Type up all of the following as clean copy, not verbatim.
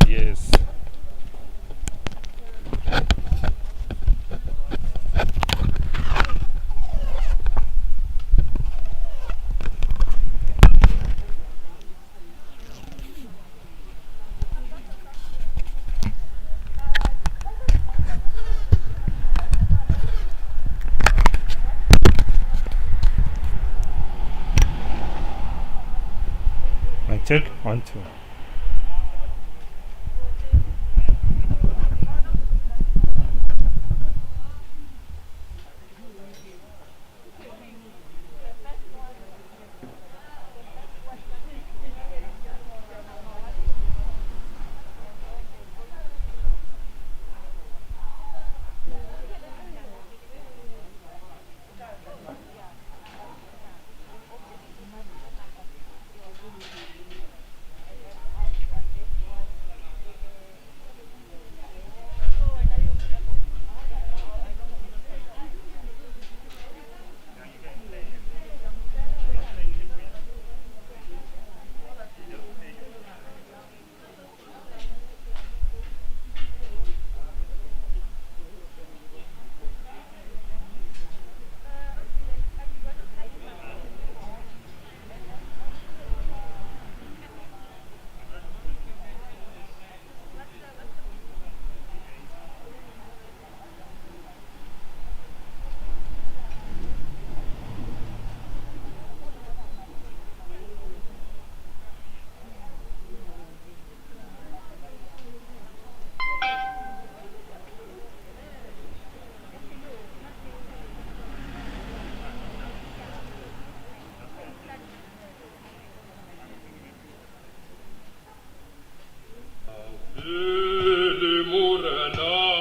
Yes. Mic check. 1, 2. Pele Morena.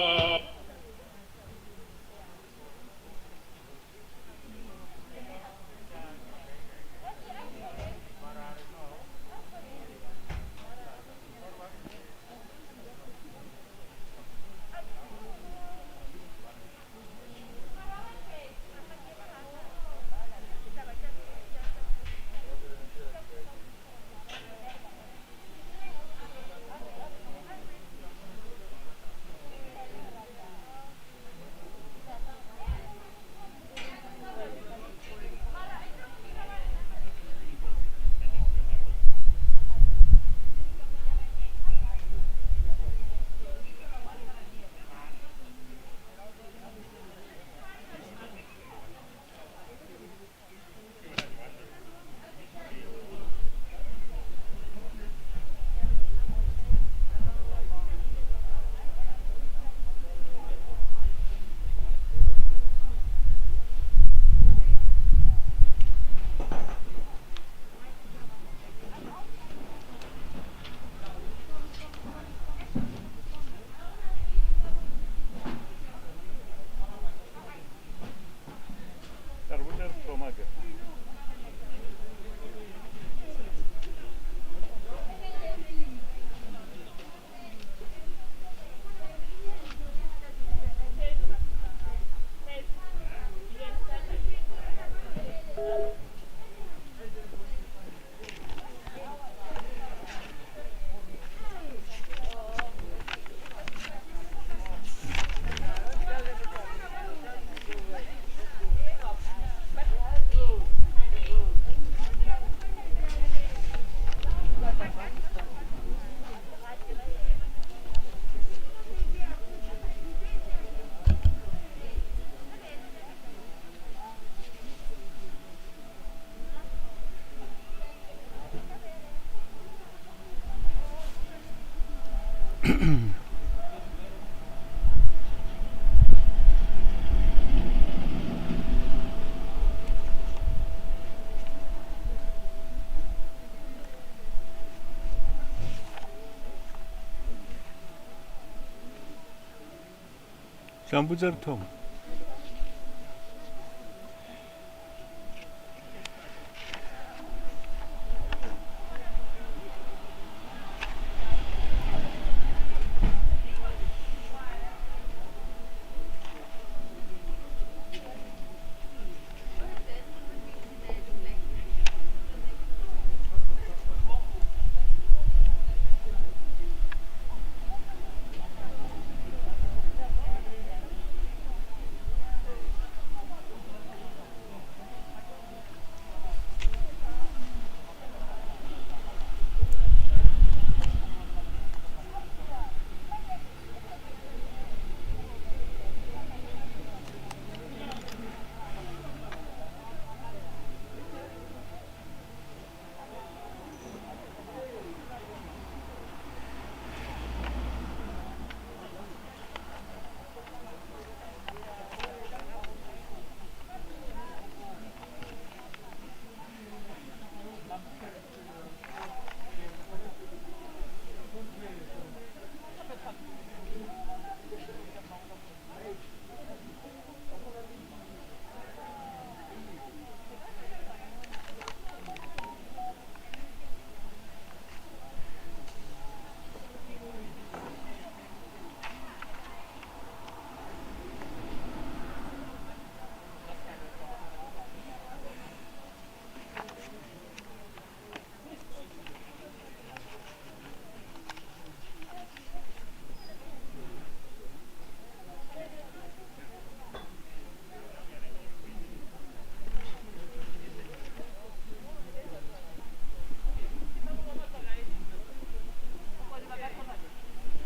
Re botša re thoma ke. Tla mpotša re thoma.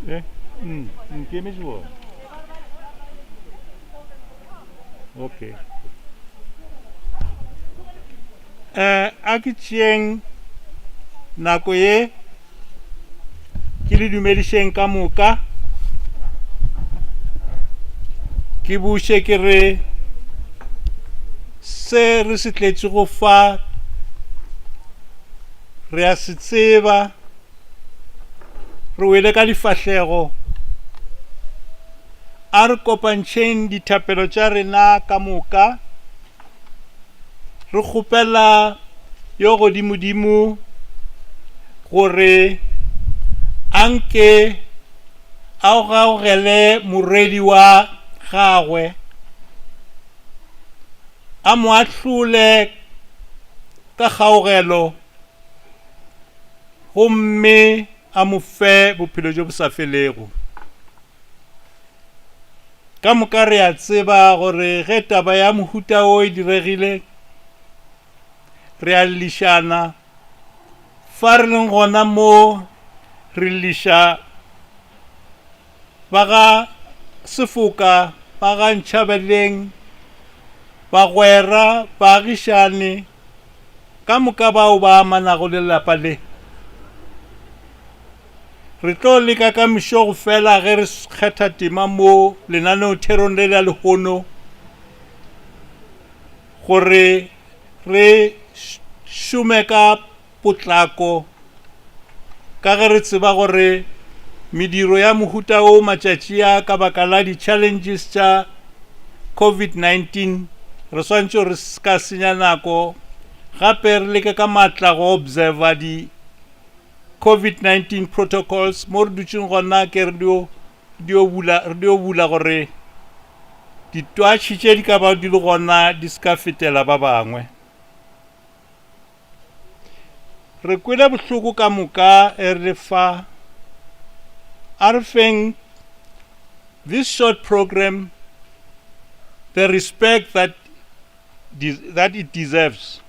Eh? Nkemetše bona. Okay. Eh, a ke tšeeng nako ye ke le dumedišeng ka moka ke buše ke re se re se tletšego fa re a se tseba re wele ka difahlego a re kopantšheng dithapelo tša rena ka moka Re kgopela yo Godimodimo gore a nke a gaogele morwedi wa gagwe, a mo ahlole ka kgaogelo gomme a mo fe bophelo bjo bo sa felego. Ka moka re a tseba gore ge taba ya mohuta wo e diregile, re a llišana. Fa re leng gona mo re lliša ba ga Sefoka, ba ga Ntšhabeleng, bagwera, baagišane, ka moka bao ba amanago le lapa le. Re tlo leka ka mešo go fela ge re kgetha tema mo lenaneotherong le la lehono gore re šome ka potlako ka ge re tseba gore mediro ya mohuta wo matšatši a ka baka la di-challenges tša COVID-19 re swanetše gore se ka senya nako gape re leke ka maatla go observa di COVID-19 protocols mo re dutšeng gona ke re dio dio bula re dio bula gore ditwatši tše di ka ba di le gona di se ka fetela ba bangwe. Re kwele bohloko ka moka e re le fa a re feng this short program the respect that that it deserves.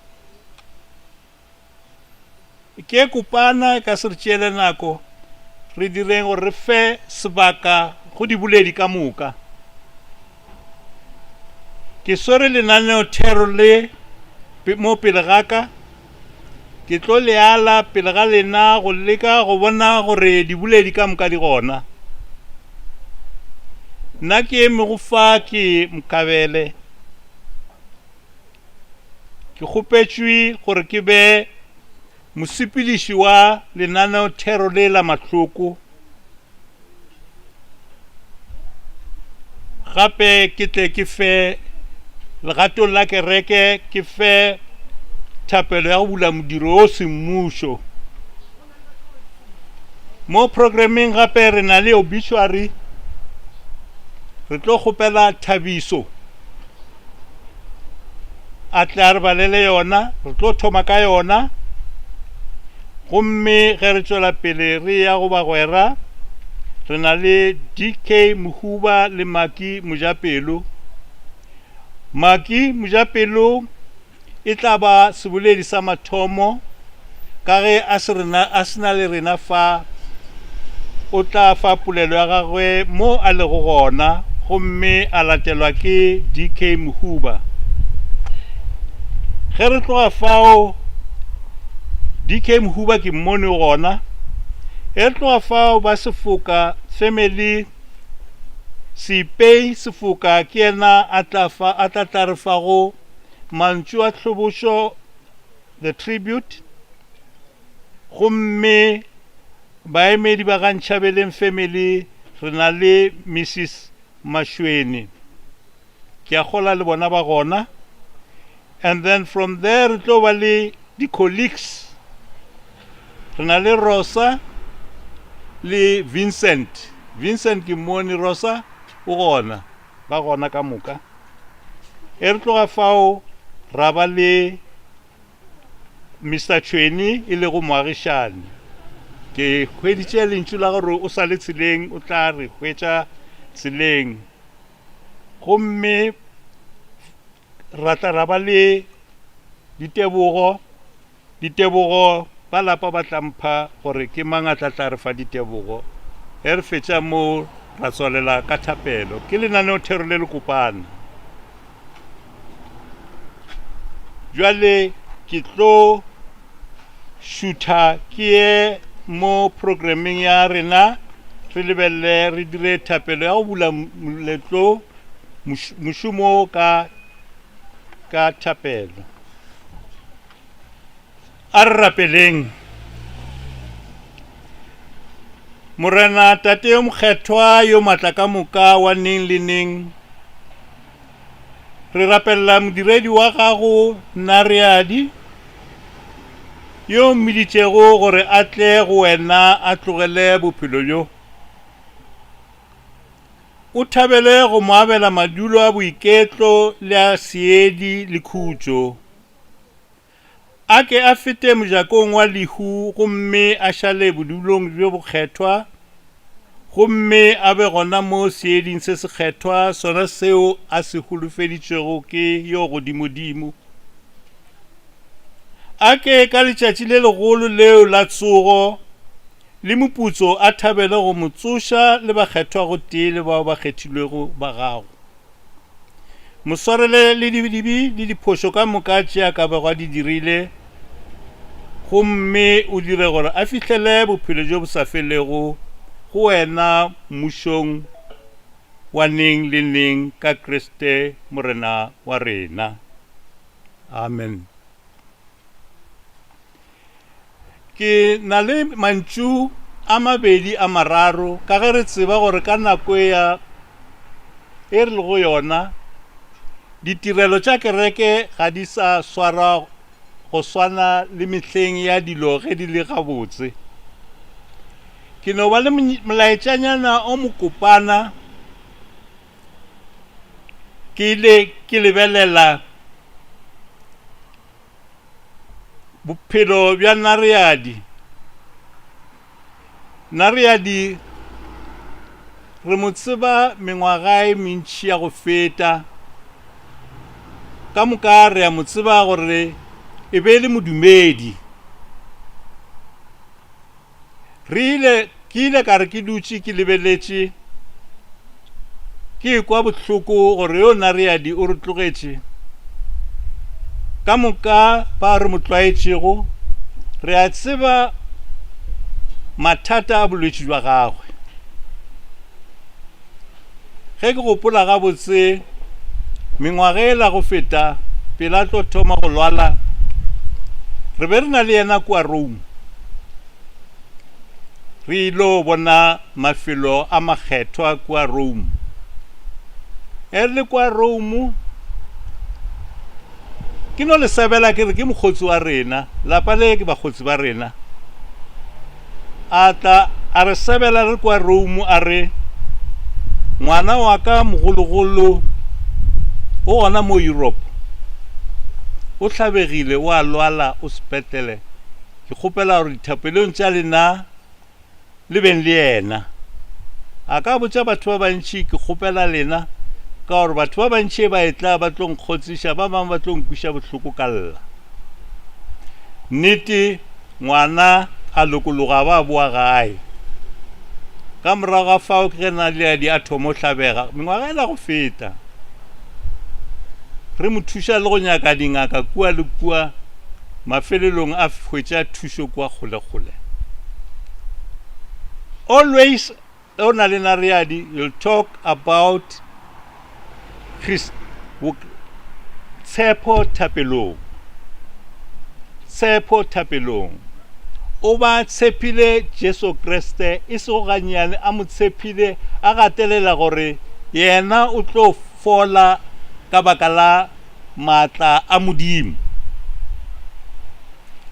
Ke kopana e ka se re tšeele nako, re direng gore re fe sebaka go diboledi ka moka. Ke swere lenaneothero le mo pele ga ka, ke tlo le ala pele ga lena go leka go bona gore diboledi ka moka di gona. Nna ke emego fa ke Mkabele. Ke kgopetšwe gore ke be mosepediši wa lenaneothero le la mahloko. Gape ke tle ke fe legatong la kereke ke fe thapelo ya go bula modiro o semmušo. Mo programmeng gape re na le obituary, re tlo kgopela Thabiso a tle a re balele yona, re tlo thoma ka yona. Gomme ge re tšwela pele re ya go bagwera, re na le DK Mohuba le Maki Mojapelo. Maki Mojapelo e tla ba seboledi sa mathomo ka ge a se rena a se na le rena fa o tla fa polelo ya gagwe mo a lego gona gomme a latelwa ke DK Mohuba. Ge re tloga fao DK Mohuba ke mmone o gona. Ge re tloga fao ba Sefoka family Seipei Sefoka ke yena a tla fa a tla tla re fago mantšu a hlobošo the tribute gomme baemedi ba ga Ntšhabeleng family re na le Mrs Mashweni ke a kgola le bona ba gona and then from there re tlo ba le di-colleagues re na le Rosa le Vincent Vincent ke mmone Rosa o gona ba gona ka moka E re tloga fao ra ba le Mister Tšhweni e lego moagišani. Ke hweditše lentšu la gore o sa le tseleng, o tla re hwetša tseleng. Gomme ra tla ra ba le ditebogo. Ditebogo, ba lapa ba tla mpha gore ke mang a tla tla re fa ditebogo. Ge re fetša moo ra tswalela ka thapelo. Ke lenaneothero le lekopana. Bjale ke tlo šutha ke ye mo programmeng ya rena re lebelele re dire thapelo ya go bula moletlo mošomo ka ka thapelo. A re rapeleng. Morena Tate yo mokgethwa yo matla ka moka wa neng le neng, re rapelela modiredi wa gago Nareadi yo mmiditšego gore a tle go wena a tlogele bophelo bjo. O thabele go mo abela madulo a boiketlo le a seedi le khutšo. A ke a fete mojakong wa lehu gomme a šale bodulong bjo bokgethwa, gomme a be gona mo seeding se sekgethwa, sona seo a se holofeditšwego ke Yo Godimodimo. A ke ka letšatši le legolo leo la tsogo le moputso a thabele go mo tsoša le bakgethwa gotee le bao ba kgethilwego ba gago. Mo swarele le dibe le diphošo ka moka tše a ka bego a di dirile, gomme o dire gore a fihlele bophelo bjo bo sa felego go wena Mmušong wa neng le neng ka Kriste Morena wa rena. Amen. Ke na le mantšu a mabedi a mararo ka ge re tseba gore ka nako ya e re lego yona ditirelo tša kereke ga di sa swarwa go swana le mehleng ya dilo ge di le gabotse. Ke no ba le molaetšanyana o mokopana ke ile ke lebelela Bophelo bja Nareadi. Nareadi re mo tseba mengwaga e mentši ya go feta. Ka moka re a mo tseba gore e be e le modumedi. Re ile, ke ile ka re ke dutše ke lebeletše, ke ekwa bohloko gore yo Nareadi o re tlogetše. Ka moka ba re mo tlwaetšego, re a tseba mathata a bolwetši bja gagwe. Ge ke gopola gabotse, mengwaga e la go feta pele a tlo thoma go lwala, re be re na le yena kua Rome. Re ilo bona mafelo a makgethwa kua Rome. E re le kwa Rome, ke no le sebela ke re ke mokgotsi wa rena, lapa le ke bakgotsi ba rena. A tla a re sebela re kwa Rome a re, Ngwana wa ka mogologolo o gona mo Europe, o hlabegile, o a lwala, o sepetlele. Ke kgopela gore dithapelong tša lena le beng le yena. A ka botša batho ba bantši, ke kgopela lena, ka gore batho ba bantši ba etla ba tlo nkgotsiša, ba bangwe ba tlo nkwiša bohloko ka lla. Nnete, ngwana a lokologa ba boa gae. Ka morago ga fao ke ge Naledi a thoma go hlabega, mengwaga e la go feta. Re mo thuša le go nyaka dingaka kua le kua, mafelelong a hwetša thušo kua kgolekgole. Always o na le Nariadi, you'll talk about Christ, tshepo thapelong. Tshepo thapelong. O ba tshepile Jesu Kriste, e sego gannyane, a mo tshepile, a gatelela gore yena o tlo fola ka baka la maatla a Modimo.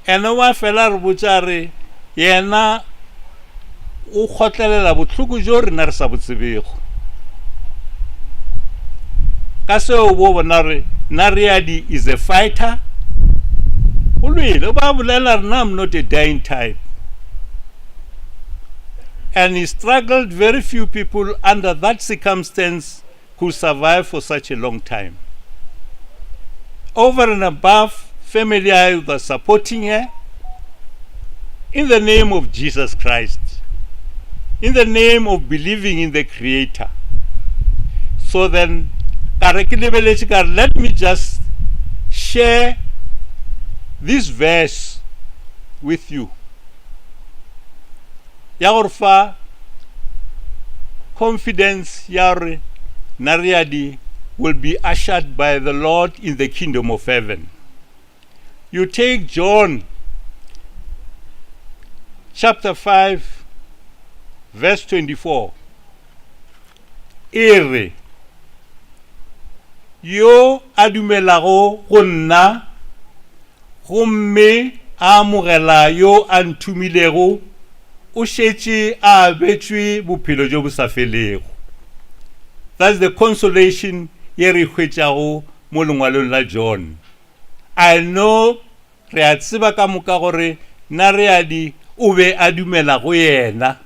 Ene wa fela re botša re yena o kgotlelela bohloko jo rena re sa bo tsebego. Ka seo bo bona re Nariadi is a fighter. O lwele, ba bolela rena I'm not a dying type. And he struggled very few people under that circumstance who survive for such a long time. Over and above, family I was supporting her in the name of Jesus Christ, in the name of believing in the Creator. So then, let me just share this verse with you. Ya gore fa confidence ya gore Nariadi will be ushered by the Lord in the kingdom of heaven. You take John chapter 5 verse 24. E re, Yo a dumelago go nna gomme a amogela yo a nthomilego, o šetše a abetšwe bophelo bjo bo sa felego. That's the consolation ye re e hwetšago mo lengwalong la John. I know re a tseba ka moka gore Nareadi o be a dumela go yena.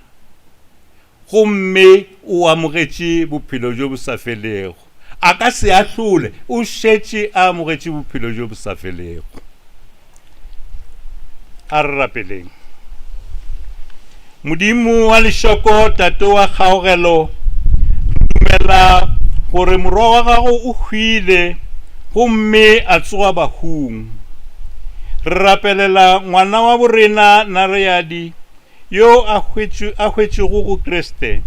Gomme o amogetše Bophelo bjo Bosafelego. A ka se ahlole, o šetše a amogetše Bophelo bjo Bosafelego. A re rapeleng. Modimo wa lešoko, Tate wa kgaogelo, re dumela gore Morwa wa Gago o hwile gomme a tsoga bahung. Re rapelela ngwana wa borena Nareadi yo a a hwetšego go Kriste,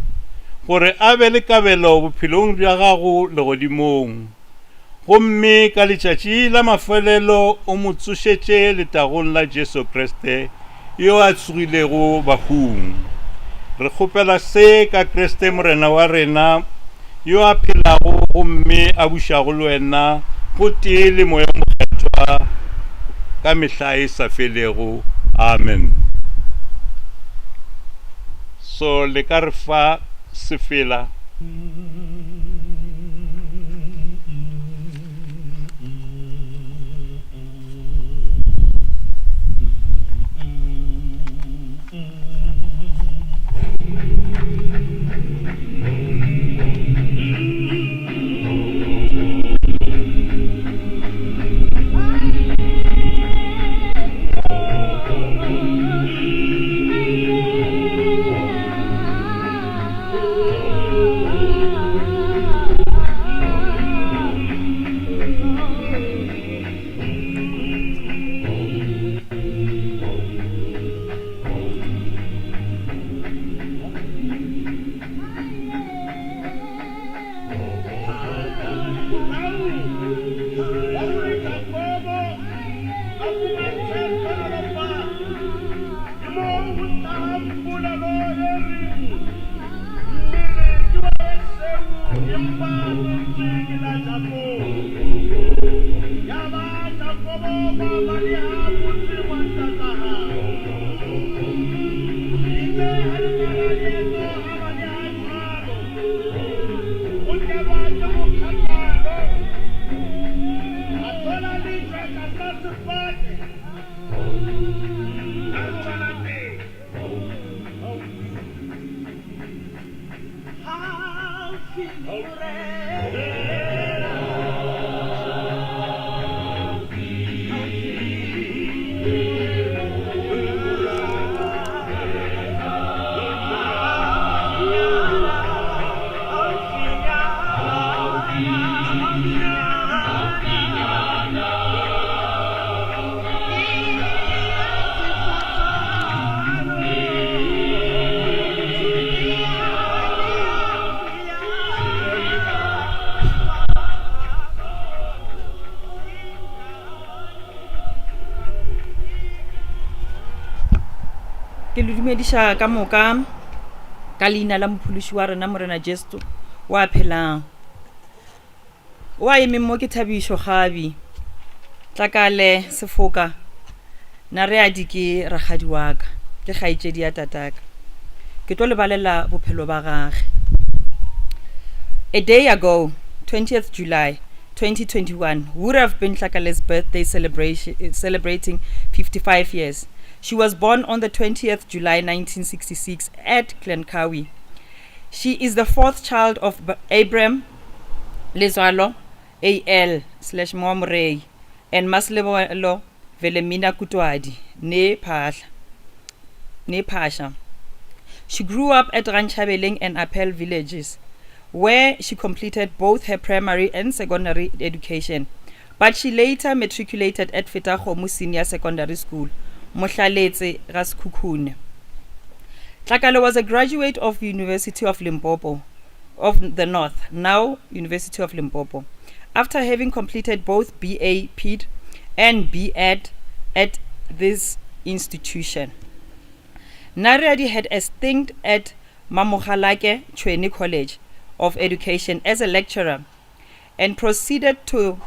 gore a be le kabelo bophelong bja gago legodimong, gomme ka letšatši la mafelelo o mo tsošetše letagong la Jesu Kriste yo a tsogilego bahung. Re kgopela se ka Kriste Morena wa rena, yo a phelago gomme a bušago le wena gotee le Moya o Mokgethwa ka mehla e sa felego. Amen. So le ka re fa sefela. Ke le dumediša ka moka ka leina la mophološi wa rena Morena Jesu wa phelang. O a emeng mo ke Thabišo Kgabi, Tlakale, Sefoka, Nareadi ke rakgadi wa ka, ke kgaetšedi ya tataka. Ke tlo le balela bophelo ba gage. A day ago, 20th July 2021, would have been Tlakale's birthday celebration, celebrating 55 years. She was born on the 20th July 1966 at Glencoe. She is the fourth child of Abraham Lezwalo AL slash Moamorei and Maslebolo Velemina Kutwadi ne Phahla ne Phasha. She grew up at Ranchabeleng and Appel villages where she completed both her primary and secondary education. But she later matriculated at Fetakgomo Senior Secondary School, Mohlaletse, Ga-Sekhukhune. Tlakale was a graduate of University of Limpopo, of the North, now University of Limpopo, after having completed both BA PED and B.Ed at this institution. Nariadi had a stint at Mamogalake Chuene College of Education as a lecturer and proceeded to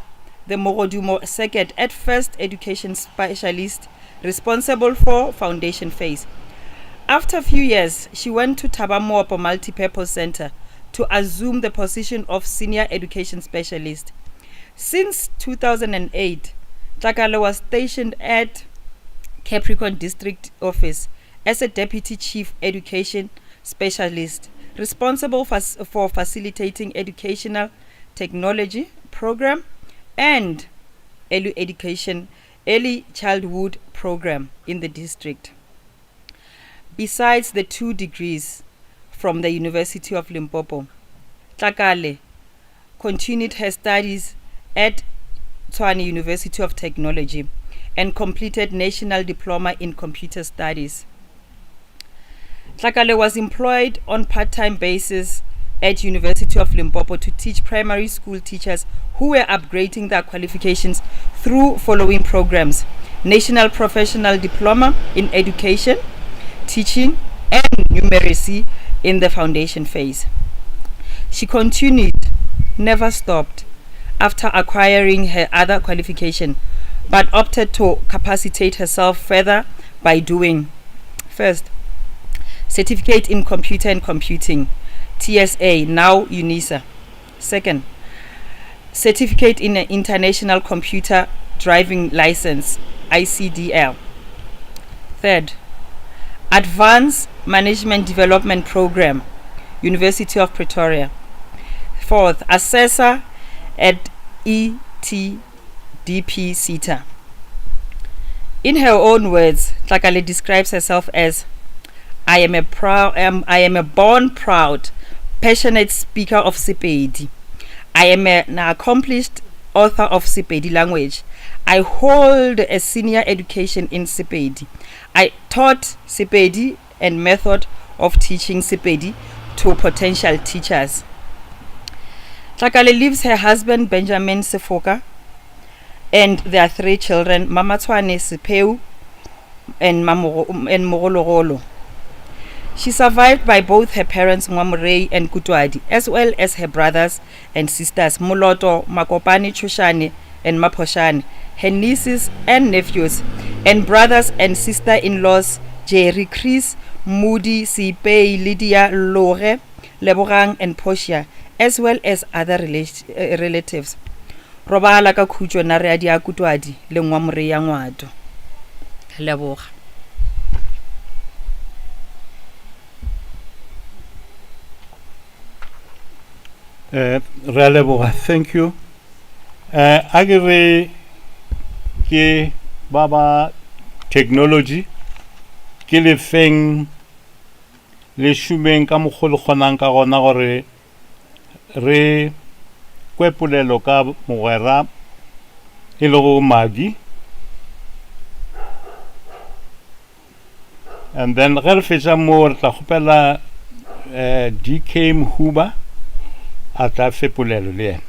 the Mogodumo Circuit at First Education Specialist responsible for Foundation Phase. After a few years, she went to Tabamopo Multipurpose Center to assume the position of Senior Education Specialist. Since 2008, Tlakale was stationed at Capricorn District Office as a Deputy Chief Education Specialist responsible for, for facilitating educational technology program and early education early childhood program in the district. Besides the two degrees from the University of Limpopo, Tlakale continued her studies at Tshwane University of Technology and completed National Diploma in Computer Studies. Tlakale was employed on part-time basis at University of Limpopo to teach primary school teachers who were upgrading their qualifications through following programs: National Professional Diploma in Education, Teaching and Numeracy in the foundation phase. She continued, never stopped, after acquiring her other qualification, but opted to capacitate herself further by doing, first, Certificate in Computer and Computing, TSA, now UNISA. Second, Certificate in International Computer Driving License, ICDL. Third, Advanced Management Development Program, University of Pretoria. Fourth, Assessor at ETDP SETA. In her own words, Tlakale describes herself as, I am a proud, I am a born proud, passionate speaker of Sepedi. I am an accomplished author of Sepedi language. I hold a senior education in Sepedi. I taught Sepedi and method of teaching Sepedi to potential teachers. Tlakale leaves her husband Benjamin Sefoka and their three children, Mamatshwane Sepeu and Mogologolo. She survived by both her parents Ngwamorei and Kutwadi, as well as her brothers and sisters Moloto, Makopani Chushane, and Maposhane, her nieces and nephews, and brothers and sister-in-laws Jerry, Chris, Moody, Sipei, Lydia, Lore, Lebogang, and Portia, as well as other relatives. Robala ka khutšo Nareadi ya Kutwadi le Ngwamorei ya Ngwato. Leboga. Eh, re a leboga, thank you. Eh, a ke re ke ba ba technology ke lefeng le šomeng ka mokgo le kgonang ka gona gore re kwe polelo ka mogwera e lego Magi. And then ge re fetša moo re tla kgopela eh, DK Mhuba a tla fe polelo le yena.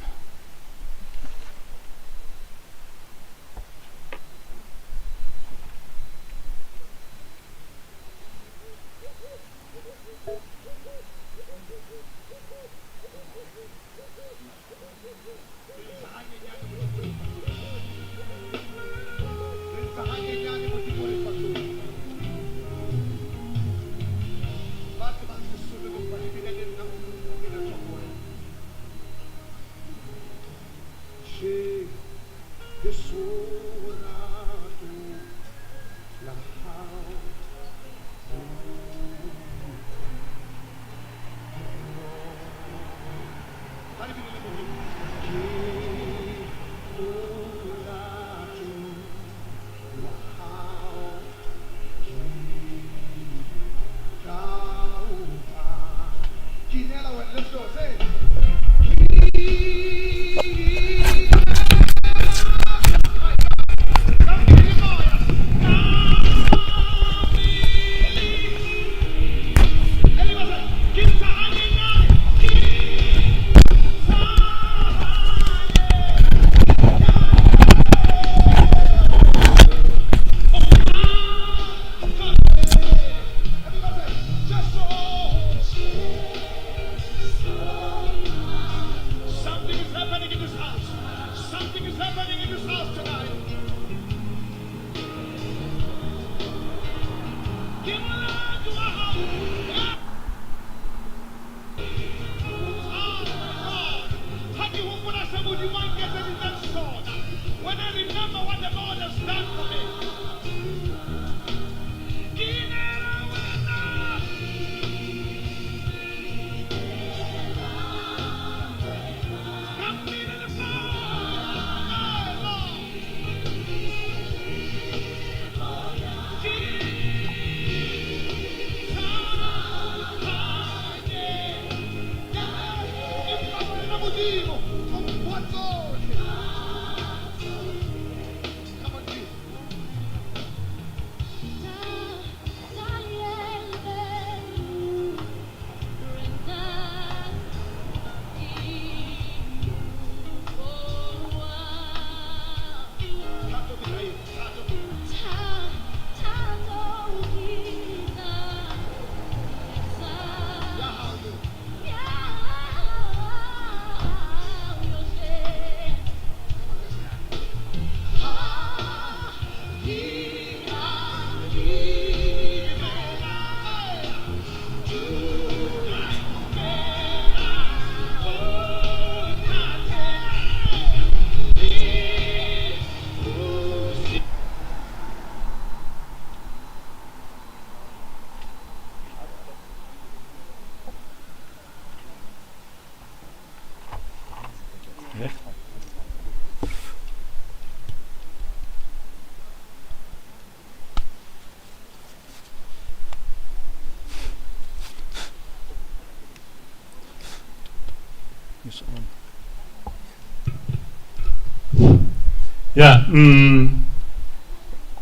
Yeah,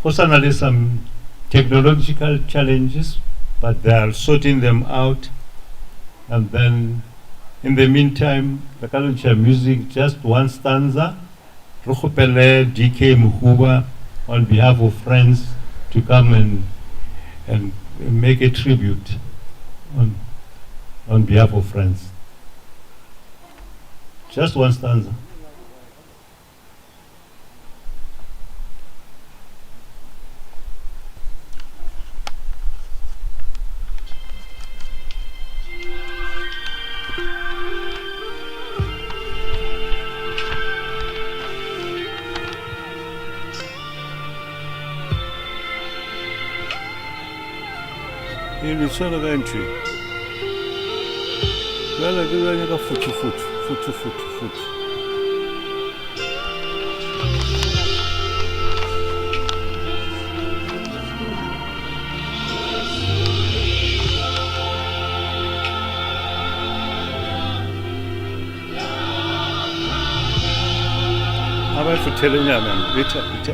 go sa na le some technological challenges, but they are sorting them out. And then in the meantime, re ka launcha music, just one stanza. Re kgopele DK Mohuba on behalf of friends to come and make a tribute on behalf of friends. Just one stanza. E le tshwere ka ntho e. Bjale ke bjale ka futu futu. Futhu futhu futhu. A ba e futhelenyana betha betha.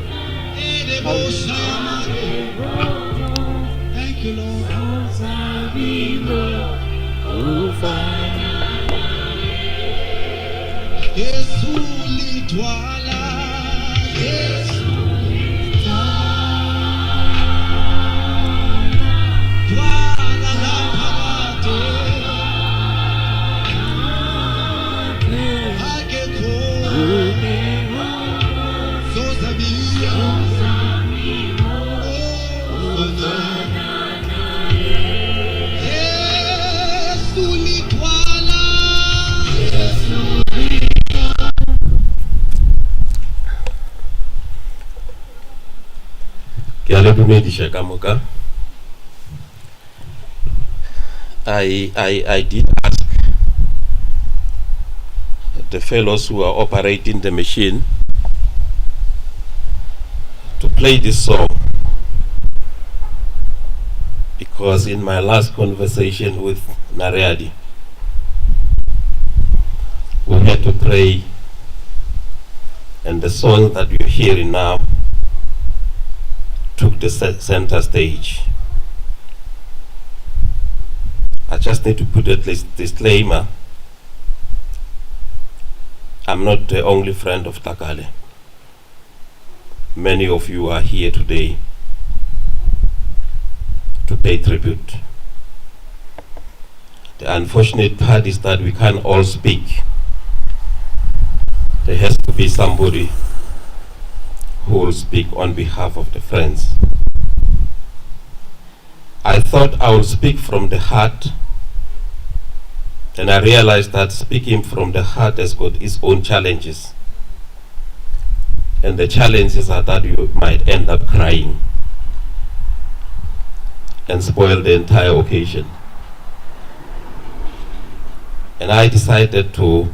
Thank you, Lord. Yesu litwala, Yesu twala la phakade. Akekho sozabiya, ofana. Yesu litwala, Ke a le dumediša ka moka. I, I, I did ask the fellows who are operating the machine to play this song because in my last conversation with Nariadi, we had to pray, and the song that you're hearing now took the center stage. I just need to put a disclaimer. I'm not the only friend of Tlakale. Many of you are here today to pay tribute. The unfortunate part is that we can't all speak. There has to be somebody who will speak on behalf of the friends. I thought I would speak from the heart. Then I realized that speaking from the heart has got its own challenges. And the challenges are that you might end up crying and spoil the entire occasion. And I decided to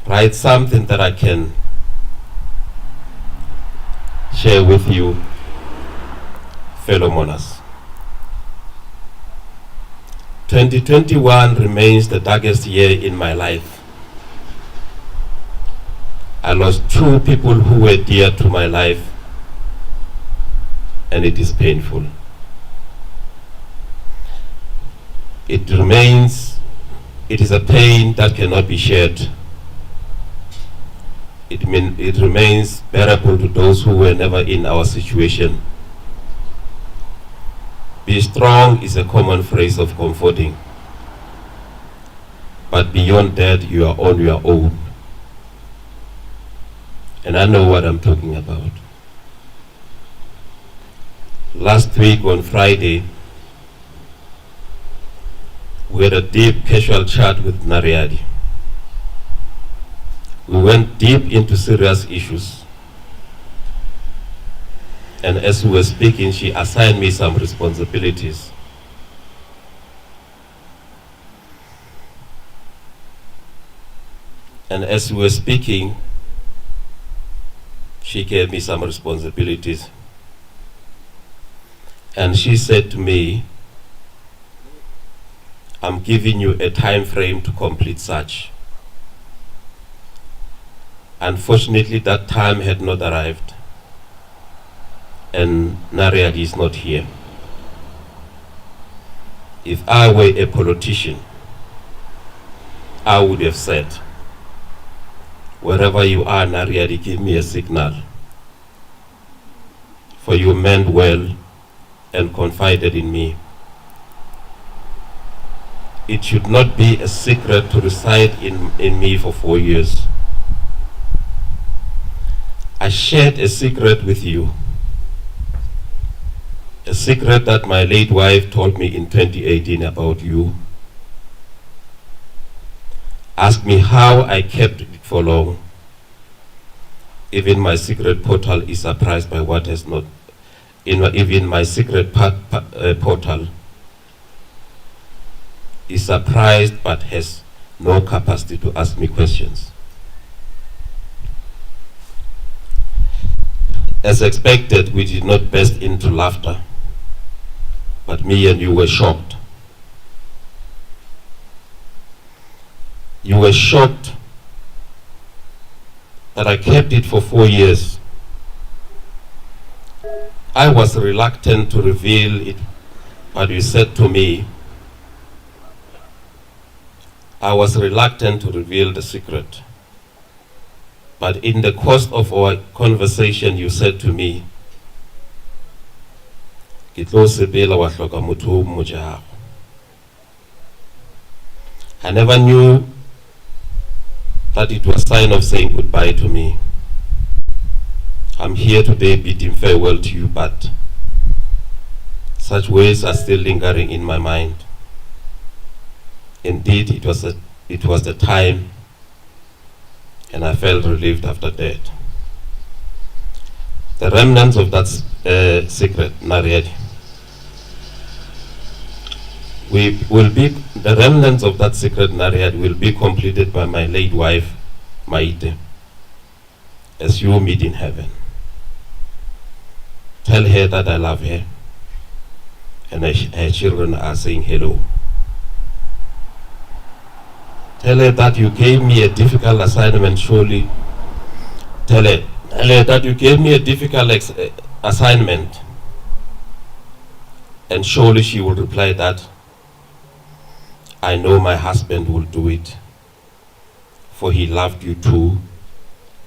write something that I can share with you, fellow mourners. 2021 remains the darkest year in my life. I lost two people who were dear to my life, and it is painful. It remains, it is a pain that cannot be shared. It remains bearable to those who were never in our situation. Be strong is a common phrase of comforting. But beyond that, you are on your own. And I know what I'm talking about. Last week on Friday, we had a deep casual chat with Nariadi. We went deep into serious issues. And as we were speaking, she assigned me some responsibilities. And as we were speaking, she gave me some responsibilities. And she said to me, I'm giving you a time frame to complete such. Unfortunately, that time had not arrived, and Nariadi is not here. If I were a politician, I would have said, wherever you are, Nariadi, give me a signal. For you meant well and confided in me. It should not be a secret to reside in me for 4 years. I shared a secret with you, a secret that my late wife told me in 2018 about you. Ask me how I kept it for long. Even my secret portal is surprised by what has not, in, even my secret portal is surprised but has No capacity to ask me questions. As expected, we did not burst into laughter, but me and you were shocked. You were shocked that I kept it for four years. I was reluctant to reveal it, but you said to me, I was reluctant to reveal the secret. But in the course of our conversation, you said to me, Ke tlo sepela wa hloka motho o mmojago. I never knew that it was sign of saying goodbye to me. I'm here today bidding farewell to you, but such words are still lingering in my mind. Indeed, it was, a, it was the time, and I felt relieved after that. The remnants of that uh, secret, Nariedi, we will be the remnants of that secret Nariad will be completed by my late wife, Maite, as you meet in heaven. Tell her that I love her and her, her children are saying hello. Tell her that you gave me a difficult assignment, surely. Tell her, tell her that you gave me a difficult ex- eh, assignment. And surely she will reply that I know my husband will do it, for he loved you too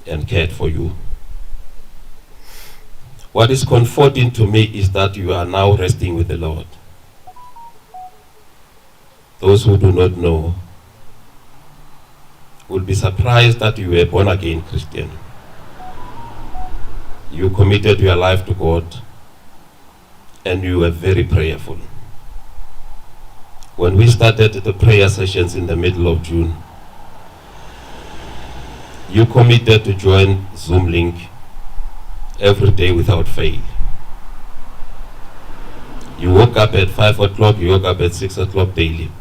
and cared for you. What is comforting to me is that you are now resting with the Lord. Those who do not know will be surprised that you were born again Christian. You committed your life to God and you were very prayerful. When we started the prayer sessions in the middle of June, you committed to join Zoom link every day without fail. You woke up at 5 o'clock, you woke up at 6 o'clock daily.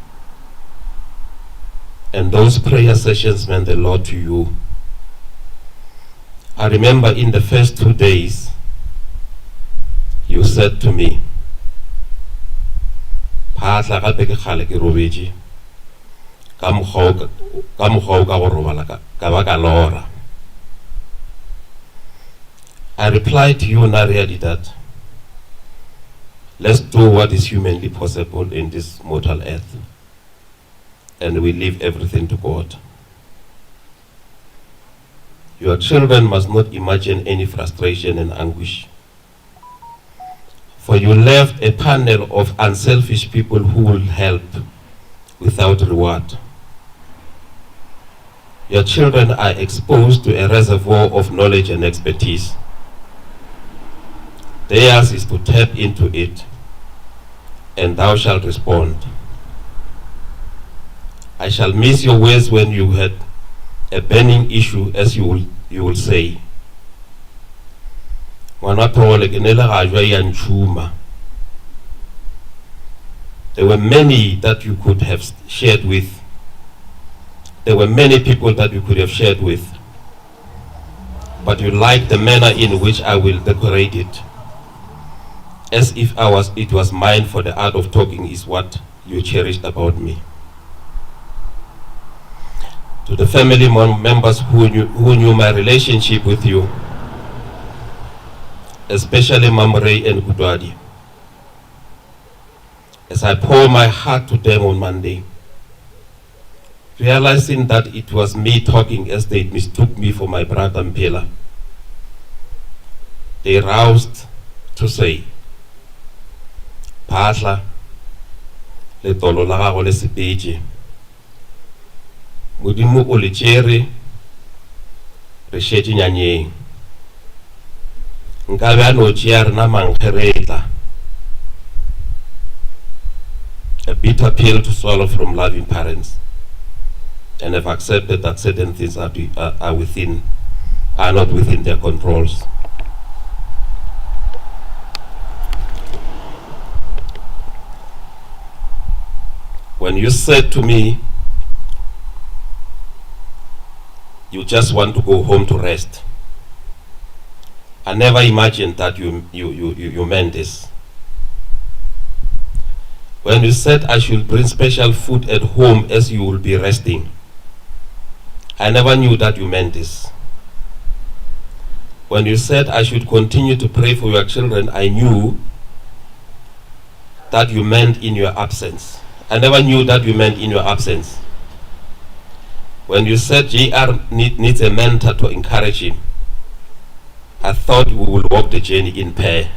And those prayer sessions meant a lot to you. I remember in the first two days, you said to me, Phatla gape ke kgale ke robetše ka mokgwa o ka mokgwa o ka go robala ka ka ba ka lora. I replied to you, Nariadi, that let's do what is humanly possible in this mortal earth and we leave everything to God. Your children must not imagine any frustration and anguish. For you left a panel of unselfish people who will help without reward. Your children are exposed to a reservoir of knowledge and expertise. Theirs is to tap into it, and thou shalt respond. I shall miss your words when you had a burning issue, as you will, you will say. Ngwana Thole ke ne le gajwa ya ntšhuma. There were many that you could have shared with. There were many people that you could have shared with. But you like the manner in which I will decorate it. As if I was, it was mine for the art of talking is what you cherished about me. To the family members who knew, who knew my relationship with you, especially Mamre and Kudwadi. As I pour my heart to them on Monday, realizing that it was me talking as they mistook me for my brother Mpela, they roused to say, Phahla, letolo la gago le sepetše. Modimo o le tšere, re šetše nyanyeng. Nkabe a no tšea rena mankgeretla. A bitter pill to swallow from loving parents and have accepted that certain things are, be, are, are within are not within their controls. When you said to me, You just want to go home to rest. I never imagined that you, you, you, you, you meant this. When you said I should bring special food at home as you will be resting, I never knew that you meant this. When you said I should continue to pray for your children, I knew that you meant in your absence. I never knew that you meant in your absence. When you said JR need, needs a mentor to encourage him, I thought we would walk the journey in pair.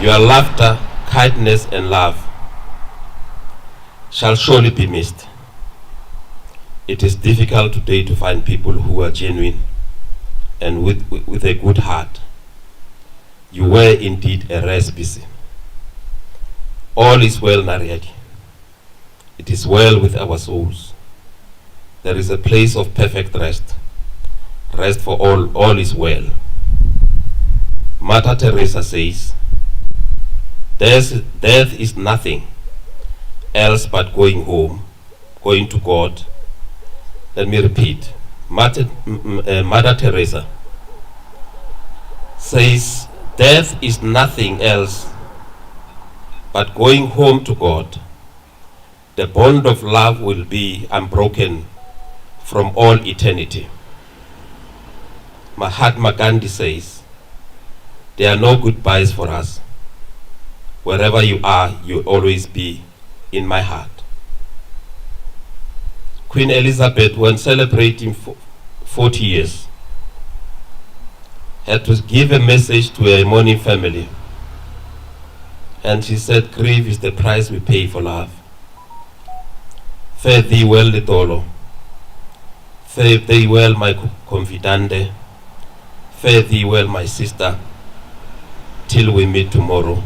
Your laughter, kindness, and love shall surely be missed. It is difficult today to find people who are genuine and with, with a good heart. You were indeed a rare species. All is well, Nariadi. It is well with our souls. There is a place of perfect rest. Rest for all, all is well. Mother Teresa says, Death, death is nothing else but going home, going to God. Let me repeat. Mother, Mother Teresa says, Death is nothing else but going home to God. The bond of love will be unbroken from all eternity. Mahatma Gandhi says, There are no goodbyes for us. Wherever you are, you'll always be in my heart. Queen Elizabeth, when celebrating 40 years, had to give a message to her mourning family. And she said, Grief is the price we pay for love. Fare thee well, Litolo. Fare thee well, my confidante. Fare thee well, my sister. Till we meet tomorrow.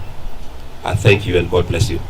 I thank you and God bless you.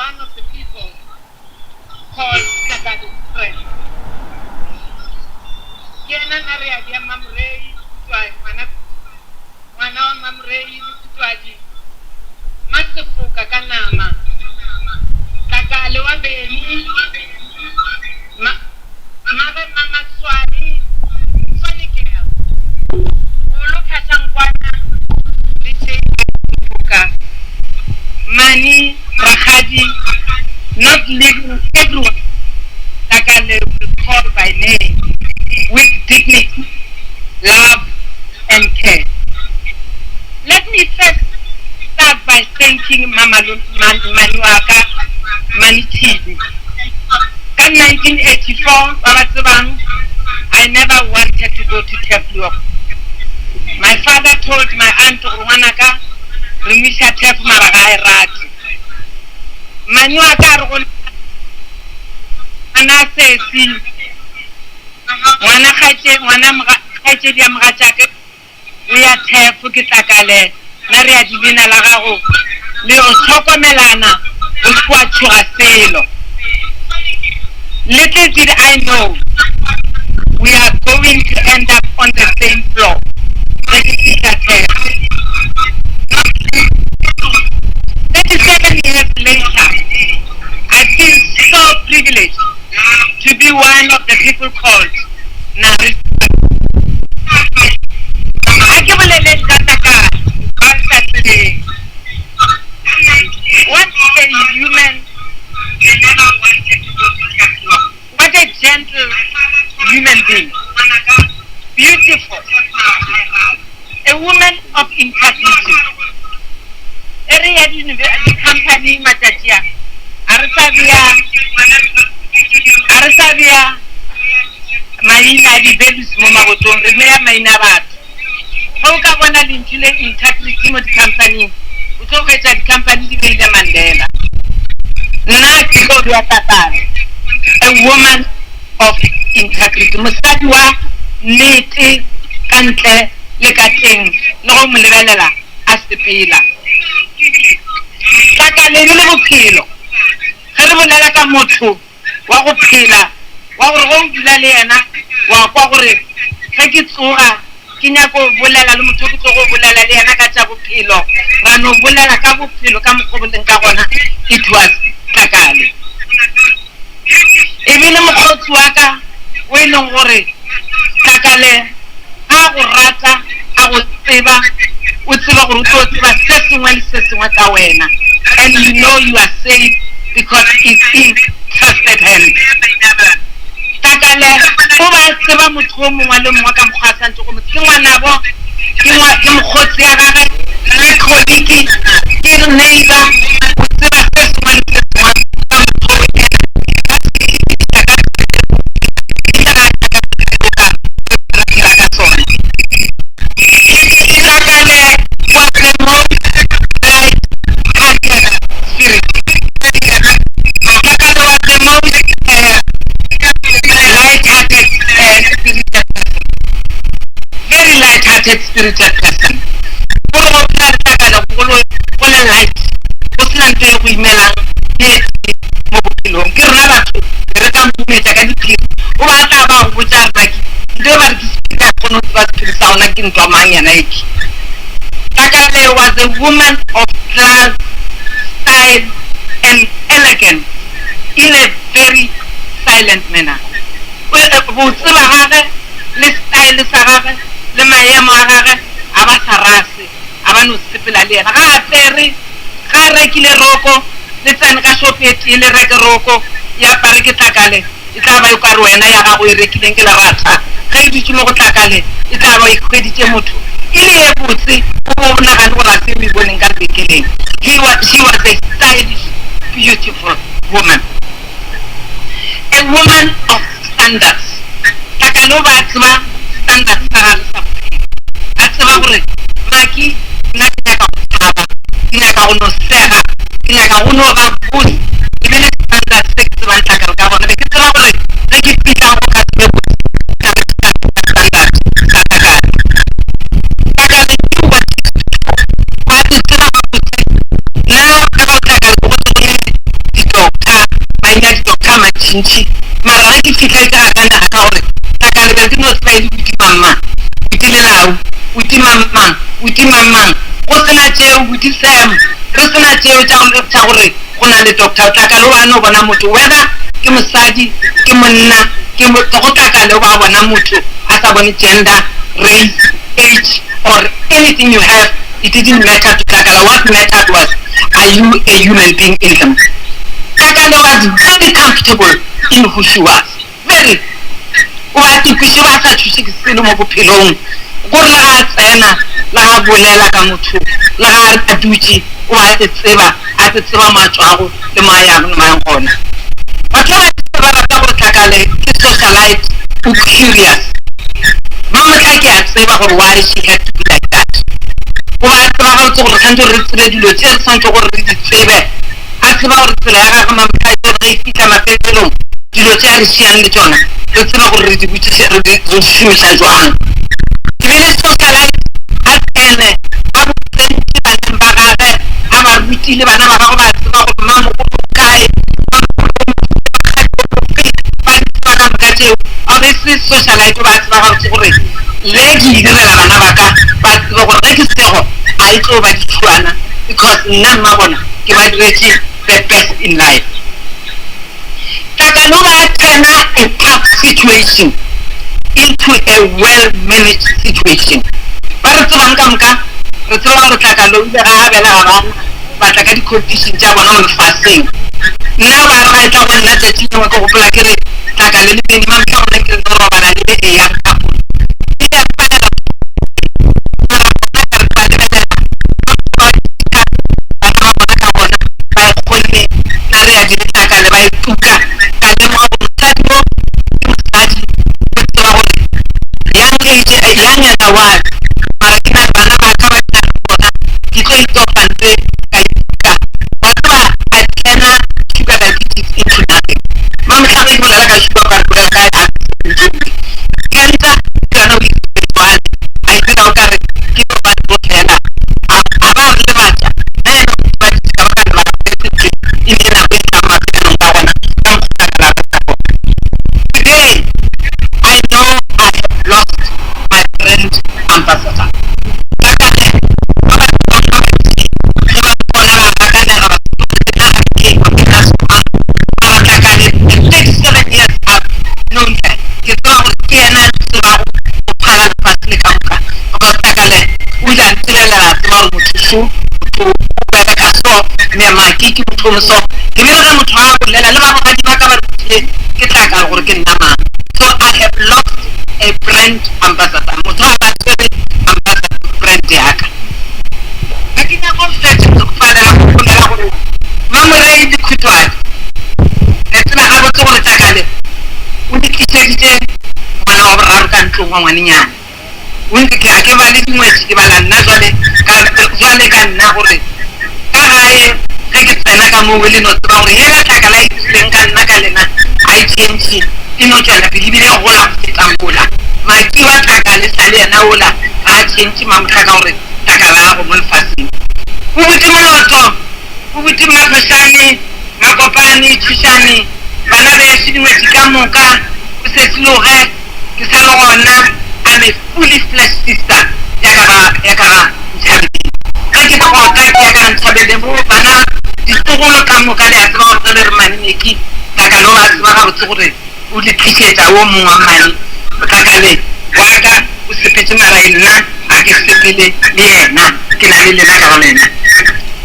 one of the people called Tlakale's friend. Ke yena Nareadi ya Mamorei, ngwana ngwana wa Mamorei le Kutwadi, Masefoka ka nama, Tlakale wa Beni, ma, mage Mamaswari, Funny Girl, Golo Phashankwana le J. Sefoka, Mani Rakgadi, not leaving everyone Tlakale will call by name with dignity, love, and care. Let me first start by thanking Mama Manuaka Manitibi. Ka 1984, ba ba tsebang, I never wanted to go to Turfloop. My father told my aunt gore ngwanaka re mo iša Turf mara ga a e rate. Mani wa ka a re go nna, ngwana sesi, ngwana kgaetše, ngwana kgaetšedi ya mogatšake o ya Turf, ke Tlakale, nna re ya di leina la gago le yo hlokomelana, o se ke wa tšhoga selo. Little did I know we are going to end up on the same floor ge ke fihla Turf. 37 years later, I feel so privileged to be one of the people called Nari. A ke boleleng ka Tlakale ba sa tsebeng. What a human, what a gentle human being. Beautiful. A woman of integrity. E re ya di-company matšatši a, a re sa bea, a re sa bea maina a di-values mo mabotong, re bea maina a batho. Ge o ka bona lentšu le integrity mo di-companying, o tlo hwetša di-company di beile Mandela. Nna ke tlo bea Tlakale, a woman of integrity, mosadi wa nnete ka ntle le ka teng, le go mo lebelela a sepela. Tlakale e le bophelo. Ge re bolela ka motho wa go phela, wa gore ge o dula le yena wa kwa gore ge ke tsoga ke nyako bolela le motho, ke tlo go bolela le yena ka tša bophelo, ra no bolela ka bophelo ka mokgwa bo leng ka gona, it was Tlakale. E bile mokgotsi wa ka o e leng gore Tlakale ga a go rata, a go tseba, o tseba gore o tlo tseba se sengwe le se sengwe ka wena, and you know you are safe because it's in trusted hands. Tlakale o ba tseba motho o mongwe le mongwe ka mokgwa a santse go motho, ke ngwanabo, ke ke mokgotsi ya gage, ke colleague, ke neighbor, o tseba se sengwe le se sengwe ka motho o yena. Ka ka sona. Tlakale was the most light-hearted spirit. Tlakale was the most light-hearted spirited person. Very light-hearted spirited person. Gore go phela le Tlakale go go le light, go sena ntho e go imelang le e mo bophelong. Ke rena batho re ka mpumetša ka diphiri, o ba tla ba go botša re baki ntho e ba re ke sephiri, a kgone go tseba sephiri sa gona ke ntwa mang yena eke. Tlakale was a woman of class, style and elegance in a very silent manner. Bo tseba gage le style sa gage le maemo a gage a ba sa rase, a ba no sepela le yena. Ga apere, ga a rekile roko, le tsene ka shopo e tee le reke roko e apare ke Tlakale, e tla ba e ka re wena ya gago e rekileng ke lerata. Ge e dutše mo go Tlakale e tla ba e hweditše motho e le ye botse, o bo o nagane gore a se o e boneng ka lebenkeleng. He was, she was a stylish, beautiful woman. A woman of standards. Tlakale o be a tseba standards sa gagwe sa bophelo. A tseba gore Maki nna ke nyaka go thaba, ke nyaka go no sega, ke nyaka go no ba bose. E be le standards se ke tsebang Tlakale ka gona. Be ke tseba gore ge ke fihla go ka se be bose, tla be ke sa fihla standard sa Tlakale. Tlakale knew what she stood for. Wa se tseba gabotse. Nna ka go Tlakale go se go le ntšintši mara ge ke fihla ke gakanega ka gore Tlakale be ke no tseba e le Buti Mang-mang, Buti Lelau, Buti Mang-mang, Buti Mang-mang, go se na tšeo, Buti Sam, re se na tšeo tša tša gore go na le Doctor Tlakale o be a no bona motho whether ke mosadi, ke monna, ke go Tlakale o be a bona motho a sa bone gender, race, age or anything you have it didn't matter to Tlakala what mattered was are you a human being in the Tlakala was very comfortable in who she was very o ba tikwiše ba sa thuše ke selo mo bophelong gore le ga a tsena le ga a bolela ka motho le ga a dutše o ba a tseba a se tseba mo a tšwago le mo a yago le mo a yang gona batho ba bantši ba rata gore Tlakale ke socialite o curious Mamohla ke a tseba gore why she had to be like that. O ba a tseba gabotse gore re swanetše gore re tsebe dilo tše re swanetše gore re di tsebe. A tseba gore tsela ya gagwe Mamohla e tlo re ge e fihla mafelelong dilo tše a re šiang le tšona re tsebe gore re di botšiše re di re di šomiša jwang. E be le socialite a tsene a botsentše baneng ba gagwe a ba rutile bana ba gagwe ba tseba gore mmamogolo o kae, mmamogolo o mo rutile mokgatlo ofe, ba di tseba ka moka tšeo. A be se socialite o ba tseba gabotse gore le ke e direla bana ba ka ba tsebe gore ge ke sego a e tlo ba dithuana because nna mma bona ke ba diretše the best in life. Tlakano ba turna a tough situation into a well managed situation. Ba re tsebang ka moka re tseba gore Tlakano o ile ga a belega bana ba tla ka di condition tša bona mo lefaseng. Nna ba re ba etla go nna tšatši lengwe ke gopola ke re tlaka le le pedi mamhla gona ke re no robala le a young couple. E ile ya mpalela mara bona ka re ba lebelela ba bana ba bona ka gona ba e kgonne na re ya di le tlaka le ba e tuka ka lemoga gore mosadi wo ke mosadi o tseba gore young age young as I was mara ke na le bana ba ka ba ke na le bona ke tlo itopa ntse ka ituka wa tseba I turn sugar diabetes into nothing mamohla ge ke bolela ka sugar o ka re ke bolela ka cancer ke yona o itse jwale a itira o ka re ke no ba tlo fela a ba re lebatša na yena o itsebaditše ka baka lebaka le e le nako e tlang mafelelong ka gona ka mokgwa ka la ka gona today I know I have lost my brand ambassador ka kale ba ba tsebang ba bantši ge ba mpona ba gakanega ba nna ga ke ke nna semang mara Tlakale the 37 years I've known her ke tseba gore ke yena a ntsebago go phala lefase le ka moka because Tlakale o ile a ntebelela a tseba gore motho šo motho o bereka so Maki ke motho o mo so ebile ge motho a bolela le ba bogadi ba ka ba rutile ke Tlakale gore ke nna mang so I have lost a brand ambassador motho a ba tshwere ambassador brand ya ka ga ke nyako fetofalela go bolela gore Mamorei le Khutwane le tseba gabotse gore Tlakale o di tlišeditše ngwana wa boraro ka ntlong wa ngwanenyana o ntse ke ga ke bale dingwetši ke bala nna jwale ka jwale ka nna gore ka gae ge ke tsena ka moo le no tseba gore yela tlakala e dirileng ka nna ka lena ga e change e no tšwela pele ebile e gola go feta mola Maki wa tlakale sa le yena ola ga a change mamohla ka gore tlakala ya go mo lefaseng o butše moloto o butše Maphošane Makopane Thušane bana bešo dingwetši ka moka o sesiloge ke sa le gona I'm a fully flesh sister ya ka ga ya ka ga Ntšhabeleng ge ke kgotla ke ya ka ga Ntšhabeleng bo bana ditlogolo ka moka le a tseba gore ge le re mane Meki Tlakale o a tseba gabotse gore o le tlišetša wo mongwe wa mmane Tlakale wa ka o sepetše mara nna ga ke sepele le yena ke na le lena ka go lena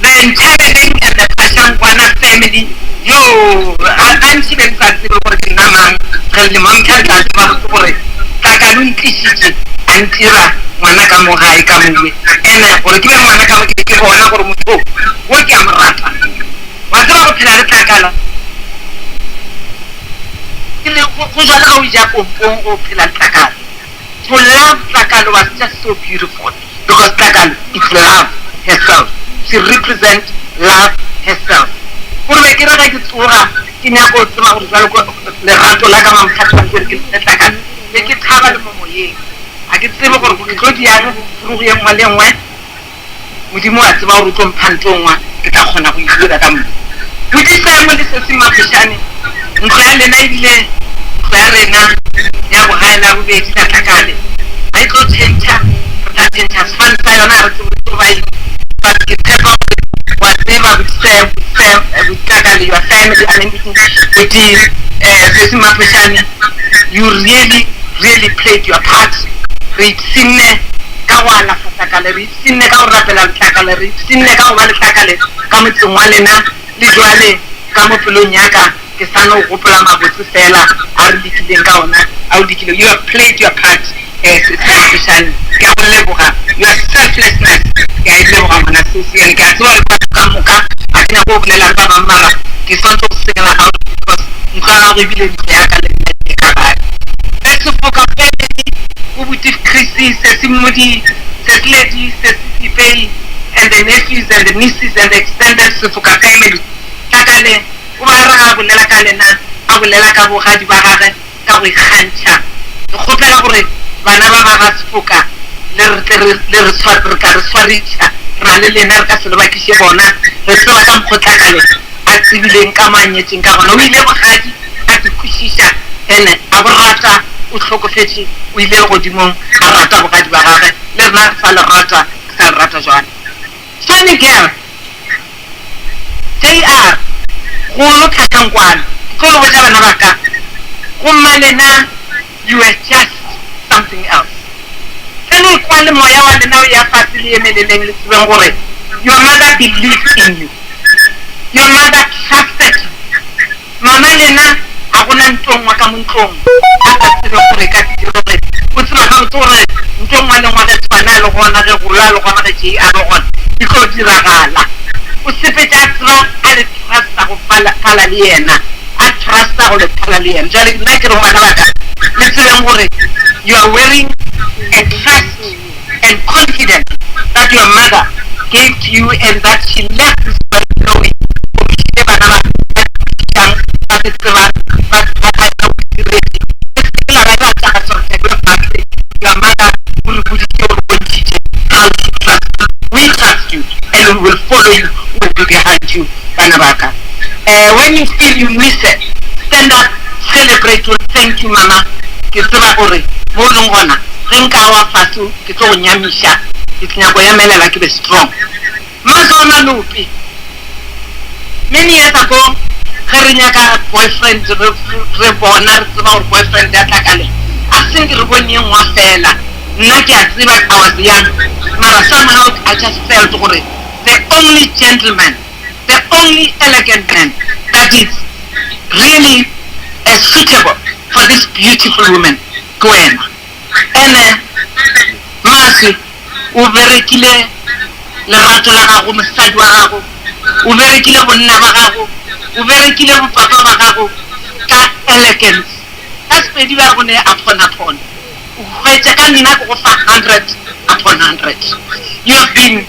the Ntšhabeleng and the Phashangwana family Yoo, ga, gantši be ke sa tsebe gore ke nna mang. Ge le mmontšha, le tla tseba botse gore Tlakane o ntlišitše a ntira ngwana ka mo gae ka mowe. Ene gore ke be ngwana ka mo, ke be ke bona gore motho wo ke a mo rata. Wa tseba go phela le Tlakala ke le, go, go jwalo ge o eja pompong go phela le Tlakala. To love Tlakalo was just so beautiful because Tlakalo is love herself. She represent love herself. Gore be ke re ge ke tsoga ke nyaka go tseba gore jwalo ko lerato la ka mamtlhatlhwane ke re ke le Tlakalo, be ke thaba le mo moyeng. Ga ke tsebe gore ke tlo diang furugu ye nngwe le nngwe. Modimo wa tseba gore o tlo mpha ntho nngwe ke tla kgona go e dira ka moka. Modisemo le Sesi Maphošane, Ntlo ya lena ebile ntlo ya rena ya bogae la bobedi la Tlakale ga e tlo tšhentšha, re tla tšhentšha sefane sa yona, ga re tsebe e tlo ba eng, but ke tshepa gore wa tseba buti Sam, buti Sam, buti Tlakale, your family, I mean buti, buti eh, Sesi Maphošane, you really, really played your part. Re ipshinne ka go alafa Tlakale, re ipshinne ka go rapela Letlakale, re ipshinne ka go ba Letlakale ka motseng wa lena, le jwale ka mo pelong ya ka ke sa no gopola mabotse fela a re lekileng ka ona, a o lekile. You have played your part, eh, Sesi Maphošane, ke a go leboga. Your selflessness, ke a e leboga ngwana sesi, and ke a tseba gore batho ka moka ga ke nyake go bolela le ba bangwe mara ke swantse go singela out because ntlo ya gago ebile ntlo ya ka le nna ke ka gae. Re Sefoka family, bo buti Chrissy, Sesi Mmodi, Sesi Lady, Sesi Sipei and the nephews and the nieces and the extended Sefoka family. Tlakale o ba a re ga a bolela ka lena a bolela ka bogadi ba gage ka go ikgantšha. Ke kgopela gore bana ba ba ga Sefoka le re tle re le re tshware re tla re swariša ra le lena re ka se le bakiše bona. Re tseba ka mokgo Tlakale a tsebileng ka mo a nyetšeng ka gona. O ile bogadi a se kwešiša and a bo rata o hlokofetše o ile legodimong a rata bogadi ba gagwe le rena re sa le rata re sa le rata jwale. Funny girl. JR, Golo Tlhatlhankwana, ke tlo le botša bana ba ka, go mmalena you were just something else. Ge le ekwa le moya wa lena o eya fase le emeleleng le tsebeng gore your mother believed in you, your mother trusted you. Mama lena ga go na nto nngwe ka mo ntlong a sa tsebe gore e ka se dire gore o tseba gabotse gore nto nngwe le nngwe ge Tshwane a le gona, ge Golo a le gona, ge Jay a le gona di tlo diragala. O sepetše a tseba a le trusta go phala le yena, a trusta go le phala le yena. Jwale nna ke re go bana ba ka le tsebeng gore you are wearing a trust and confidence that your mother gave to you and that she left this world knowing o fihlile bana ba ba kwešišang ba se tsebang ba ba ba ba o diretše le se ke la ba la tšaga sona fase your mother o re boditše o re bontšhitše how to trust you we trust you and we will follow you we will be behind you bana ba ka uh, when you feel you miss it stand up celebrate o thank you mama ke tseba gore mo o leng gona Ge nka wa fase ke tlo go nyamiša, ke tlo nyaka go emelela ke be strong. Mazona Lope, Many years ago ge re nyaka boyfriend re re bona re tseba gore boyfriend ya Tlakale a se nke re bone ye nngwa fela. Nna ke a tseba I was young mara somehow I just felt gore the only gentleman, the only elegant man that is really suitable for this beautiful woman ke wena. Ene Maswi o berekile lerato la gago, mosadi wa gago, o berekile bonna ba gago, o berekile bopapa ba gago ka elegance. Ka Sepedi ba re go ne upon upon. O hwetše ka nna ke go fa hundred upon hundred. You have been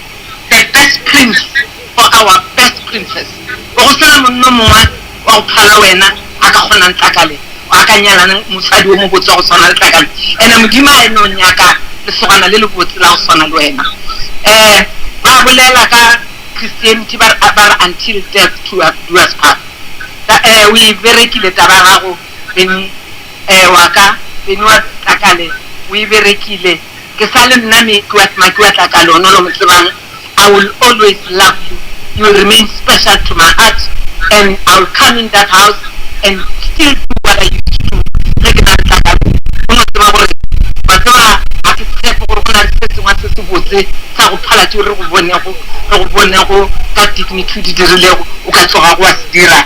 the best prince for our best princess. Be go sena monna o mongwe wa go phala wena a ka kgonang Tlakale. A ka nyalana mosadi wo mobotse wa go swana le Tlakale. Ene Modimo a no nyaka lesogana le lebotse la go swana le wena. Um ba bolela ka Christianity ba re, ba re until death to us do us part. Ka, eh, o e berekile taba ya gago, Benny, eh, wa ka, Benny wa Tlakale, o e berekile. Ke sa le nna me, ke wa, Maki wa Tlakale, ono lo mo tsebang. I will always love you, you will remain special to my heart and I will come in that house and still do what I used to do ge ke na le Tlakalo. O no tseba gore wa tseba ga ke tshepe gore go na le se sengwe se sebotse sa go phala tšeo re go bonego, re go bonego ka dignity o di dirilego o ka tsogago wa se dira.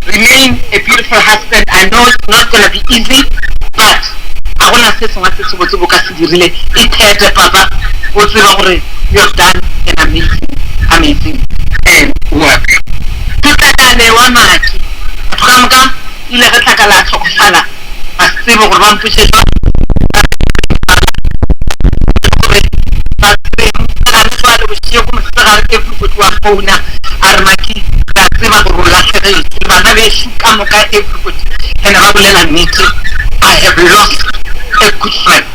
Remain a beautiful husband, I know it's not gonna be easy but ga gona se sengwe se sebotse bo ka se dirile, ithete papa o tsebe gore you have done an amazing amazing work. Ke Tlakale wa Maki, batho ka moka ile ge Tlakale a hlokofala ba se tsebe gore ba mpotše jwang gore ba tsebeng gare jwale bošego mosegare everybody wa founa a re Maki re a tseba gore o lahlegetšwe le bana bešo ka moka everybody and ba bolela nnete I have lost a good friend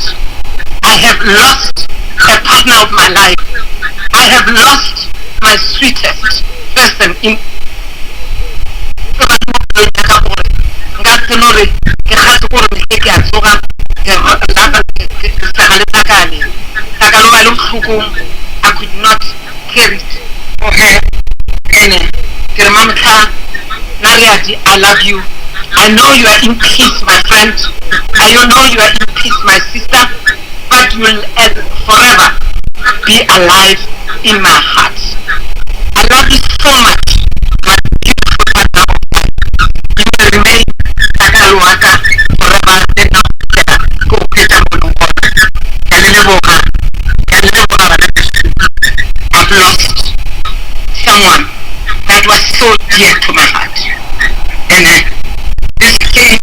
I have lost a partner of my life I have lost my sweetest person in. tsoga ke ke sega letlakale la ka lo ba le bohlokong I could not carry it for her ene ke re mamohla Nariadi I love you I know you are in peace my friend I know you are in peace my sister but you'll forever be alive in my heart I love you so much my beautiful partner of life you will remain Takalo wa ka forever le nna go fihlela ke go hwetša mo leng gona ke a le leboga ke a le leboga bana beso I've lost someone that was so dear to my heart and this came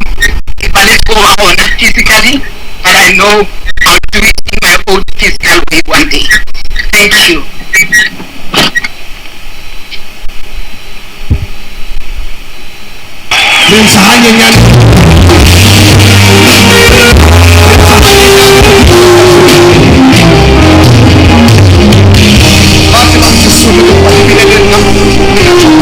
ke paletše go ba gona physically but I know I'll do it in my own physical way one day. Thank you. Le ntsha hanyenyane. Ba tsebang Sesotho ke kopa le bine le nna le ka thoko.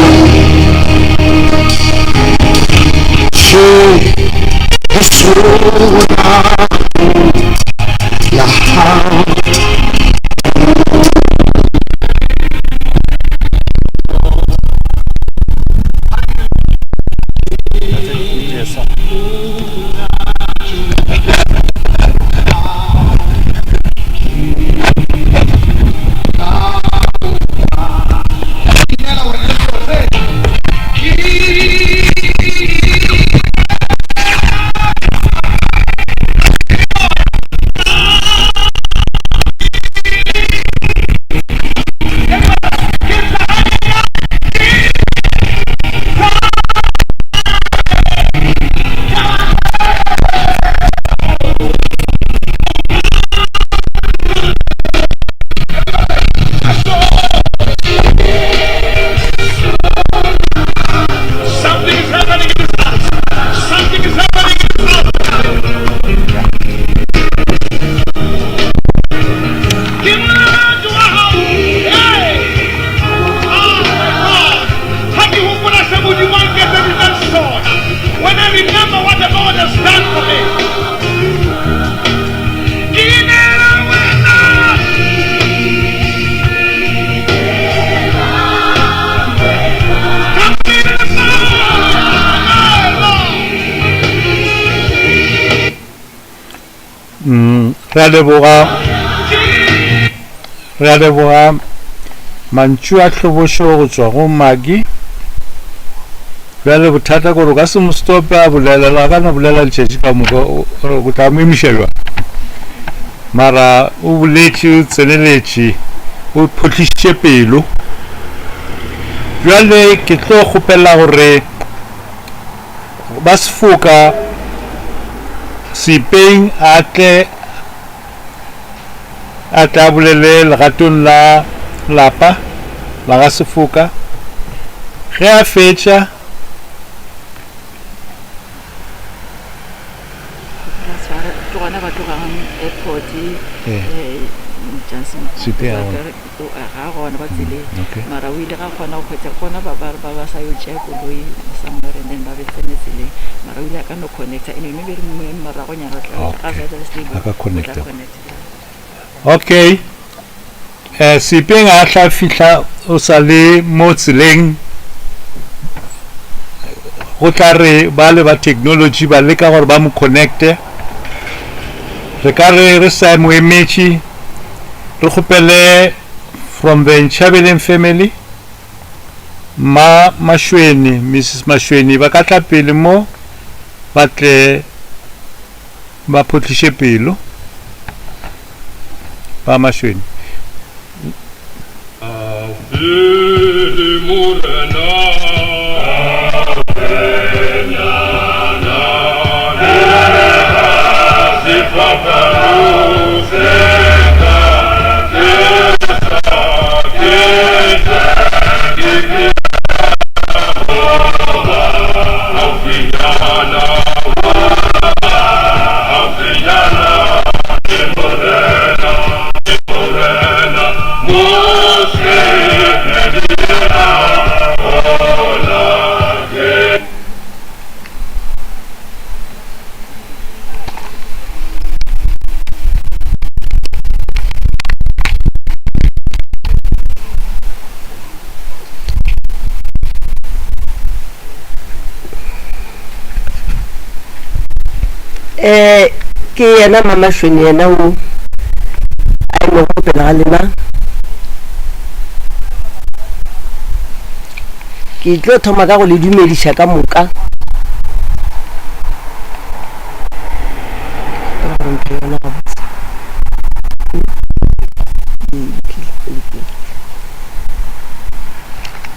Something is happening in this house. Something is happening in this house. Ke molato wa hao. Hey! Oh my God. Ha ke hopola se Modimo a nketseditseng sona. When I remember what the Lord has done for me. Ke ineela wena. Ka pele le Re a leboga, re a leboga mantšu a hlobošo go tšwa go Maki. Bjale bothata gore o ka se mo stope a bolela, a ka no bolela letšatši ka moka, o tla mo emiša bjang? Mara o boletše, o tseneletše, o photlišitše pelo. Bjale ke tlo kgopela gore ba sefoka Seipeng a tle a tle a bolele legatong la lapa la ga Sefoka. Ge a fetša. Ke gona ba tlogang airport Johnson ga gona ba tseleng mara o ile ga kgona go hwetša gona ba ba ba sa yo tšea koloi somewhere and then ba be tsene tseleng mara o ile a ka no connecta and maybe re moragonyana tla ga sa le stable a ka connecta. Okay. Eh, Sepeng a tla fihla o sa le mo tseleng go tla re ba le ba technology ba leka gore ba mo connecte re ka re re sa mo emetše re kgopele from the Nchabeleng family ma Mashweni Mrs Mashweni ba ka tla pele mo ba tle ba photliše pelo ba Mashweni. Um ke yena Mamašweni yena wo a emego pele ga lena. Ke tlo thoma ka go le dumediša ka moka.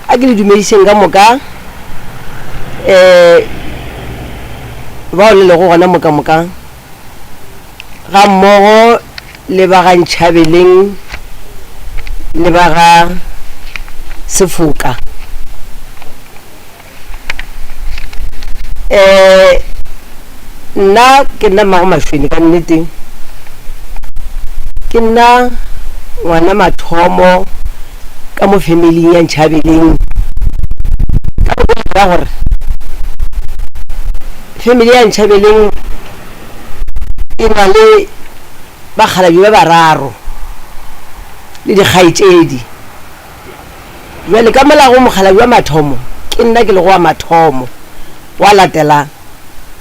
A ke le dumedišeng ka moka um bao le lego gona mo ka moka ga mmogo le ba ga Ntšhabeleng le ba ga Sefoka. Um nna ke nna mmago Mašweni ka nnete, ke nna ngwana mathomo ka mo familing ya Ntšhabeleng ka ra gore family ya Ntšhabeleng e na le bakgalabje ba bararo le dikgaetšedi. Bjale ka mola go mokgalabje wa mathomo ke nna ke lego wa mathomo, gwa latela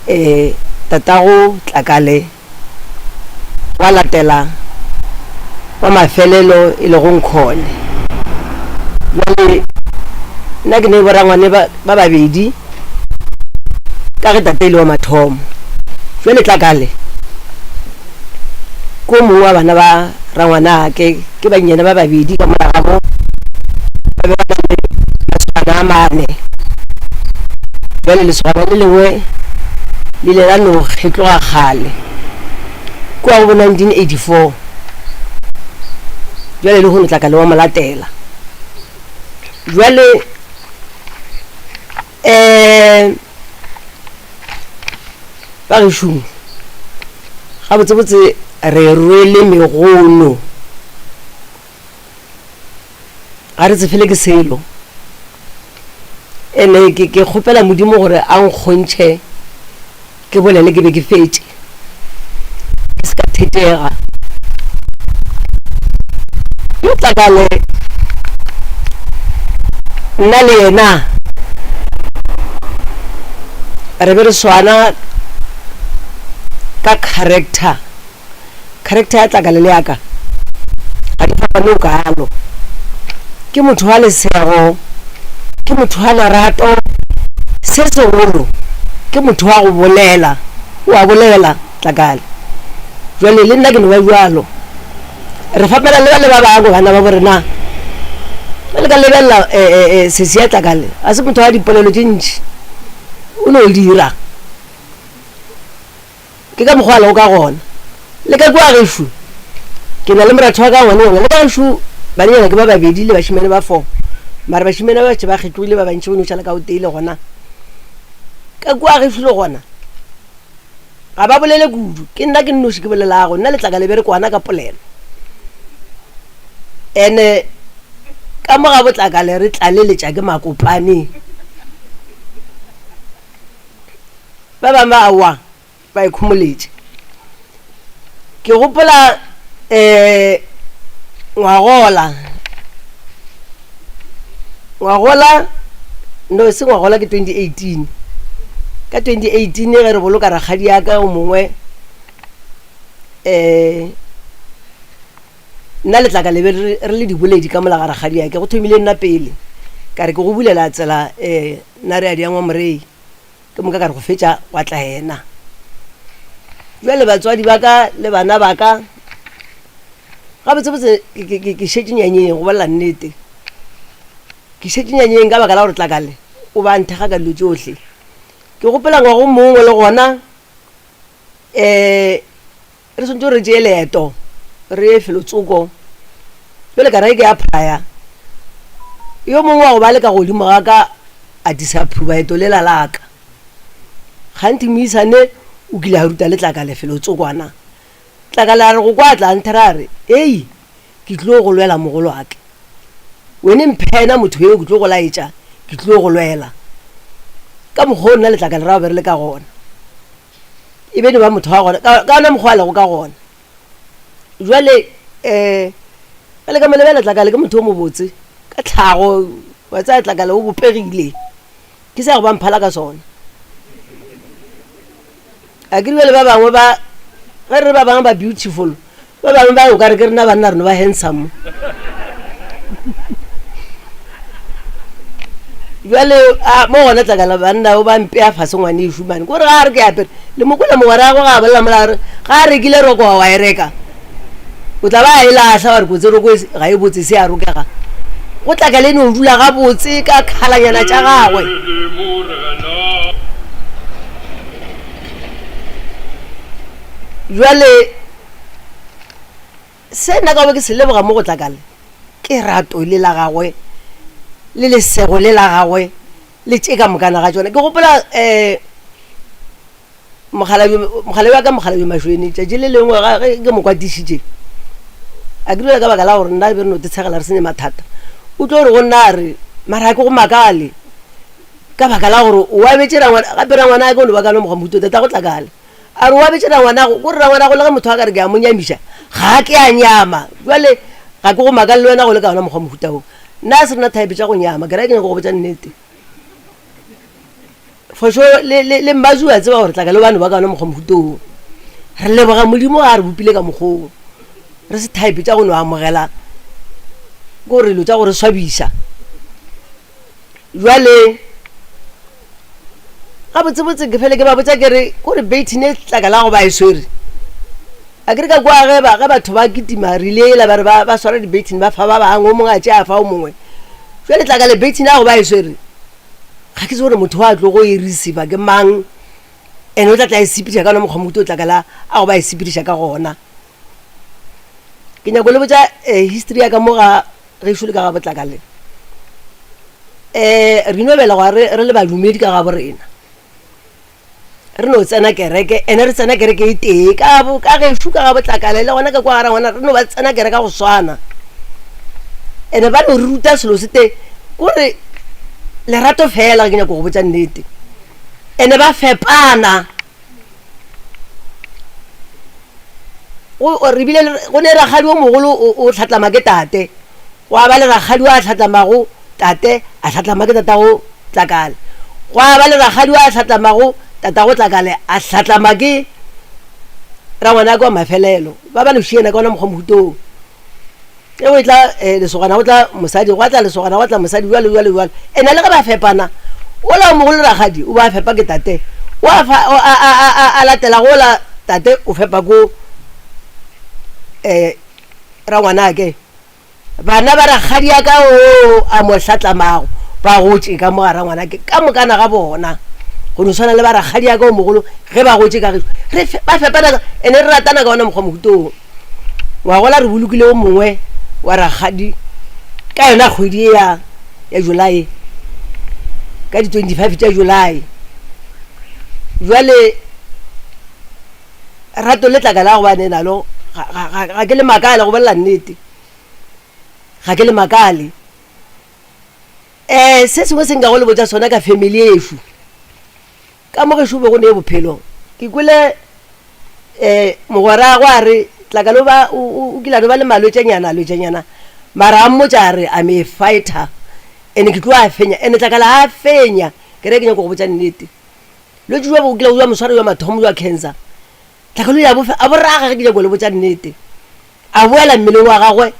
um tatago Tlakale, gwa latela wa mafelelo e lego Nkhone. Bjale nna ke ne borangwane ba ba babedi ka ge tate e le wa mathomo. Bjale Tlakale ke o mongwe wa bana ba rangwanake, ke bannyane ba babedi ka mola gabo ba be ba na le masogana a mane. Bjale lesogana le lengwe le ile la no kgetloga kgale kua go bo 1984, bjale lehono Tlakale wa mo latela. Bjale um ba gešo gabotsebotse re rwele megono, ga re tsefele ke selo. Ene ke ke kgopela Modimo gore a nkgontšhe ke bolele ke be ke fetše, ke se ka thetega. Yo Tlakale nna le yena re be re swana ka character. Character ya Tlakale le ya ka ga di fapane o kalo. Ke motho wa lesego, ke motho wa lerato, se segolo ke motho wa go bolela, o a bolela Tlakale. Jwale le nna ke no ba bjalo. Re fapana le ba le ba bangwe bana ba bo rena. Ge le ka lebelela sesi ya Tlakale, ga se motho wa dipolelo tše ntši, o no dira. Ke ka mokgwa a lego ka gona. Le ka kua gešo, ke na le moratho wa ka ngwanenyana. Le ka gešo banenyana ke ba babedi le bašemane ba four. Mara bašemane ba šetše ba kgethogile ba bantši go no šala ka o tee le gona. Ka kua gešo le gona ga ba bolele kudu. Ke nna ke nnoši ke bolelago. Nna le Tlakale be re kwana ka polelo. Ene ka mo ga boTlakale re tlaleletša ke Makopane. Ba bangwe ba aowa ba ikhomoletše. Ke gopola um ngwagola, ngwagola no e se ngwagola ke 2018. Ka 2018 ge re boloka rakgadiaka yo mongwe um Nna le Tlaka le be re le diboledi ka mola ga rakgadiake. Go thomile nna pele, ka re ke go bulela tsela um nna re a diangwa morei. Ke moka ka re go fetša gwa tla yena. Bjale batswadi ba ka le bana ba ka, gabotsebotse ke šetše nyanyeng go bolela nnete. Ke šetše nyanyeng ka baka la gore Tlakale o ba nthekga ka dilo tšohle. Ke gopola ngwaga o mongwe le gona um Re swanetše gore re tšee leeto re ye felotsoko. Bjale ka re ke applya, yo mongwe wa go ba le ka godimo ga ka a disapprova eto lela la ka. Kganthe moisane o kile a ruta le Tlakale felotsokwana. Tlakale a re go kwa a tla a nthera a re, Hei, ke tlilo go lwela mogolwake. Wene mphena motho eo ke tlo go laetša, ke tlilo go lwela. Ka mokgwa o nna le Tlakale ra be re le ka gona. E be no ba motho wa gona ka ka ona mokgwa a lego ka gona. Jwale um ge le ka mo lebelela Tlakale ke motho o mobotse ka tlhago, wa tseba Tlakale o bopegile, ke sa go ba mphala ka sona. A ke re bjale ba bangwe ba, ge re re ba bangwe ba beautiful, ba bangwe ba o ka re ke rena banna re no ba handsome. Bjale a mo gona tlakala banna o ba mpea fase ngwanešu mane kore ga a re ke apere le mokola mogweragwe ga a bolela mola a re ga a rekile roko wa wa e reka o tla ba a e lahla wa re kotse roko e ga e botse se a rokega go tlakala e no dula gabotse ka khalanyana tša gagwe. Bjale se nna ka be ke se leboga mo go Tlakale ke rato le la gagwe le lesego le la gagwe le tše ka mokana ga tšona. Ke gopola um mokgalabje mokgalabje wa ka mokgalabje Mašweni tšatši le lengwe ga ge ke mo kwatišitše a ke dula ka baka la gore nna be re no tshegela re se ne mathata o tlo re go nna a re mara ga ke go makale ka baka la gore o abetše rangwana gape rangwana ke o no ba ka no mokgwa mohuto tata go Tlakale. A re o abetše rangwanago, ko re rangwanago le ge motho a ka re ke a mo nyamiša, ga a ke a nyama. Bjale ga ke go makale le wena go le ka wona mokgwa mohuta wo. Nna a se rena type tša go nyama, ke ra ke nyaka go botša nnete. For sure le, le, le Mmazu a tseba gore tlaka le bano ba ka wona mokgwa mohuta wo. Re leboga Modimo ga a re bopile ka mokgwa wo. Re se type tša go no amogela ko re dilo tša go re swabiša. Bjale gabotsebotse ke fele ke ba botša ke re ko re beithine tlaka la go ba e swere a ke re ka kwa ge ba ge batho ba kitima rile ela ba re ba ba swara dibeithine ba fa ba bangwe o mongwe a tšea a fa o mongwe jale tlaka le beithine ya go ba e swere ga ke tse gore motho wa tlo go e receiver ke mang ene o tla tla e sepediša ka ona mokgwa mohuta o tlakala a go ba e sepediša ka gona ke nyako le botša eh, history ya ka mo ga Gešo le ka ga Botlakale, um re no belegwa re re le badumedi ka gabo rena. Re no tsena kereke, ene re tsena kereke e tee ka bo ka gešo ka ga Botlakale le gona ka kwa ga rangwana re no ba tsena kereke go swana. Ene ba no re ruta selo se tee, kore lerato fela ge ke nyaka go botša nnete. Ene ba fepana. Go re bile go ne rakgadi o mogolo o hlatlama ke tate, gwa ba le rakgadi wa hlatlamago tate a hlatlama ke tatago Tlakale, gwa ba le rakgadi wa hlatlamago tatago Tlakale a hlatlama ke rangwanake wa mafelelo. Ba ba no šiana ka ona mokgwa mohutong. Ge go etla eh, lesogana go tla mosadi, gwa tla lesogana gwa tla mosadi, jwalo jwalo jwalo. Ene le ge ba fepana, ola o mogolo rakgadi o ba fepa ke tate, o a fa a a a a latela go ola tate o fepa ko eh rangwanake. Bana ba rakgadi ya ka o a mo hlatlamago ba gotše ka mo ga rangwanake ka mokana ga bona. Go no swana le ba rakgadi ya ka o mogolo ge ba gotše ka gešo re ba fepana ene re ratana ka ona mokgwa mohutong. Ngwagola re bolokile o mongwe wa rakgadi ka yona kgwedi ye ya ya July ka di 25 tša July. Jwale rato le tlaka la gobane nalo ga ke le makale go bolela nnete, ga ke le makale. Um se sengwe se nka go le botša sona ka family yešo, ka mo gešo be go ne bophelo ke kwele um mogweragwe a re Tlakalo ba o kile a no ba le malwetšanyana lwetšanyana mara a mmotša a re I'm a fighter and ke tlo a fenya and Tlakala a fenya ke re ke nyako go botša nnete lwetši jwa bo kile jwa moswaro jwa mathomo jwa cancer Tlakalo ya bofe a boraga ge ke nyako le botša nnete a boela mmeleng wa gagwe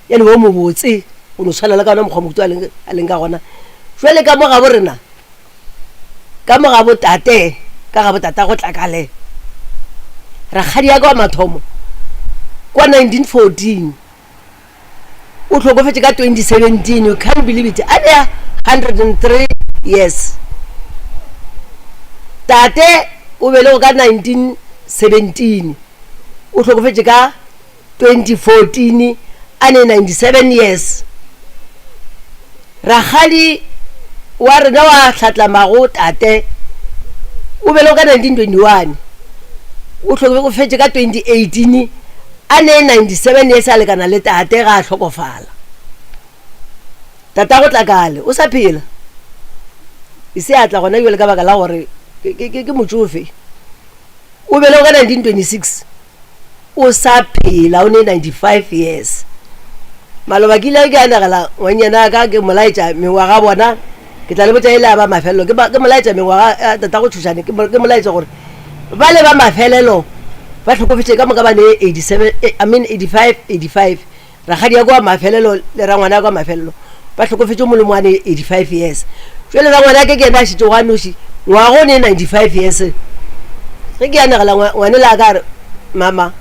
ya no ba mobotse go no tshwana le ka ona mokgwa mohuto a leng ka gona jwale ka mo gabo rena Ka mo ga botate, ka ga botatago Tlakale, rakgadiaka wa mathomo kwa 1914, o hlokofetše ka 2017, you can't believe it, a ne 103 years. Tate o belego ka 1917, o hlokofetše ka 2014 a ne 97 years. Rakgadi wa rena wa hlatlamago tate o belegwe ka 1921 o hlokofetše ka 2018 a ne 97 years a lekana le tate ga a hlokofala. Tatago Tlakale o sa phela e se a tla gona bjale ka baka la gore ke motšofe. O belegwe ka 1926 o sa phela o ne 95 years maloba ke ile ke anegela ngwannyana ka ke molaetša mengwaga bona ke tla le botša e le a ba mafelelo ke molaetša mengwaga tata go tšhošane ke molaetša gore Bale ba mafelelo ba hlokofetše ka moka ba ne 87, eh, I mean 85, 85. Rakgadi ya kwa mafelelo le rangwana ya kwa mafelelo ba hlokofetše mongwe le mongwe a ne 85 years. Jwale rangwana ke ke yena a šetšego a noši ngwaga o ne 95 years. Ge ke anegela ngwane la ka re mama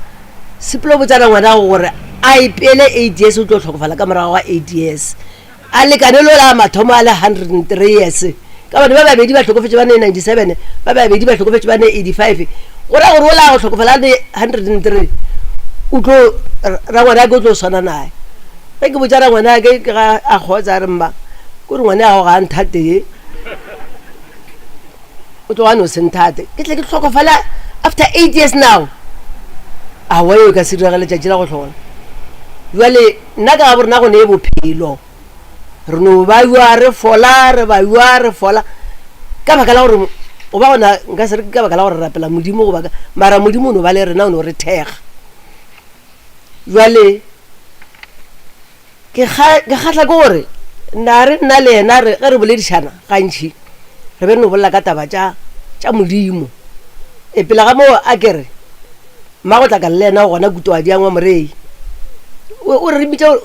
sepelo botsa rangwana gore a ipeele 8 years o tlo hlokofala ka morago ga 8 years. A lekane lo la mathomo a le 103 years. Ka bane ba babedi ba hlokofetše ba ne 97, ba babedi ba hlokofetše ba ne 85. Go ra gore o la go hlokofala a ne 103, o tlo, rangwanake o tlo swana naye. Ge ke botša rangwanake ke ga a kgotsa a re mma, ko re ngwane ya gago ga a nthate ye. O tloga no se nthate. Ke tle ke hlokofala after 8 years now. Aowa eo e ka se direge letšatši la go hlola. Jwale nna ka gabo rena go ne bophelo. Re no ba ywa re fola, re ba ywa re fola. Ka baka la gore go ba gona nka se re ke ka baka la gore re rapela Modimo goba ka, mara Modimo o no ba le rena o no re thekga. Jwale Ke kgahla ke gore na re nna le yena re ge re boledišana gantši re be re no bolela ka taba tša tša Modimo. E pele ga moo a ke re Mmagotlakala le yena o gona Kutwadi ya Ngwamorei. O re bitša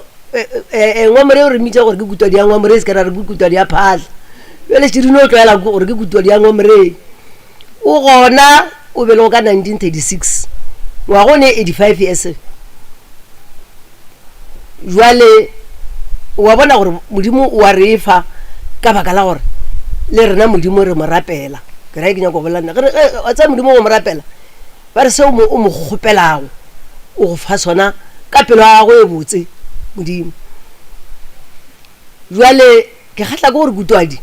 Ngwamorei o re mmitša gore ke Kutwadi ya Ngwamorei se ka ra re ke Kutwadi ya Phaahla. Bjale še di no tlwaela gore ke Kutwadi ya Ngwamorei. O gona o belegwe ka 1936 ngwaga o ne 85 years. Bjale o a bona gore Modimo o a re fa ka baka la gore le rena Modimo re mo rapela. Ke ra ke nyaka go bolela nna. Wa tseba Modimo go mo rapela, ba re seo o mo kgopelago o go fa sona ka pelo ya gagwe e botse Modimo. Bjale ke kgahla ke gore Kutwadi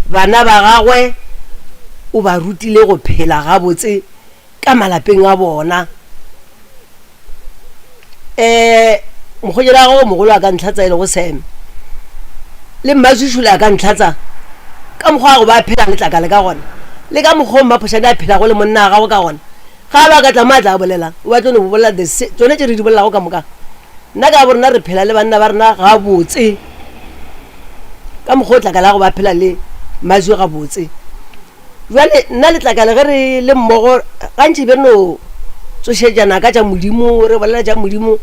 bana ba gagwe o ba rutile go phela gabotse ka malapeng a bona. Um mokgonyana wa gagwe mogolo a ka ntlhatsa e lego Sam le Mmatswišole a ka ntlhatsa ka mokgwa wa go ba phela letlakale ka gona le ka mokgwa o Mmaphošane a phelago le monna wa gagwe ka gona. Ga ba ka tla mo a tla bolelang, o ba tlo no bolela the tsone tše re di bolelago ka moka. Nna ka bo rena re phela le banna ba rena gabotse ka mokgwa o tlakala go ba phela le Mazwi gabotse. Bjale nna le Tlakale ge re le mmogo gantši be re no tsošetšana ka tša Modimo, re bolela tša Modimo,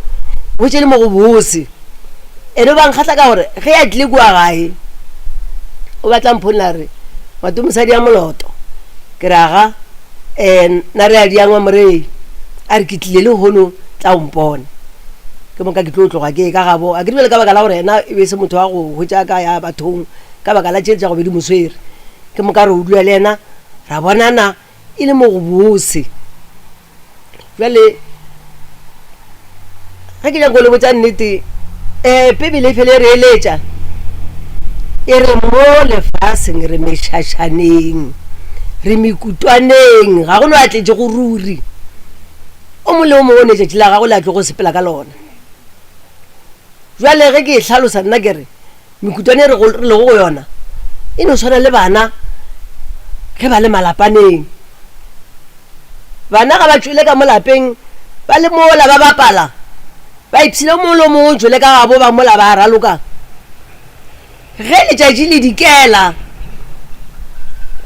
hwetše le mo go bose. Ene o ba nkgahla ka gore ge a tlile kua gae o batla mphonela a re Ngwato mosadi ya moloto. Ke re aga um na re a diangwa morei a re ke tlile lehono tla o mpone. Ke moka ke tlo tloga ke ye ka gabo. A ke dumele ka baka la gore yena e be e se motho wa go hwetša ka ya bathong ka baka la tše tša go be di mo swere. Ke moka re o dula le yena ra bonana e le mo go bose. Bjale ge ke nyaka go le botša nnete, um Bibele e fele e re eletša e re mo lefaseng re mešašaneng, re mekutwaneng, ga go no a tletšego ruri. O mongwe le o mongwe o ne tšatši la gagwe le a tlo go sepela ka lona. Bjale ge ke e hlalosa nna ke re Mekutwana e re lego go yona e no swana le bana ge ba le malapaneng. Bana ga ba tšwele ka mo lapeng ba le mola ba bapala, ba ipshina, o mongwe le o mongwe o tšwele ka gabo ba mola ba raloka. Ge letšatši le dikela,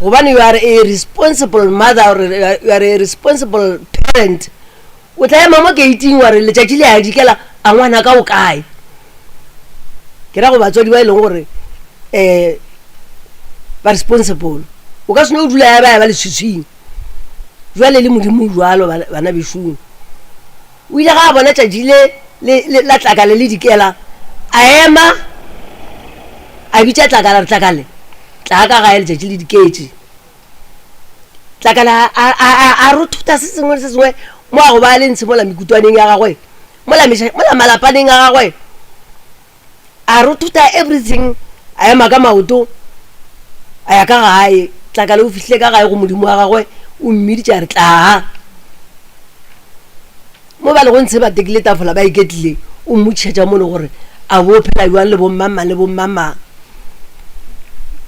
gobane you are a responsible mother or you are a responsible parent, O tla ema mo keiting wa re, Letšatši le a dikela, a ngwanaka o kae? Ke ra go batswadi ba e leng gore um ba responsible. O ka se no dula ya ba ya ba leswiswing. Jwale le Modimo o jwalo bana bešong. O ile ga a bona tšatši le le la tlakale le dikela, a ema a bitša tlakale a re, Tlakale, tlaa ka gae letšatši le diketše. Tlakala a, a, a, a rothotha se sengwe le se sengwe mo a go ba le ntshe mola mekutwaneng ya gagwe, mola meša, mola malapaneng a gagwe. A rothotha everything, a ema ka maoto, a ya ka gae. Tlakala o fihlile ka gae go Modimo wa gagwe, o mmiditše a re, Tlaa. Mo ba lego ntshe ba tekile tafola ba iketlile, o mmotšiša tša mono gore a bo phela bjang le bommamang le bommamang.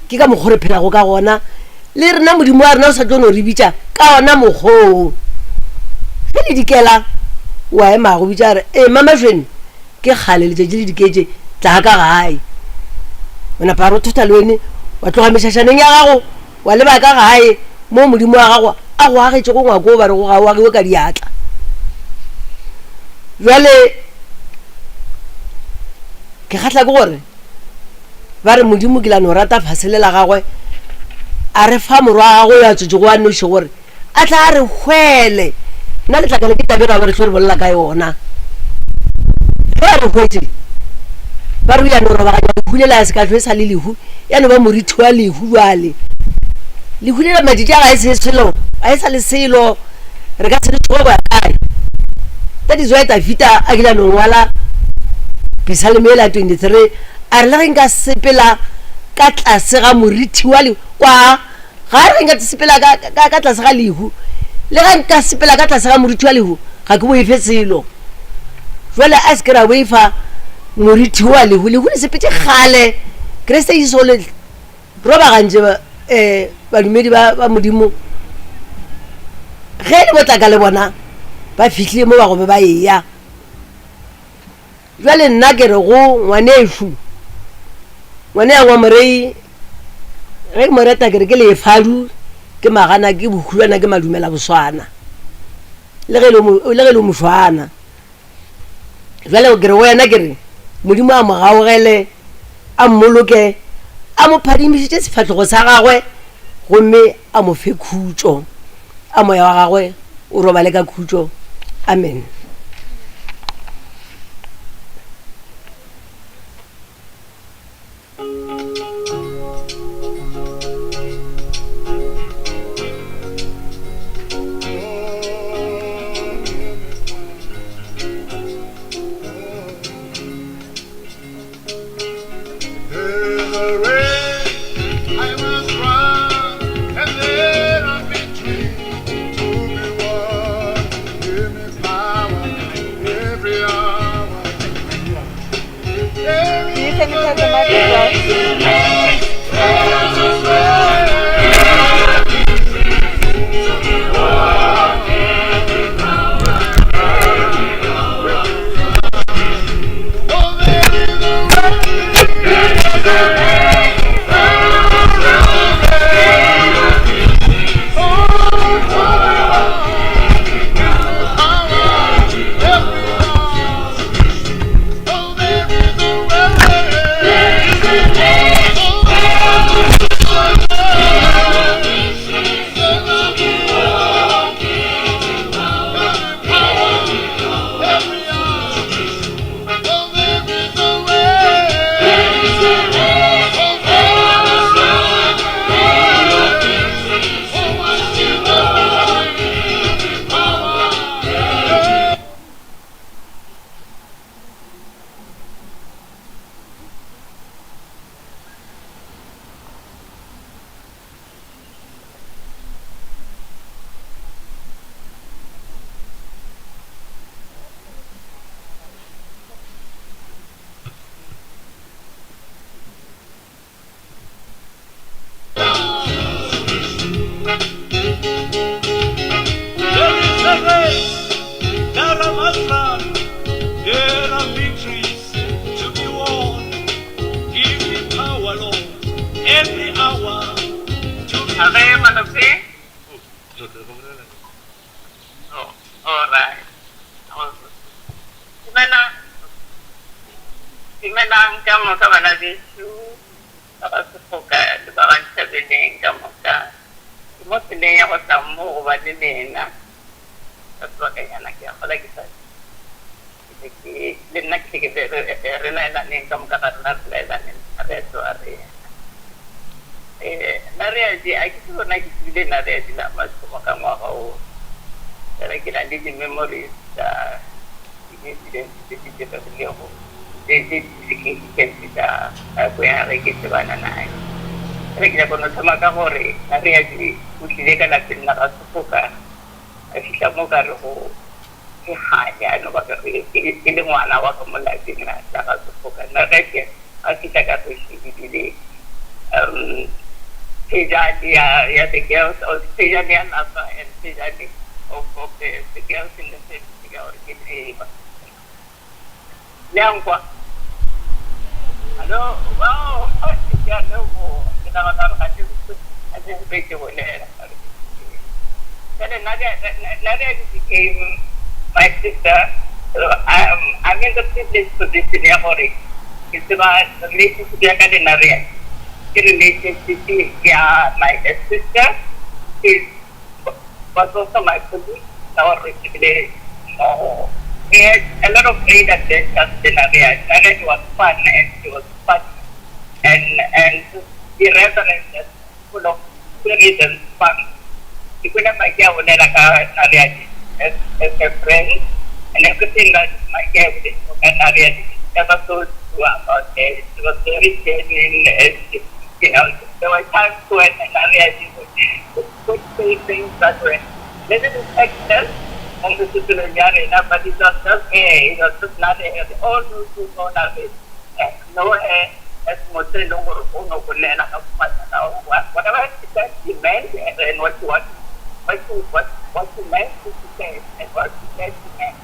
Ke ka mokgo re phelago ka gona, le rena Modimo wa rena o sa tlo no re bitša ka ona mokgoo. Ge le dikela, o a ema a go bitša a re, Ee, Mama Jane, ke kgale letšatši le diketše, tlaa ka gae. O napa a rothotha le wene, wa tloga mešašaneng ya gago, wa leba ka gae moo Modimo wa gago. a go agetšego ngwako o ba rego ga o agiwe ka diatla. Bjale ke kgahla ke gore ba re Modimo ke la no rata fase le la gagwe a re fa morwa wa gagwe yo a tswetšego a noši gore a tla a re hwele. Nna letlakala ke tabe ra ba re tlo re bolela ka yona. Ge a re hwetše ba re o ya no robaganya lehu le la se ka hlwe sa le lehu ya no ba morithi wa lehu bjale. Lehu le la matšatši a ga e se selo, ga e sa le selo, re ka se le tsoge go ya kae. That is why Dafita a kile a no ngwala Psalm ela 23 a re le ge nka sepela ka tlase ga morithi wa lehu kwa Ga a re nka sepela ka, ka, ka tlase ga lehu, le ge nka sepela ka tlase ga morithi wa lehu, ga ke boife selo. Jwale a se ke ra boifa morithi wa lehu. Lehu le sepetše kgale. Kriste Jesu o le robagantše um badumedi ba, ba Modimo. Ge le botlaka le bona ba fihlile mo ba go be ba eya. Bjale nna ke re go ngwanešu, ngwane ya Ngwamorei, ge ke mo reta ke re ke lefadu, ke magana, ke bohulwana, ke madumela boswana, le ge le le mošwana. Bjale ke re go yena ke re Modimo a mo gaogele, a mmoloke, a mo phadimišetše sefahlogo sa gagwe gomme a mo fe khutšo, a moya wa gagwe o robale ka khutšo. Amen. There is a race that I must run. There are victories to be won. Give me power, Lord, every hour to be. A ge Malope? Oh, all right. Dumelang. Dumelang ka moka bana bešu ba ga Sefoka le ba ga Nthabeleng ka moka. Ke mo tseleng ya go tla mo go ba le lena ka sebakanyana ke a gola ke sa ke be ke le nna ke tle ke re laelaneng ka moka ga rena re laelaneng re tloga re ya. Eh, Nariadi, a ke tsebe na ke tsebile Nariadi la mathomo ka ngwaga wo. Fela ke na le di-memories tša di-incidents tse di diregilego tse tse di significant tša nako ya ge ke tsebana naye. Fela ke nyaka no thoma ka gore Nariadi o tlile ka lapeng la ga Sefoka, a fihla mo ka rego ke kgale a no ba e le ngwana wa ka mo lapeng la ga Sefoka. Nariadi a fihla ka gešo ebile um phejane ya ya the girls or phejane ya lapa and phejane of of the the girls in the family ka gore ke tseba le a nkwa hallo wow ke a leboga ke nagana gore ga ke ga ke sepetse bolela. Bjale Nadia, Nadia became my sister. So I'm, I'm in the privileged position ya gore ke tseba relationship ya ka le Nadia. Ke relationship ya my sister. She was also my colleague. Ka gore re šomile mmogo. We had a lot of great adventures le Nadia. Nadia was fun and she was funny and and irreverent and full of spirit and fun. Ke kwele Mike a bolela ka Nariadi as, as a friend and everything that Mike a boletšego ka Nariadi is ever so true about her. She was very genuine and you know, there were times when Nariadi would, would say things that were little infectious mo mesepelong ya rena, but it was just her, it was just not her. All those who know Nariadi know her as motho e leng gore o no bolela ka bomatlana whatever she said she meant and what she what what she what, what she meant she said and what she said she meant.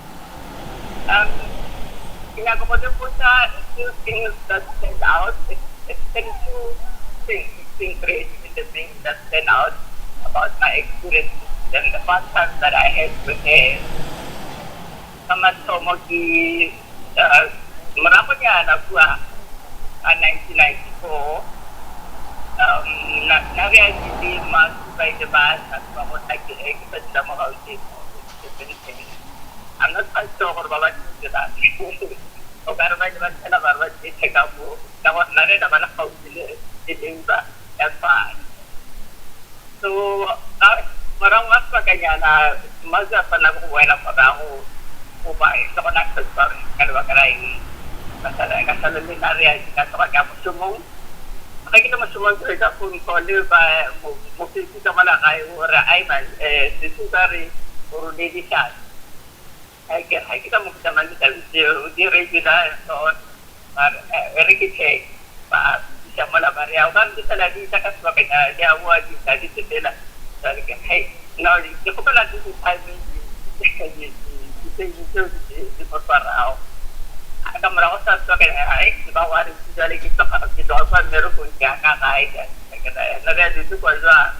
Ke nyaka go le botsa few things that stand out. It's 32 things great in the things that stand out about my experience and the fun times that I had with her. Sa mathomo ke moragonyana kua ka 1994, nna re a le Masu ba ile ba tlhatlhoba go tla ke ke sa dula mo Gauteng mo Germiston. I'm not quite sure gore ba ba dirang. O ka re ba ile ba tshela ba re ba tšhetšhe ka mo ka gore nna re ba le gaufi le le labour ya Tshwane. So ka morago ga sebakanyana Masu a swanela ke go boela morago goba le gona ke sa tseba gore ka lebaka la eng ka sala ka sala le nna re ka tloga ka ya mošomong. Ge ke le mošomong ke hwetša phone call ba mofepi ka mola gae o re ai man sesi ba re o roledišane. Ke re ga ke sa mohuta mang ditaba tšeo di regular and so on. Ba re e re ke check ba fihla mola ba re o ka re di fela di tla ka sebakanyana di a boa di tla di sepela. Jwale ke re hei no ke kgopela di di-time tseo di mo swarago. Ka morago sa sebakanyana hei ke ba gwa re jwale ke tloga ke tloga kwa mmerekong ke ya ka gae ka nna re a dutse kwa jwang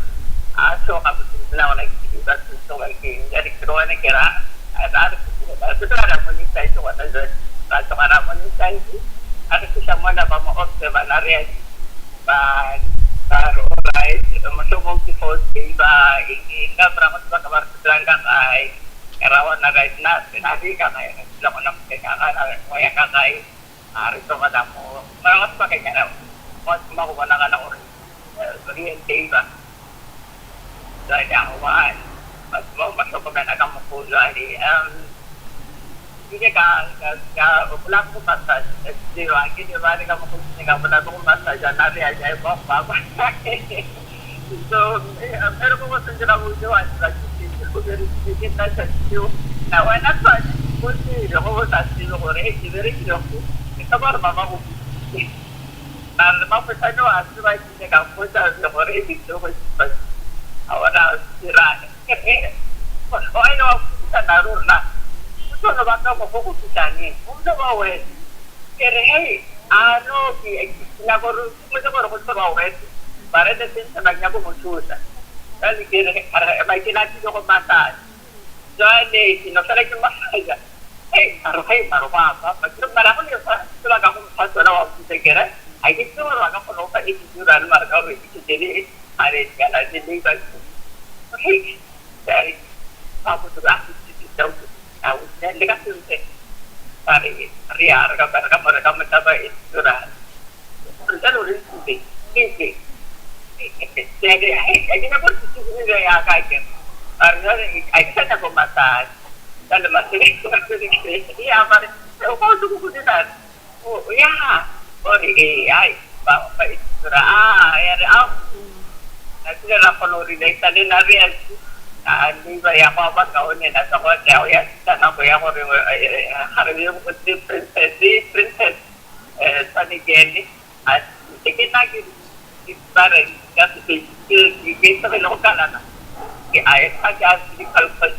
a tloga la gona ke ke ba tsoga ke jwale ke re gona ke ra a re re tloga ra mo inside gona jwale ra tloga ra mo inside a re fihla mola ba mo observa na re ba ba re alright mohlomong ke first day ba eng eng ka morago sebaka ba re sepelang ka gae ke ra gona right na na re ka gae re dula gona mokeng ka gae go ya ka gae a re tlogela mo morago sebakanyana gwa thoma go bonagala gore real labor jwale aowa batho bao ba hlokomela ka mokgwa o jwale. Ke ile ka ka gopola go massage ga ke lebale ka mokgwa o ke ile ka gopola go massage na re a ja e kwa go ba so mmereko go sentse ga botse wa tseba ke go berekile ke nna tšatši leo na wena tshwane o tsebe go bo sa tsebe gore e ke berekile go ke ka gore mama go boditse mare mamohlane wa tseba ke ile ka mmotsa gore e ke tlo go a bona dira o ile wa fihla na ruri na o tlo no ba ka mokgo go fihlaneng o tlo ba wena ke re hei a no ke nyaka gore o gore go tlo ba wena ba re the same time ke nyaka go mo thusa jale ke re ma ke lapile go massage jale ke no fela ke massage hei a re hei mare go a papa ke re mara go le fa tseba ka go mpha tsona wa mpitsa ke re ga ke tsebe gore ba ka kgona go fa epidural mare ka gore ke jele a re kana le labor hei ba go dira le ka sentle ba re re ya re ka re ka mo re ka mo hlaba epidural gore jalo re ntse ke ke ke nyako gore ya ka ke a re jale a ke sa nyako massage jale masele ya mare o ka o se go dira ya gore ee ai ba ba epidural a ya re a na kile ra kgona go relaxa le nna re a labor ya go ba kaone na tsa go ya ya fihla nako ya gore ga re be princess princess tshwanekele a ke nna ke ba re ka sepedi ke ke tlogele go kalana ke a e ke a physical coach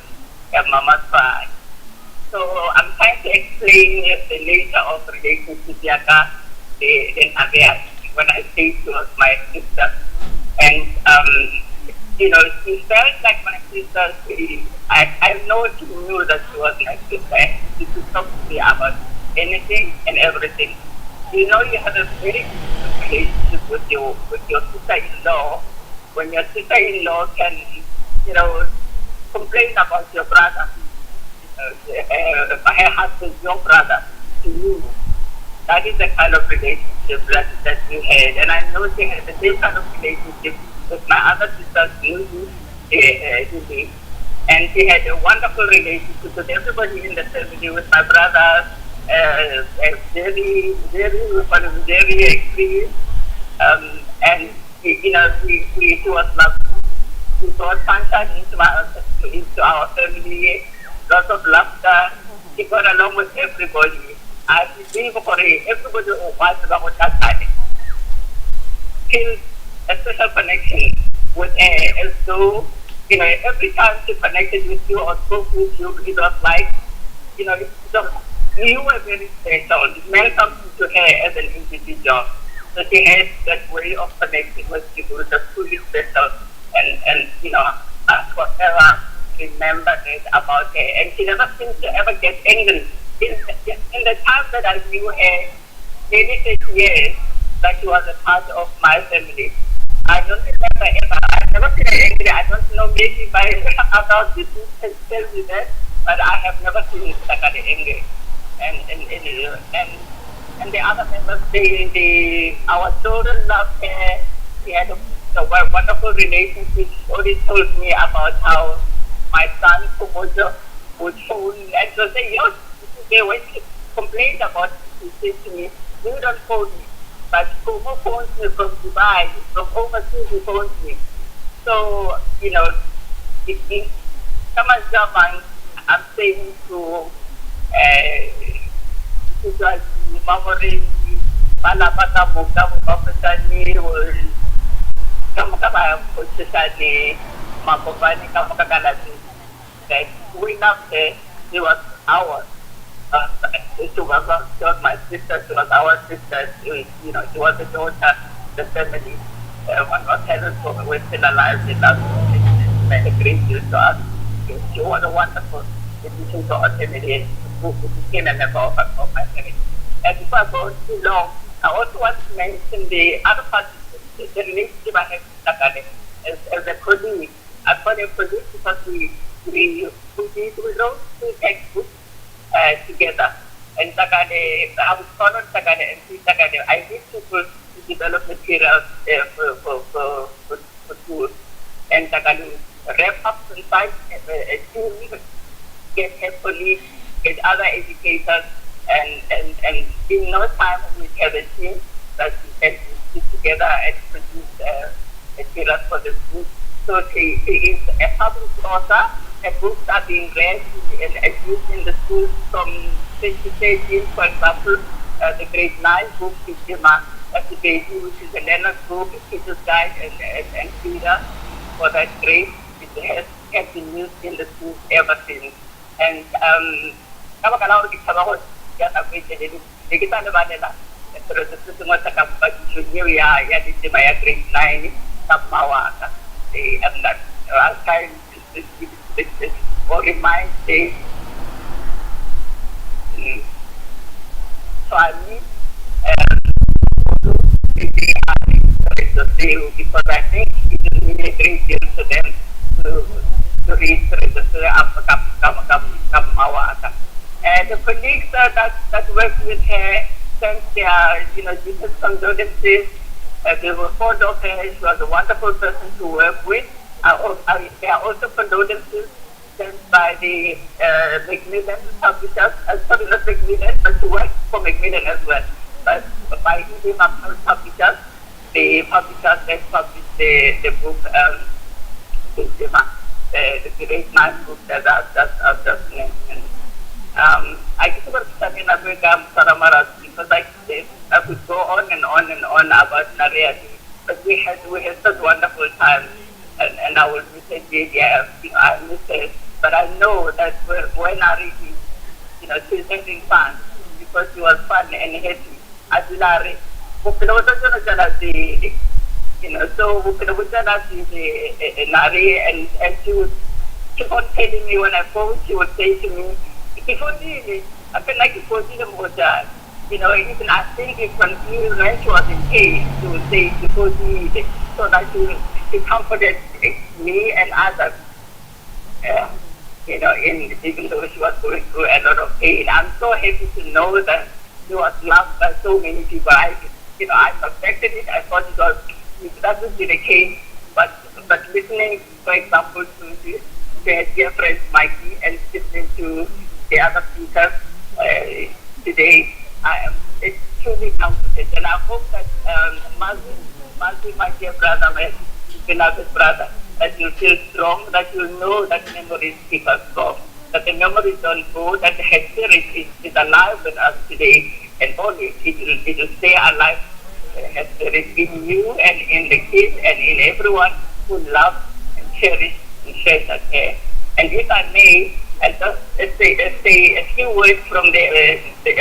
ya mama Tshwane. So I'm trying to explain the nature of relationship ya ka le le Nabea when I say she was my sister. And You know, she felt like my sister. She, I know she knew that she was my sister. She could talk to me about anything and everything. You know, you have a very good relationship with your sister-in-law. When your sister-in-law can, you know, complain about your brother, her husband, your brother, to you. That is the kind of relationship that we had. And I know she had the same kind of relationship with my other sisters, Lulu, and she had a wonderful relationship with everybody in the family, with my brothers, very, very, very extreme. And, you know, she was lovely. She brought sunshine into our family, lots of laughter. She got along with everybody. I believe everybody who was about that time feels a special connection with her, as though, you know, every time she connected with you or spoke with you, it was like, you know, you were very special. It meant something to her as an individual. So she has that way of connecting with people that's truly special. And you know, I forever remember that about her. And she never seemed to ever get angry. In the time that I knew her, nearly 30 years, that she was a part of my family. I don't remember ever. I've never seen her angry. I don't know, maybe my adult sisters can tell me that, but I have never seen Tlakale angry. And the other members, our children loved her. She had a wonderful relationship. She always told me about how my son, Komojo, would phone and she would say, yo, when she complained about it, she said to me, you don't phone me. But Komo phones me from Dubai, from overseas he phones me. So, you know, I'm saying to that we loved her. She was ours. She was my sister. She was our sister. She, you know, she was a daughter. The family. When our parents were still alive, they loved her. She made a great deal to us. She was a wonderful addition to our family, who became a member of my family. And before I go too long, I also want to mention the other part, the relationship I have with Tlakale as a colleague. I call her colleague because we wrote two textbooks together. And Tlakale, I would call on Tlakale and see Tlakale. I need people to develop materials for schools. And Tlakale would wrap up and find a team, get her colleagues, get other educators, and in no time we have a team that we can put together and produce materials for the school. So she is a published author. Her books are being read and used in the schools from 2013, for example, the grade 9 book, which is a learner's book, a teacher's guide, and reader for that grade. It has been used in the schools ever since. And grade 9 or remind the so I mean because I think it will mean a great deal to them to read and the colleagues that worked with her sent their, you know, deepest condolences. They were fond of her. She was a wonderful person to work with. There are also condolences sent by the Macmillan publishers, sorry, not Macmillan, but she worked for Macmillan as well. But by the publishers, the publishers that published the book, the Great Man book that I've just mentioned. I just want to say because I could go on and on and on about Nare, but we had such wonderful times, and I will miss it. Yeah, you know, I miss it, but I know that when Nare is, you know, she's having fun because she was fun and happy. You know, so bophelo bo tswela pele Nare and and she would keep on telling me when I phone, she would say to me, ke fodile, gape nna ke fodile mogotšana. You know, even I think it confused when she was in pain, she would say ke fodile, so that she, she comforted me and others. You know, in, even though she was going through a lot of pain. I'm so happy to know that she was loved by so many people. I, you know, I suspected it. I thought it was, that would be the case. But, but listening, for example, to, to, to her dear friend Mikey and listening to the other speakers today, I am it's truly comforted. And I hope that Mazi, Mazi, my dear brother, my beloved brother, that you feel strong, that you know that memories keep us strong, that the memories don't go, that her spirit is, is alive with us today, and always it will, it will stay alive, her spirit in you and in the kids and in everyone who loves and cherish and treasures her. And if I may, I just say, say a few words from the, the,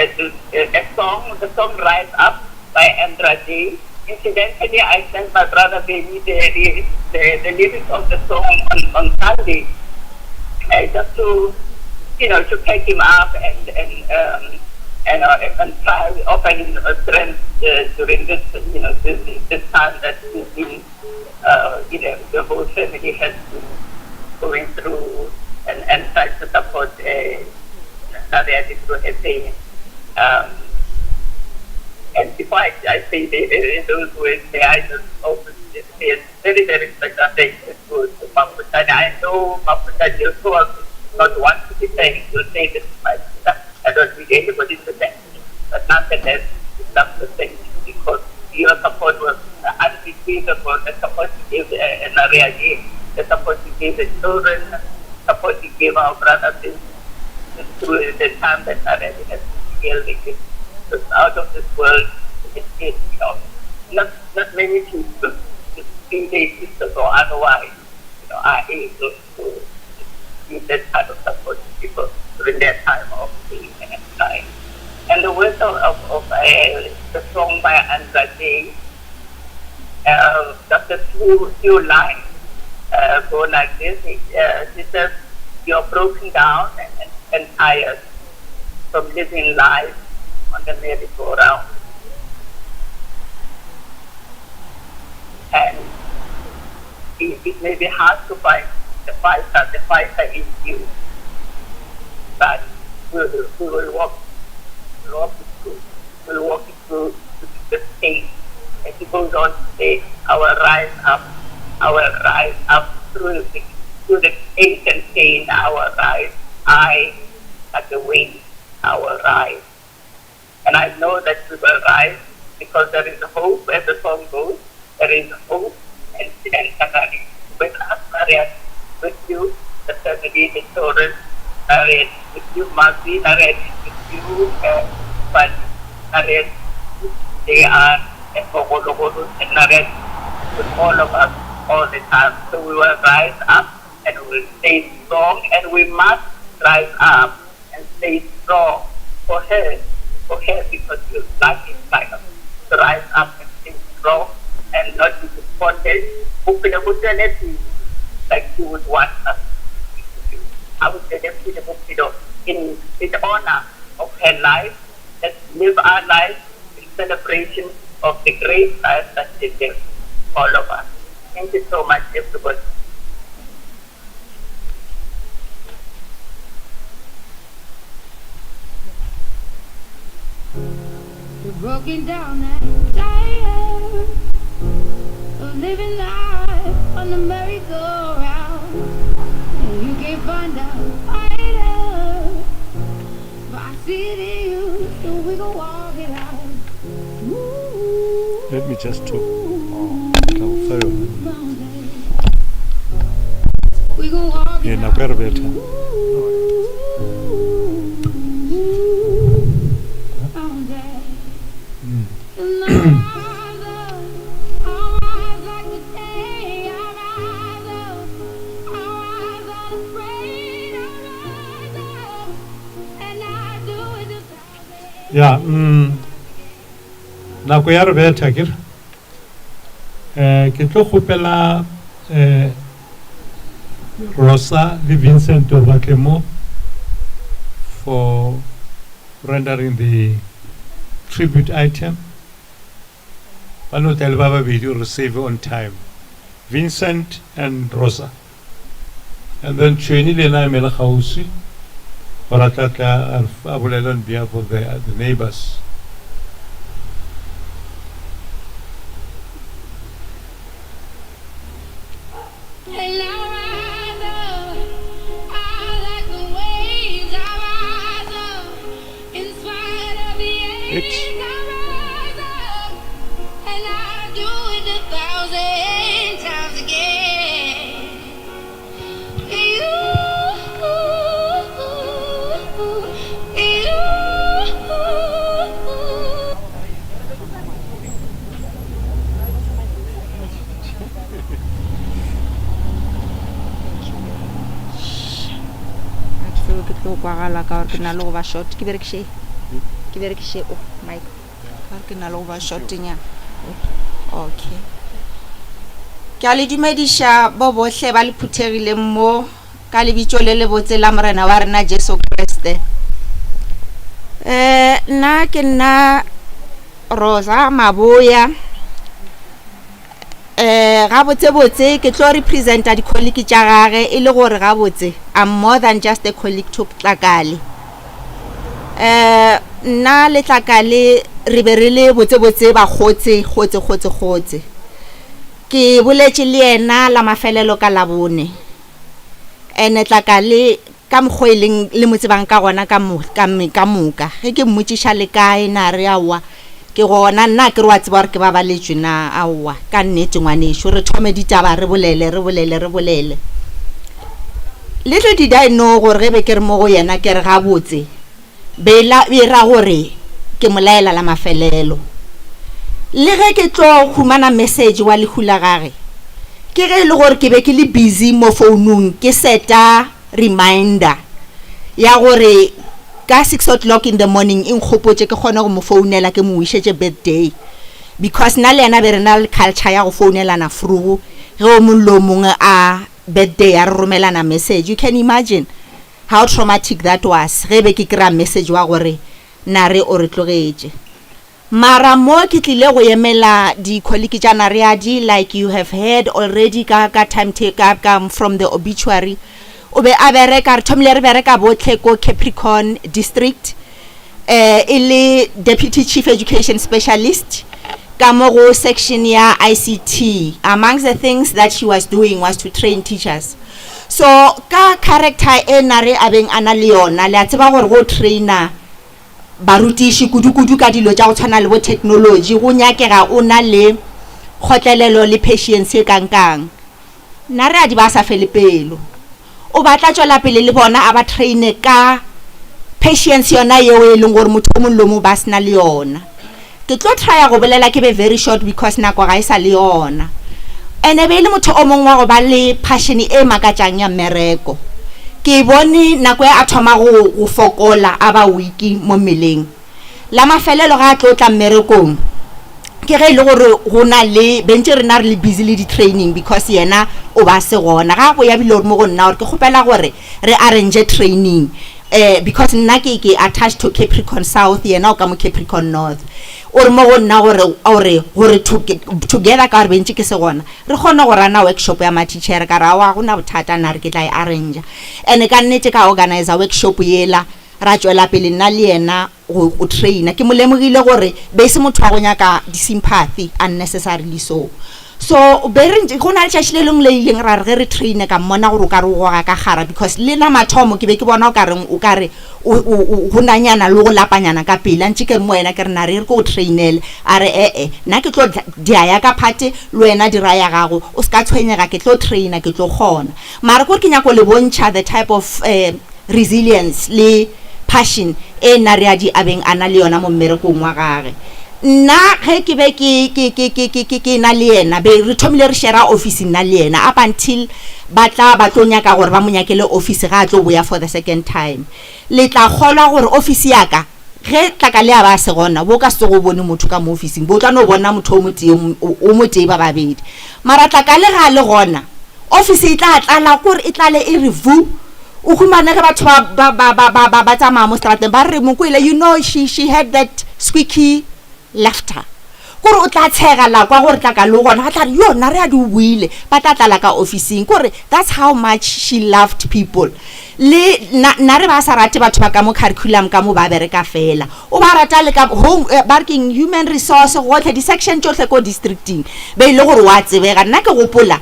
the a song, the song Rise Up by Andra Day. Incidentally, I sent my brother Benny the, the, the, the lyrics of the song on, on Sunday, just to, you know, to pick him up and and um, and, uh, and try offer him strength during this, you know, this, this time that we've been, you know, the whole family has been going through and, and try to support Nariadi through her pain. And before I, I say the, those words, may I just also say a very, very special thank you to, to Maputani. I know Maputani also not want to be thanked. You'll say this is my sister. I don't need anybody to thank me. But nonetheless, it's up to thank you because your support was unbelievable. The support you gave Nariadi, the support you gave the children, the support you gave our brothers through the time that Nariadi has been ill. It was out of this world. It, it, you know, not, not many people, be they sisters or otherwise, you know, are able to give that kind of support to people during their time of pain and time. And the words of, of, of the song by Andra Day, just a few, few lines go like this. She says, you're broken down and, and, and tired from living life on the merry-go-round. And it, it may be hard to find the fighter, the fighter is you. But we will, we will walk, walk it through. We'll walk it through the pain. And he goes on to say, I will rise up, I will rise up through the, through the ache and pain, I will rise. I, at the wind, I will rise. And I know that we will rise because there is hope, as the song goes. There is hope and, and Sakari with us, Maria, with you, the family, the children, Maria, with you, Marcy, Maria, with you, but Maria, they are and and Maria, with all of us all the time. So we will rise up and we will stay strong, and we must rise up and stay strong for her, for her, because you life is like us to rise up and stay strong and not be despondent. Like you would want us to do. I would say in, in honor of her life, let's live our life in celebration of the great life that she gave all of us. Thank you so much, everybody. You're broken down and tired of living life on the merry-go-round, and you can't find a fighter, but I see it in you, so we gon' walk it out. Ooh, Let me just talk. Ke tla go fa yona. We gon' walk Ee, it nako ya out. re betha. Ooh, mountain. And I rise up, I rise like the day. I rise up, I rise unafraid. I rise up, and I do it just Ya, nako ya re betha ke re. Eh, ke tlo kgopela eh, Rosa le Vincent gore ba tle mo for rendering the tribute item. Ba no tla le ba babedi gore save on time. Vincent and Rosa. And then Tšhweni le yena a emele kgauswi gore a tla tla a bolele on behalf of the, the neighbors. Oops. Seo ke tlo kwagala ka gore ke na le go ba short ke berekiše ke berekiše o mike ka gore ke na le go ba shortnyana okay ke a le dumediša bo bohle ba le phuthegileng mo ka lebitso le lebotse la morena wa rena jesu kriste um nna ke nna rosa maboya um gabotsebotse ke tlo representa di-colleague tša gage e le gore gabotse i'm more than just a colleague to tlakale um nna le tlakale re be re le botsebotse bakgotse kgotse kgotse kgotse ke boletše le yena la mafelelo ka labone ene tlakale ka mokgwa e leng le mo tsebang ka gona ka mo, ka, ka moka ge ke mmotšiša le kae na re aowa ke gona nna ke re wa tseba gore ke babaletšwe na aowa ka nnete ngwanešo re thome ditaba re bolele re bolele re bolele little did I know gore ge be ke re mo go yena ke re gabotse be la e ra gore ke mo laela la mafelelo le ge ke tlo humana message wa lehu la gage ke ge e le gore ke be ke le busy mo founung ke seta reminder ya gore ka 6 o'clock in the morning e nkgopotše ke kgone go mo founela ke mo wišetše birthday because nna le yena be re na le culture ya go founelana vroeg ge o mongwe le o mongwe a birthday ya re romelana message you can imagine how traumatic that was ge be ke kry-a message wa gore Nare o re tlogetše. Mara mo ke tlile go emela di-colleague tša Nareadi like you have heard already ka ka time ka, ka from the obituary o be a bereka re thomile re bereka botlhe ko Capricorn district eh e le deputy chief education specialist ka mo go section ya ICT amongst the things that she was doing was to train teachers so ka character e nare a beng a na le yona le a tseba gore go trainer barutiši kudu-kudu ka dilo tša go tshwana le bo technology go nyakega o na le kgotlelelo le patience e kankang nna re a di ba sa fele pelo o batla tšwela pele le bona a ba traine ka patience yona yeo e leng gore motho o mongwe le mongwe ba sena le yona ke tlo trya go bolela ke be very short because nako ga e sa le yona ene be e le motho o mongwe wa go ba le passion e makatšang ya mmereko ke bone nako ya a thoma go go fokola a ba weak mo mmeleng la mafelelo ga a tlo tla mmerekong ke ge e le gore go na le bentse rena re le busy le di-training because yena o ba se gona ga go ya bile gore mo go nna gore ke kgopela gore re arrange training eh because nna ke ke attached to Capricorn South yena o ka mo Capricorn North o re mo go nna gore ore gore together ka gore bentse ke se gona re kgone go rana workshop ya matitšhere ka re aowa go na bothata nna re ke tla e arrange and ka nnete ka organizer workshop yela ra tšwela pele nna le yena go go trainer ke mo lemogile gore be e se motho wa go nyaka di-sympathy unnecessarily so so be re ntse go na le tšatši le lengwe le ileng ra re ge re traine ka mmona gore o ka re o goga ka kgara because le la mathomo ke be ke bona o ka reng o ka re go nanyana le go lapanyana ka pele a ntše ke re mo wena ke re na re re ke o trainele a re ee nna ke tlo dia ya ka phate le wena dira ya gago o se ka tshwenyega ke tlo traina ke tlo kgona mara kore ke nyako le bontšha the type of um resilience le passion e Nareadi a beng a na le yona mo mmerekong wa gage. Nna ge ke be ke ke ke ke ke ke ke na le yena be re thomile re share office nna le yena up until ba tla ba tlo nyaka gore ba mo nyakele office ga a tlo boya for the second time. Le tla kgolwa gore office ya ka. Ge Tlakale a ba a se gona, bo ka se tsoge o bone motho ka mo ofising, bo tla no bona motho o motee, o motee ba babedi. Mara Tlakale ge a le gona, ofisi e tla tlala, kore e tlale e re vu. O humane ge batho ba, ba, ba, ba, ba, ba, ba tsamaya mo seterateng, ba re, Mokwele, you know, she, she had that squeaky laughter. Kore o tla tshega la kwa gore Tlakale o gona, ba tla re, Yo, Nareadi o boile. Ba tla tlala ka ofising. Kore that's how much she loved people. Le na, na re ba sa rate batho ba ka mo curriculum ka mo ba bereka fela. O ba rata le ka home, eh, ba re keng, human resource, gohle, di-section tšohle ko districting. Be e le gore wa tsebega. Nna ke gopola,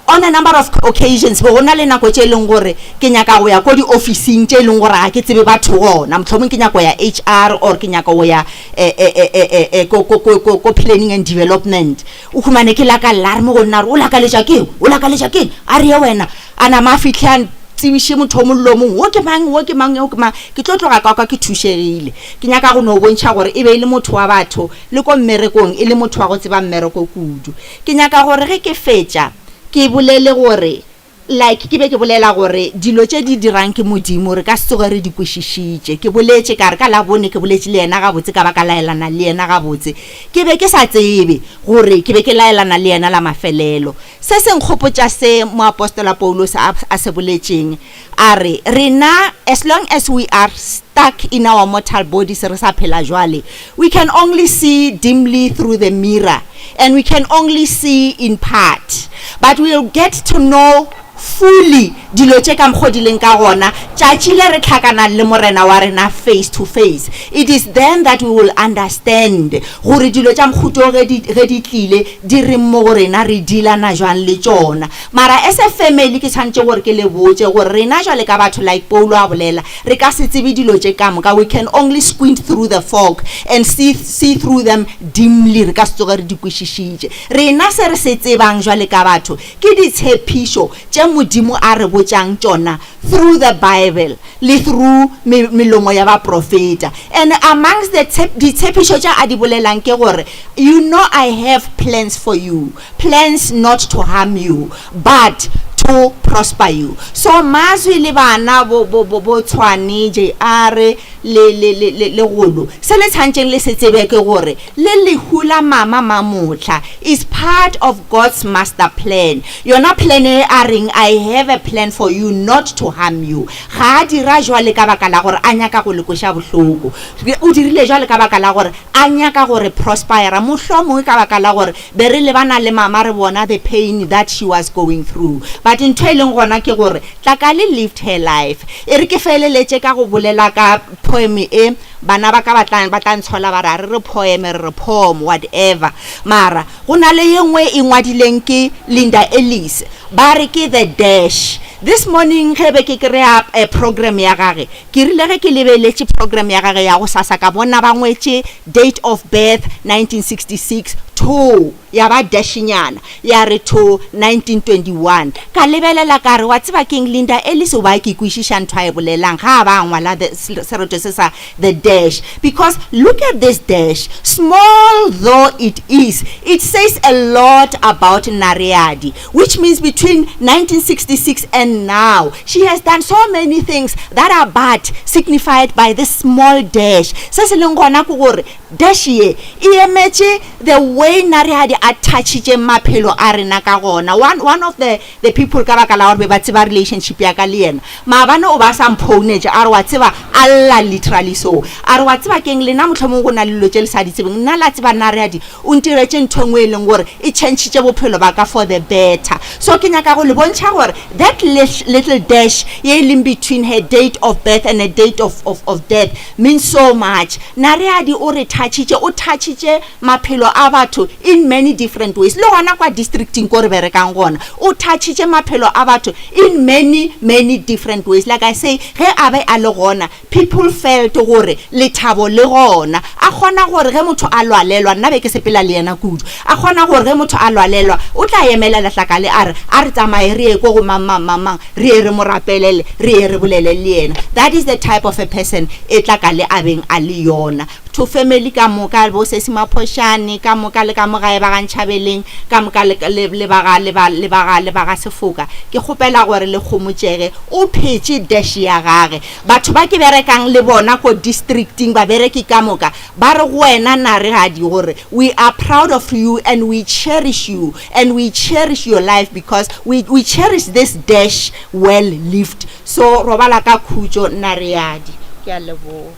on a number of occasions, be go na le nako tše e leng gore ke nyaka go ya ko diofising tše e leng gore ga ke tsebe batho gona. Mohlomong ke nyaka go ya HR or ke nyaka go ya eh, eh, eh, eh, eh, eh, ko, ko, ko, ko, ko planning and development. O humane ke lakalela, a re mo go nna, a re, o lakaletša keng? O lakaletša keng? A re ye wena. A nama a fihle a ntsebiše motho o mongwe le o mongwe, wo ke mang, wo ke mang, wo ke mang. Ke tlo tloga ka kwa ke thušegile. Ke nyaka go no bontšha gore e be e le motho wa batho, le ko mmerekong e le motho wa go tseba mmereko kudu. Ke nyaka gore ge ke fetša ke bolele gore like ke be ke bolela gore dilo tše di dirang ke Modimo re ka se tsoge re di kwešišitše. Ke boletše ka re ka Labone ke boletše le yena gabotse ka ba ka laelana le yena gabotse. Ke be ke sa tsebe gore ke be ke laelana le yena la mafelelo. Se se nkgopotša se moapostola Paulose a, a se boletšeng, a re, Rena, as long as we are stuck in our mortal bodies re sa phela jwale, we can only see dimly through the mirror and we can only see in part, but we'll get to know fully dilo tše ka mokgo di leng ka gona tšatši le re hlakanang le Morena wa rena face to face. It is then that we will understand gore dilo tša mokhuto ge di, ge di tlile di reng mo go rena, re dealana jwang le tšona. Mara as a family ke tshwanetše gore ke le botše gore rena jwale ka batho like Paulo a bolela, re ka se tsebe dilo tše ka moka, we can only squint through the fog and see, see through them dimly, re ka se tsoge re di kwešišitše. Rena se re se tsebang jwale ka batho ke ditshepišo tše Modimo a re botšang tšona through the Bible le through me, melomo ya baprofeta. And amongst the ditshepišo tše a di bolelang ke gore, You know I have plans for you, plans not to harm you, but to prosper you. So Mazwi le bana bo, bo, bo, bo Tshwane, JR le, le, le, le, le Golo, se le tshwantšeng le se tsebe ke gore le lehu la mama Mamohla is part of God's master plan. Yona plan e a reng I have a plan for you not to harm you. Ga a dira jwale ka baka la gore a nyaka go le kweša bohloko. O dirile jwale ka baka la gore a nyaka go re prospera, mohlomongwe ka baka la gore be re lebana le mama re bona the pain that she was going through. But ntho e leng gona ke gore Tlakale lived her life. E re ke feleletše ka go bolela ka poem e, bana ba ka ba tla, ba tla ntshola ba re a re re poem, re re poem, whatever. Mara go na le ye nngwe e ngwadileng ke Linda Ellis, ba re ke The Dash. This morning ge be ke kry-a program ya gage, Ke rile ge ke lebeletše program ya gage ya gosasa ka bona ba ngwetše date of birth 1966 to ya ba dash-nyana ya re to 1921. Ka lebelela ka re, wa tseba ke'ng, Linda Ellis o ba ke kwešiša ntho a e bolelang ga a ba a ngwala the sereto se sa the dash because look at this dash, small though it is, it says a lot about Nareadi. which means between 1966 and now she has done so many things that are but signified by this small dash. Se se leng gona ke gore dash ye e emetše the way Narehadi a touchitšeng maphelo a rena ka gona. One, one of the, the people ka baka la gore be ba tseba relationship ya ka le yena, maabane o ba sa mphounetše a re wa tseba, a lla literally so, a re wa tseba ke'ng lena mohlomong go na le dilo tše le sa di tsebeng, nna la tseba Narehadi O ntiretše ntho e nngwe e leng gore e tšhentšhitše bophelo ba ka for the better. So ke nyaka go le bontšha gore that little dash ye e leng between her date of birth and her date of, of, of death means so much. Nareadi o re touchitše, o touchitše maphelo a batho in many different ways. Le gona kwa districting ko re berekang gona, o touchitše maphelo a batho in many, many different ways. Like I say, ge a be a le gona, People felt gore lethabo le gona. A kgona gore ge motho a lwalelwa, nna be ke sepela le yena kudu, a kgona gore ge motho a lwalelwa, o tla emela lehlaka le a re, a re tsamaye re ye ko go mang mang mang mang, re ye re mo rapelele, re ye re bolele le yena. That is the type of a person e Tlakale a beng a le yona. To family ka moka, bo Sesi Maphošane ka moka le ka mo gae ba ga Ntšhabeleng ka moka le, le, le ba ga, le ba, le ba ga, le ba ga Sefoka, ke kgopela gore le kgomotšege. O phetše dash ya gage. Batho ba ke berekang le bona ko districting, babereki ka moka, ba re go wena Narehadi gore we are proud of you and we cherish you and we cherish your life because we, we cherish this dash well lived. So robala ka khutšo Narehadi. Ke a leboga.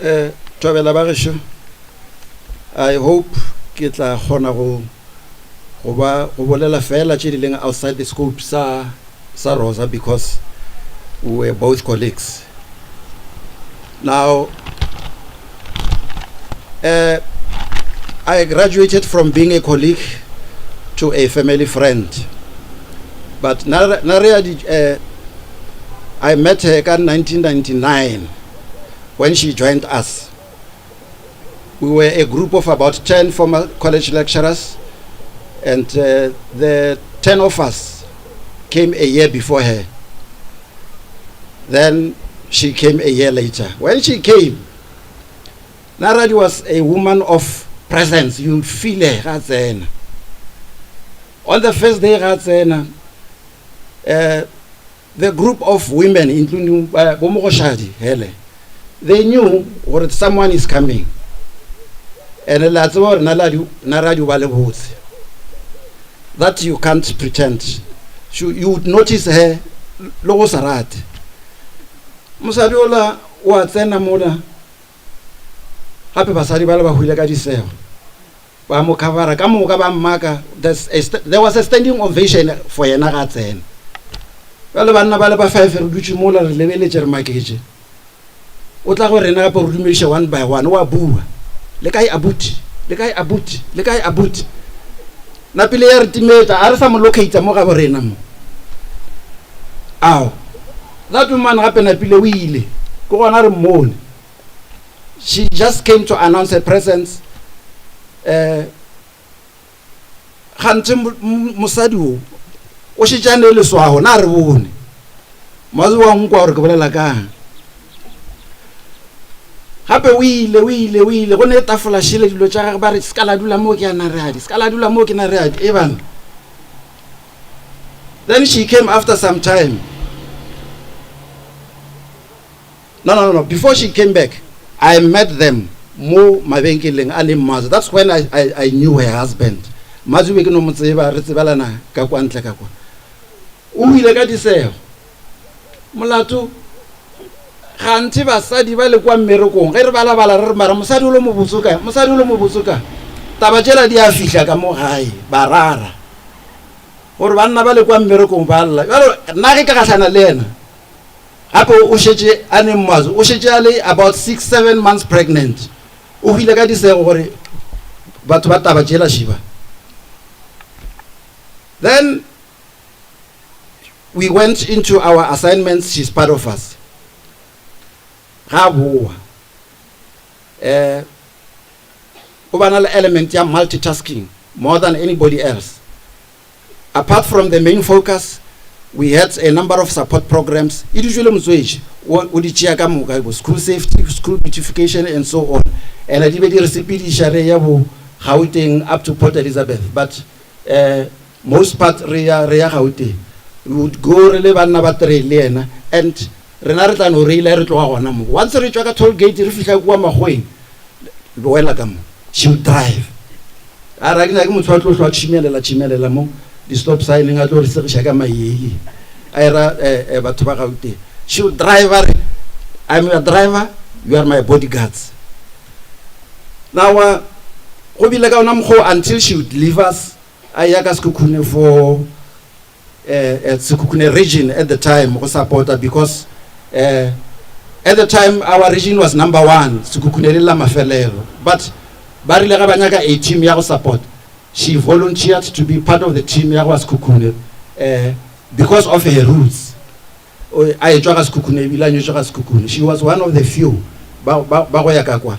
Eh, Thobela ba gešo, I hope ke tla kgona go go ba go bolela fela tše di leng outside the scope sa sa Rosa because we were both colleagues. Now, uh, I graduated from being a colleague to a family friend. But Naria, uh, I met her in 1999 when she joined us. We were a group of about 10 former college lecturers, and uh, the 10 of us came a year before her. Then she came a year later. When she came, Naradi was a woman of presence. You feel her. ga tsena. On the first day, ga tsena, uh, the group of women, including uh, bo Mogoshadi, hele, they knew gore someone is coming. And la tseba gore Naradi Naradi o ba le botse. That you can't pretend. She, you would notice her le go sa rate. Mosadi ola o a tsena mola gape basadi ba le ba hwile ka disego ba mo covera ka moka ba mmaka. There's a st- There was a standing ovation for yena ga tsena. Bjale banna ba le ba five re dutše mola re lebeletše re maketše. O tla go rena gape re dumediša one by one wa bua. Le kae abuti? Le kae abuti? Le kae abuti? Napile ya re timetša a re sa mo locate mo ga bo rena mo. Ao. That woman gape napile o ile. Ke gona re mmone. She just came to announce her presence. Eh ganthe mosadi o o šetšane leswago na re bone. Mazi wa nkwa gore ke bolela kang. Gape o ile o ile o ile go ne tafola šele dilo tša gagwe ba re se ka la dula mo ke ya Nareadi, se ka la dula mo ke Nareadi e bana. Then she came after some time. No, no, no, no. Before she came back, I met them mo mabenkeleng a leng Mazi. That's when I, I, I knew her husband. Mazi be ke no mo tseba, re tsebelana ka kwa ntle ka kwa. O ile ka disego. Molato ganthe basadi ba le kwa mmerekong ge re balabala re re mara mosadi o lo mo botse kae mosadi o lo mo botse kae taba tšela di a fihla ka mo gae ba rara gore banna ba le kwa mmerekong ba lla bjalo nna ge ke gahlana le yena gape o šetše a ne mmazo o šetše a le about 6 7 months pregnant o hwile ka disego gore batho ba taba tšela šiba. Then we went into our assignments. She's part of us. Ga boa o ba na le element ya multitasking more than anybody else. Apart from the main focus, we had a number of support programs e di jwele motswetši o di tšea ka moka, bo school safety, school beautification and so on, and di be di re sepediša re ya bo Gauteng up to Port Elizabeth, but most part re ya Gauteng. We would go re le banna ba three le yena, and rena re tla no reila re tloga gona mo. Once re tšwa ka toll gate re fihla kua Makgoweng, boela ka mo, she would drive. A re a ke nyake motho a tlo hlwa tšhimelela tšhimelela mo di-stop signing a tlo re segiša ka maieli a era batho ba Gauteng. She would drive, a re, "I'm your driver, you are my bodyguards." Now go bile ka ona mokgwa until she would leave us a ya ka Sekhukhune for Sekhukhune region at the time go supporta, because at the time our region was number one, Sekhukhune le la mafelelo, but ba rile ga ba nyaka a team ya go support, she volunteered to be part of the team ya go Sekhukhune because of her roots. A etšwa ga Sekhukhune ebile a nyetšwe ga Sekhukhune. She was one of the few ba go ya ka kwa.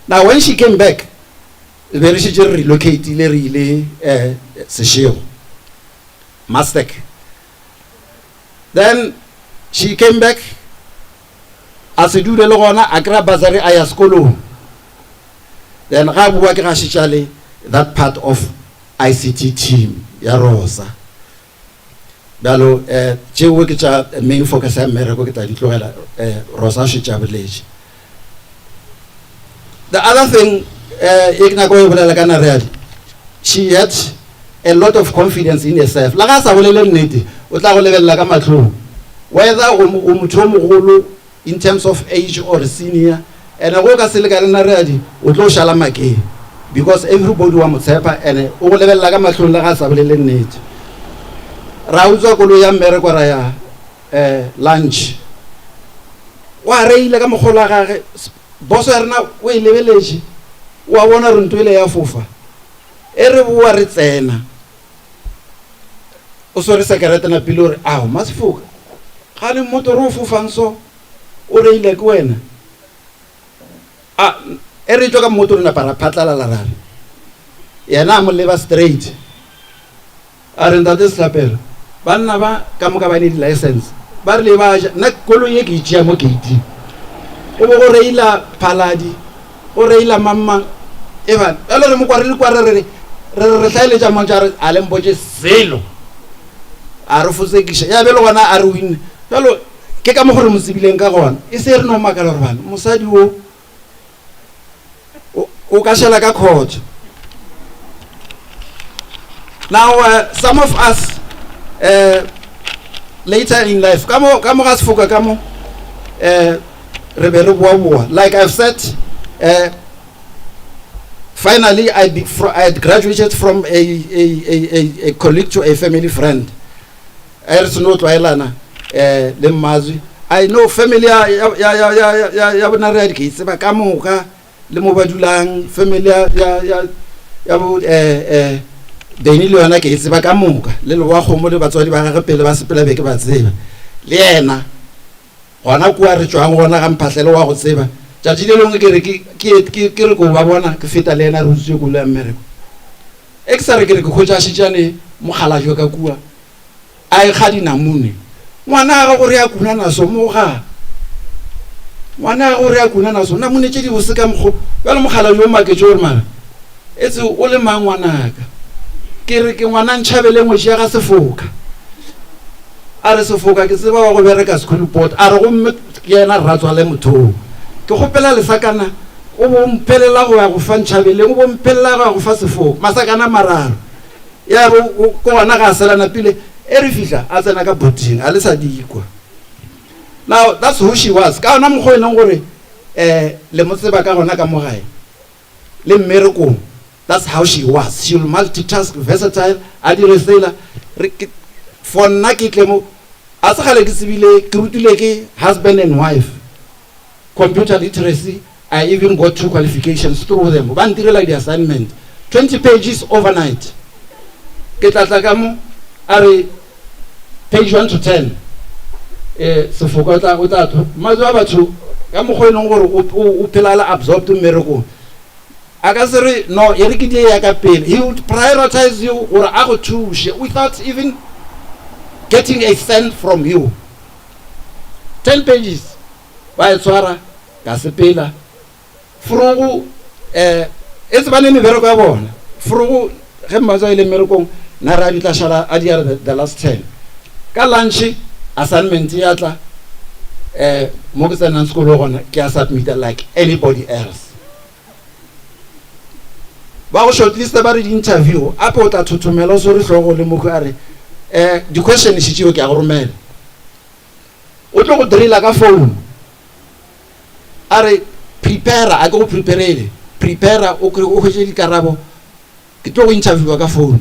Now when she came back, be re šetše re relocatile re ile Seshego. Mastec. Then she came back a se dule le gona a kry-a bursary a ya sekolong. Then ga a boa ke ga šetša le that part of ICT team ya Rosa. Bjalo eh tšeo ke tša main focus ya mmereko ke tla di tlogela eh Rosa o šetše a boletše. The other thing eh e ke nyaka go e bolela ka Nareadi, she had a lot of confidence in herself. La ga a sa bolele nnete, o tla go lebelela ka mahlong whether o o motho o mogolo in terms of age or senior ene go ka se lekane Nareadi o tlo šala makeng because everybody wa mo tshepa ene o go lebelela ka mahlong le ga a sa bolele nnete. Ra utswa koloi ya mmereko ra ya eh lunch wa reile ka mokgolo wa gage boso ya rena o e lebeletše wa bona re nto ile ya fofa e re boa re tsena o swere sekerete napile o re ao masefoka gane mmotoro o fofang so o reile ke wena a e re tšwa ka mmotoro napa ra phatlalala ra re yena a mo leba straight A re, Ntate Sehlapelo, banna ba ka moka ba ne di-license, ba rile ba ja, nna koloi ye ke e tšea mo gate-ing. Go be go reila Phaladi, go reila mang-mang, Evan. Bjale re mo kwa re le kwa re re, re re re hlaeletša mantšu a re, a le mpotše selo. A re fotsekiša, ya be le gona a re winne. Bjalo ke ka mokgo re mo tsebileng ka gona. E se re no makala gore bana, mosadi wo, o ka šala ka khotso now uh, some of us uh, later in life ka mo ka mo ga sefoka ka mo uh, re be re boa boa like i've said uh, finally I, be, I had graduated from a, a, a, a, a colleague to a family friend A re seno tlwaelana eh le Mmazwi. I know family ya ya ya ya ya ya ya bona re ke tseba ka moka le mo ba dulang family ya ya ya ya bo eh eh Benny le yona ke e tseba ka moka le le wa kgomo le batswadi ba gagwe pele ba sepela be ke ba tseba le yena gona kua re tšwang gona ga mphahlele wa go tseba tšatši le lengwe ke re ke ke ke re ko ba bona ke feta le yena re utswitse koloi ya mmereko E ke sa re ke re ke hwetša a šetšane mokgalajwe ka kua a ekga dinamune. Ngwana ga gore a kuna naso mo ga. Ngwana ga gore a kuna naso namune tše di bose ka mokgo. Bjale mokgalajwe o maketše gore mara etse o le mang ngwanaka. Ke re ke ngwana Ntšhabele ngwetši ya ga Sefoka. A re Sefoka ke tseba wa go bereka school board. A re gomme ke yena rratswale mothong. Ke kgopela lesakana O bo mphelela go ya go fa Ntšhabeleng, o bo mphelela go ya go fa Sefoko. Masakana a mararo. Ya bo ko gona ga a sela napile e re fihla a tsena ka boarding a le sa di kwa. Now that's who she was. Ka ona mokgwa e leng gore eh le mo tseba ka gona ka mo gae le mmerekong. That's how she was. She will multitask, versatile, a dire sela. Re ke for nna ke tle mo a se gale ke tsebile ke rutile ke husband and wife. Computer literacy, I even got two qualifications through them. Ba ntirela di-assignment, 20 pages overnight. Ke tla tla ka mo, a re page 1 to 10. Eh, Sefoka o tla o tla tlo. Mmatswe wa batho ka mokgwa e leng gore o phela le absorbed mmerekong. A ka se re no e re ke die ya ka pele. He would prioritize you gore a go thuše without even getting a cent from you. 10 pages. Ba e tshwara, ka sepela. Forogo, eh, e tsebane mebereko ya bona. Forogo, ge Mmatswa a ile mmerekong, nna re a bitla šala a diara the, the last ten. Ka lunch, assignment ya tla, eh, mo ke tsenang sekolo gona, ke a submita like anybody else. Ba go shortlista ba re di-interview, ape o tla thothomela o swere hlogo le mokhu a re, eh, di-question šetšeo ke a go romela. O tlo go driller ka phone a re prepare a ke go preparele prepare o kry o hwetše dikarabo ke tlo go interviewa ka phone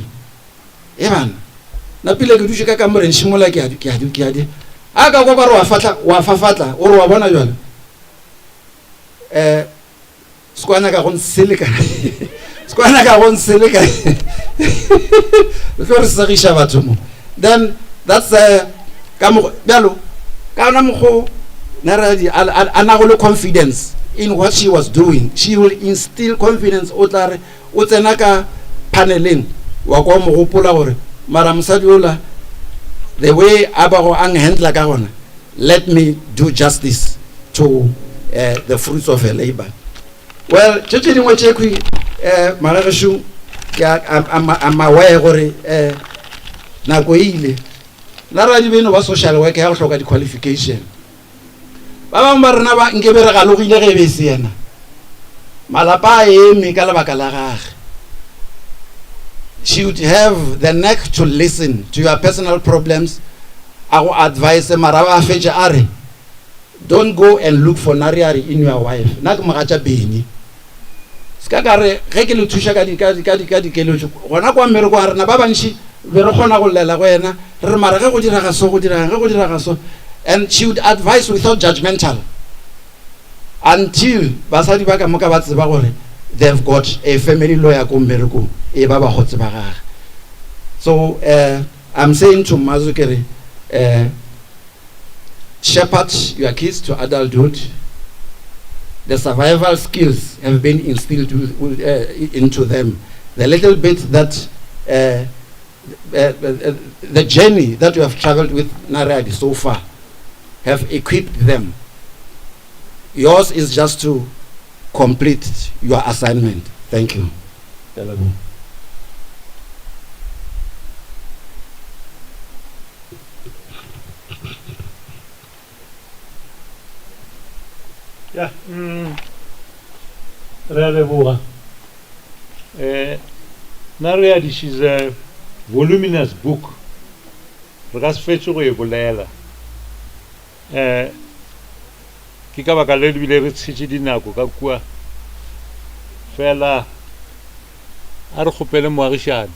e bana napile ke dutše ka kamoreng šimola ke a ke a ke a di a ka kwa ba re wa fatla wa fafatla o re wa bona jwale eh Se kwa nyaka go nseleka. Se kwa nyaka go nseleka. Le tlo re segiša batho mo. Then that's uh, ka mo bjalo ka ona mokgo Naradi a nago le confidence in what she was doing. She will instill confidence o tla re o tsena ka paneleng wa kwa mo gopola gore mara mosadi ola The way a bago a nhandla ka gona, let me do justice to uh, the fruits of her labor. Well, tše tše dingwe tše khwi eh magagešu ke I'm aware gore eh nako e ile. Nna radi beno ba social worker ya go hloka di-qualification. Ba bangwe ba rena ba nke be re galogile ge e be e se yena. Malapa a eme ka lebaka la gage. She would have the neck to listen to your personal problems, a go advise mara ba fetše a re don't go and look for nariari in your wife. Nna ke mogatša Benny. Se ka ka re ge ke le thuša ka di ka di ka di ka dikeletšo gona kwa mmerekong a rena ba bantši be re kgona go llela go yena re re mara ge go direga so go direga ge go direga so and she would advise without judgmental until basadi ba ka moka ba tseba gore they've got a family lawyer ko mmerekong e ba bakgotsi ba gage so uh, I'm saying to Mazu ke re uh, shepherd your kids to adulthood the survival skills have been instilled uh, into them the little bit that uh, uh, uh, the journey that you have traveled with Naradi so far have equipped them. Yours is just to complete your assignment. Thank you. Ya, mm, re a leboga. Eh, Nariadi, she's a voluminous book. Re ka se fetše go e bolela. Eh, ke ka baka le bile re tshetše dinako ka kua. Fela a re kgopele moagišane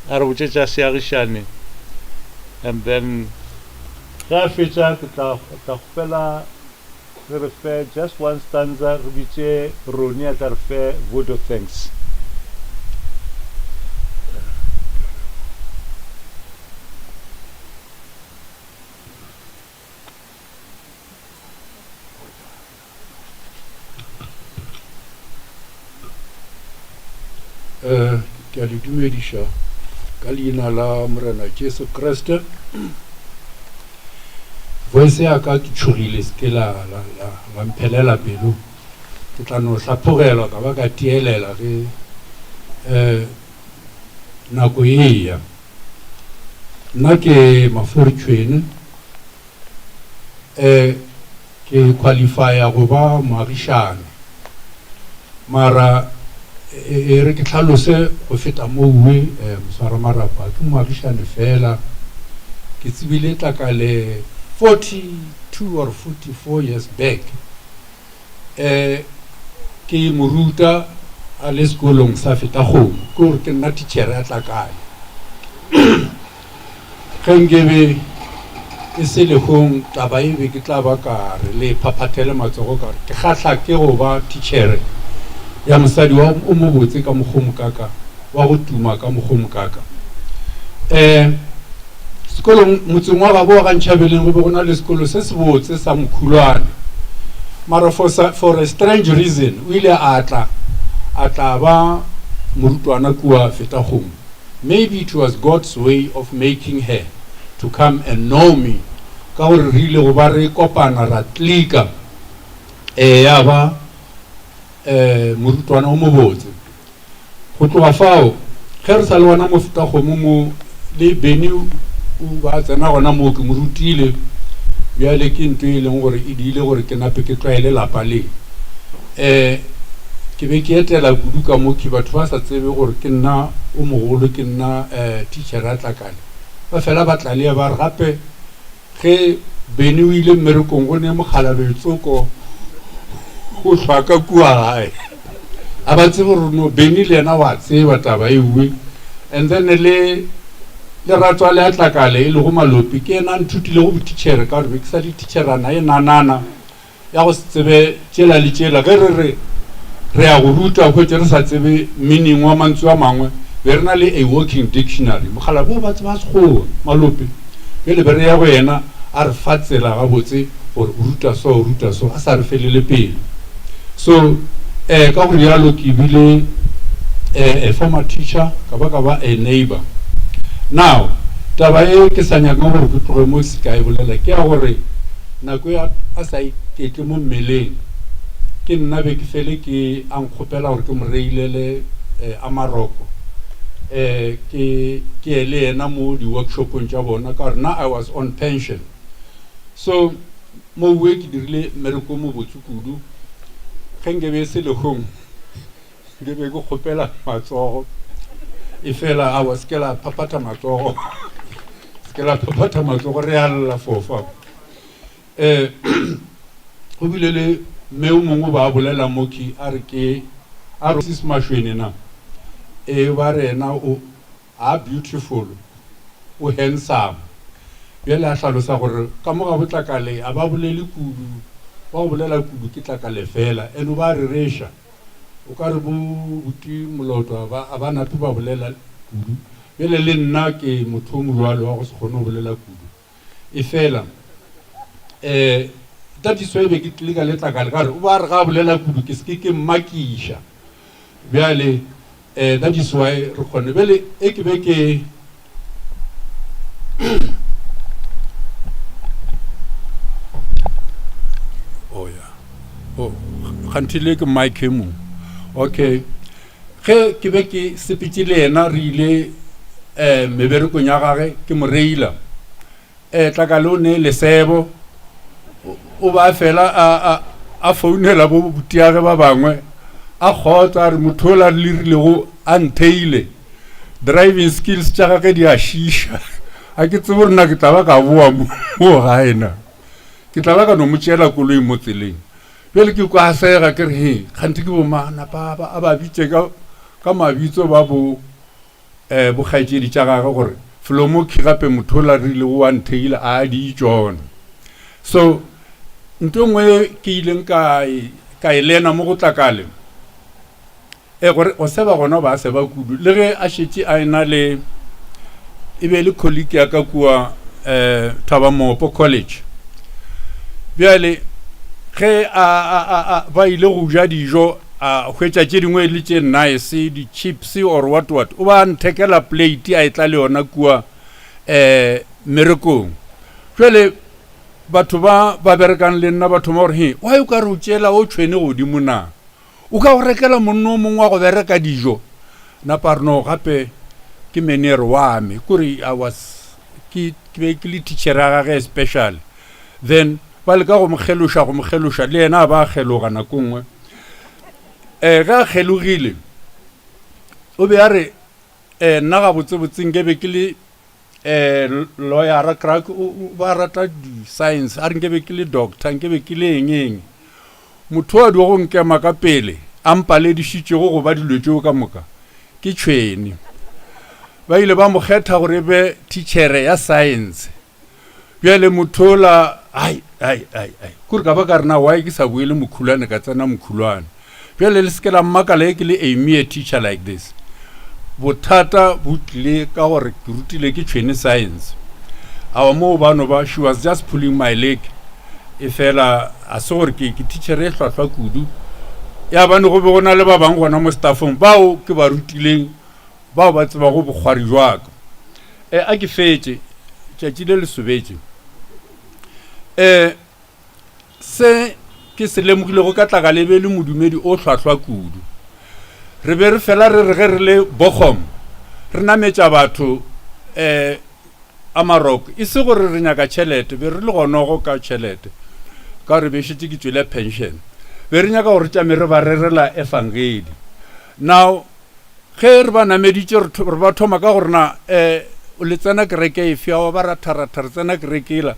a re botše tša seagišane and then ge a fetša ke tla tla kgopela re re fe just one stanza re bitše Roni a tla re fe vote of thanks. Eh, ke a le dumediša ka leina la Morena Jesu Kriste. Voice ya ka ke tšhogile se ke la, la, la, la mphelela pelo. Ke tla no hlaphogelwa ka ba ka tielela ge eh, nako e eya. Nna ke Mafori Tšhwene. Eh, ke qualifya go ba moagišane mara e, e re ke hlalose go feta mowe eh, moswara marapa ke moagišane fela ke tsebile tlakale 42 or 44 years back eh ke mo ruta a le sekolong sa feta kgomo ke gore ke nna tichere ya tlakale ge nkebe e se lehong taba e be ke tla ba ka re le phaphathele matsogo ka gore ke kgahla ke go ba tichere ya mosadi wa o mobotse ka mokgwa mokaka wa go tuma ka mokgwa mokaka um Sekolong motseng wa gabo wa Gantšhabeleng go be go na le sekolo se sebotse sa mokhulwane. Mara for, for a strange reason o ile a tla a tla ba morutwana kua Fetakgomo. Maybe it was God's way of making her to come and know me ka gore re ile go ba re kopana ra klika eh ya ba eh morutwana o mobotse. Go tloga fao, ge re sa le gona mo Fetakgomo mo, le Benny o ba tsena gona moo, ke mo rutile. Bjale ke nto e leng gore e diile gore ke nape ke tlwaele lapa le. Um ke be ke etela kudu ka mo, ke batho ba sa tsebe gore ke nna o mogolo, ke nna um teacher ya Tlakale. Ba fela ba tlalea ba re gape Ge Benny o ile mmerekong go ne mokgalabje tsoko o hlwa ka kua gae. A ba tsebe gore no Benny le yena wa tseba taba e uwe. And then le le ratswale a Tlakale e lego Malopi ke yena a nthutilego botitšhere ka gore be ke sa le titšherana e nanana. ya go se tsebe tšela le tšela. Ge re re re ya go ruta, hwetše re sa tsebe meaning wa mantšu a mangwe, be re na le a working dictionary. Mokgalabje o ba tseba Sekgowa, Malope. Bjale be re ya go yena a re fa tsela gabotse gore o ruta so, o ruta so, a sa re felele pelo. So eh, ka go rialo ke bile eh, a former teacher, ka ba ka ba a neighbor. Now, Taba ye ke sa nyakang gore ke tloge mo se ka e bolela ke ya gore nako ya a sa iketle mo mmeleng ke nna be ke fele ke a nkgopela gore ke mo reilele eh, a maroko eh, ke ke ye le yena mo di-workshopong tša bona ka gore nna I was on pension so mo we ke dirile mmereko o mobotse kudu ge nke be e se lehong Ke be ke kgopela matsogo efela aowa se ke la phaphatha matsogo se ke la phaphatha matsogo re a lla fofa um go bile le mme o mongwe ba bolela moki a re ke a re sis Mashwene na ee ba re yena o a beautiful o handsome bjale a hlalosa gore ka mo ga botlakale a ba bolele kudu ba go bolela kudu ke tlakale fela and o ba rereša O ka re bo buti Moloto a ba, a ba nape ba bolela kudu. Bjale le nna ke motho o mojwalo wa go se kgone go bolela kudu. Efela, eh, that is why be ke tlile ka letlakala ka re o ba re ga a bolela kudu ke se ke ke mmakiša. Bjale, eh, that is why re kgone. Bjale e ke be ke. Oh yeah. Oh, kganthe le ke mic e mong. Okay. Ge ke be ke sepetše le yena re ile eh meberekong ya gage ke mo reila. Eh tlakale o ne lesebo. O ba fela a a a founela bo butiage ba bangwe a kgotsa a re motho ola re lerilego a ntheile driving skills tša gage di a šiša a ke tsebe gore na ke tla ba ka boa mo gae na ke tla ba ka no mo tšeela koloi mo tseleng bjale ke kwa sega ke re he kganthe ke bomana ba ba a ba bitše ka ka mabitso ba bo um bokgaetšedi tša gagwe gore Flomokhi gape motho ola rilego wa ntheile a di tšona. So nto nngwe ke ileng ka e, ka e lena mo go tlakale e gore go seba gona ba seba kudu le ge a šetše a ena le e be le colleague ya ka kua um Thabamopo College bjale ge a, a, a, a, ba ile go ja dijo a hwetša tše dingwe e le tše nice di-chips or what what o ba nthekela plate a e tla le yona kua um mmerekong jale batho ba ba berekang le nna ba thoma gore he why o ka re o tšeela o tšhwene godimo na o ka go rekela monno o mongwe wa go bereka dijo napa re no gape ke menere wa me kore i was ke be ke le teacher ya gage special then Ba leka go mo kgeloša, go mo kgeloša, le yena a ba a kgeloga nako nngwe. Um ge a kgelogile, o be a re, um nna gabotsebotse nke be ke le um lawyera, crack, o ba rata di-science, a re nke be ke le doctor, nke be ke le eng eng. Motho a diogo nkema ka pele, a mpaledišitšego go ba dilo tšeo ka moka, ke tšhwene. Ba ile ba mo kgetha gore e be thitšhere ya science. Bjale motho ola, ai, ai, ai, ai, kore ka ba ka re na why ke sa boele mokhulwane ka tsena mokhulwane. Bjale le se ke la mmakala e ke le a mere teacher like this. Bothata bo tlile ka gore ke rutile ke tšhwene science. Awa moo ba no ba, she was just pulling my leg. E fela a se gore ke ke teacher e hlwahlwa kudu. Ya bane go be go na le ba bangwe gona mo staffong bao ke ba rutileng bao ba tsebago bokgwari jwa ka. E, a ke fetše, tšatši le le sobetše. E, se ke se lemogilego ka tlakala e be e le modumedi o hlwahlwa kudu. Re be re fela re re ge re le Bochum, re nametša batho um Amarok, e se gore re nyaka tšhelete, be re le gonogo ka tšhelete, ka gore be šetše ke tšwele pension. Be re nyaka gore tšame re ba rerela efangedi. Now, Ge re ba nameditše, re, re ba thoma ka gore na um le tsena kereke efe, aowa ba ratharatha re tsena kereke ela.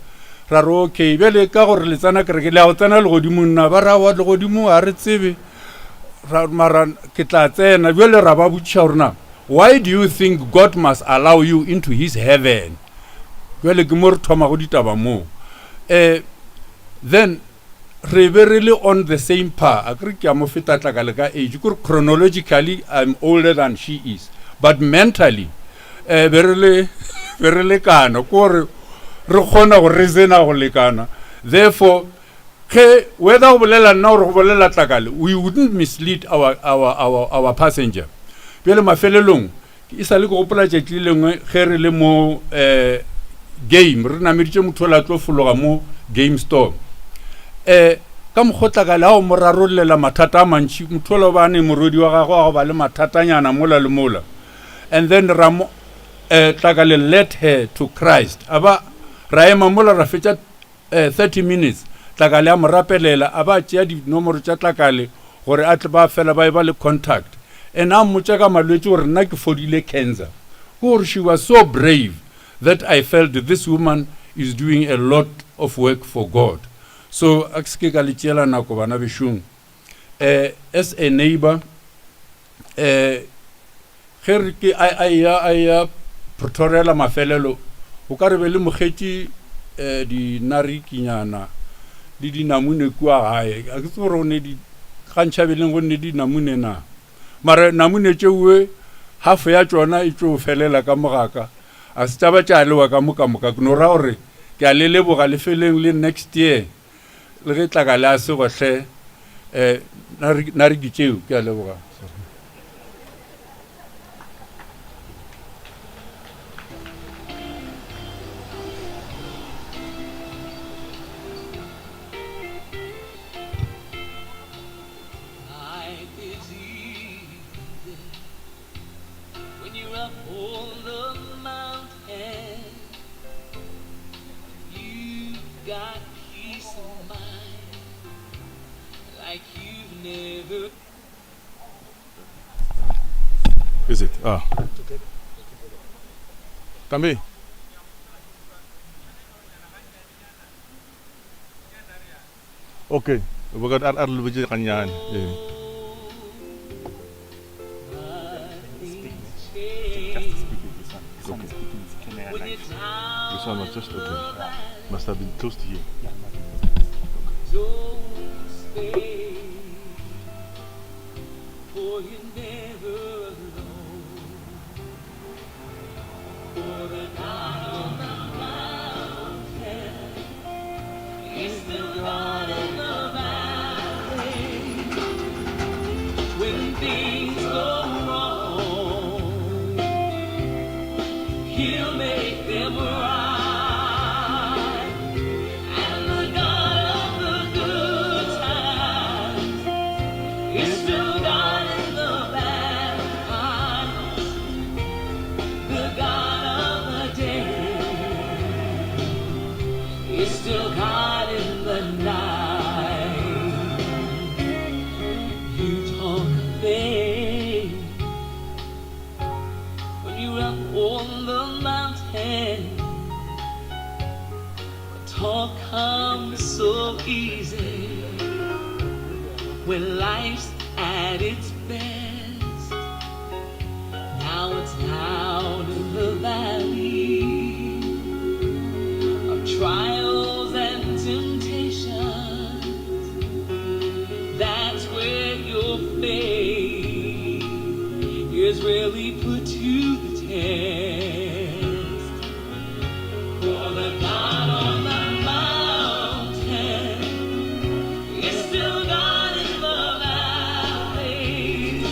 Ra re okay, bjale ka gore le tsena kereke le ya go tsena legodimong na? Ba re aowa legodimong ga re tsebe, ra, mara ke tla tsena. Bjale ra ba botšiša gore na why do you think God must allow you into his heaven? Bjale ke mo re thomago ditaba moo. Um then Re be re le on the same par, akere ke a mo feta tlakale ka age, kore chronologically I'm older than she is, but mentally eh, be re le be re lekana, kore re kgona go reasona go lekana. Therefore, ge whether go bolela nna or go bolela tlakale, we wouldn't mislead our, our, our, our passenger. Bjale mafelelong. E sa le ke gopola tšatši le lengwe ge re le mo um game, re nameditše motho ola tlo fologa mo game store. Um ka mokgwa Tlakale a o mo rarollela mathata a mantši, motho ola o ba ne morwedi wa gagwe wa go ba le mathatanyana mola le mola. And then ra mo um Tlakale led her to Christ. A ba ra ema mola ra fetša 30 minutes Tlakale a mo rapelela a ba tšea dinomoro tša Tlakale gore a tle ba fela ba eba le contact and a mmotša ka malwetši gore nna ke fodile cancer ke gore she was so brave that I felt this woman is doing a lot of work for God so a ke se ke ka le tšeela nako bana bešong eh as a neighbor eh Ge re ke a a eya a eya Pretoria la mafelelo, o ka re be le mokgetše um dinarikinyana le dinamune kua gae. A ke tsebe gore go ne di ga ntšhabeleng go ne dinamune na. Mara namune tšeoe half ya tšona e tšo felela ka mogaka. A se tša ba tša lewa ka mo ka moka. Ke no ra gore ke a le leboga le feleng le next year le ge tlaka le a sego hle um nariki tšeo ke a leboga. Life is easy when you're up on the mountain. You've got peace of mind like you've never. Is it? Ah. Tambi. Okay, a re lebetše gannyane. Ee. Okay. This one was just okay. Must have been close to here. Don't stay, for you're never alone. For the God on the mountain is still God in the valley. When things go wrong, He'll make them right. And the God of the good times is still God in the bad times. The God of the day is still God in the night. You talk of faith when you're up on the mountain. But talk comes so easy when life's at its best. Now it's down in the valley of trials and temptations. That's where your faith is really put to the test. For the God on the mountain is still God in the valley.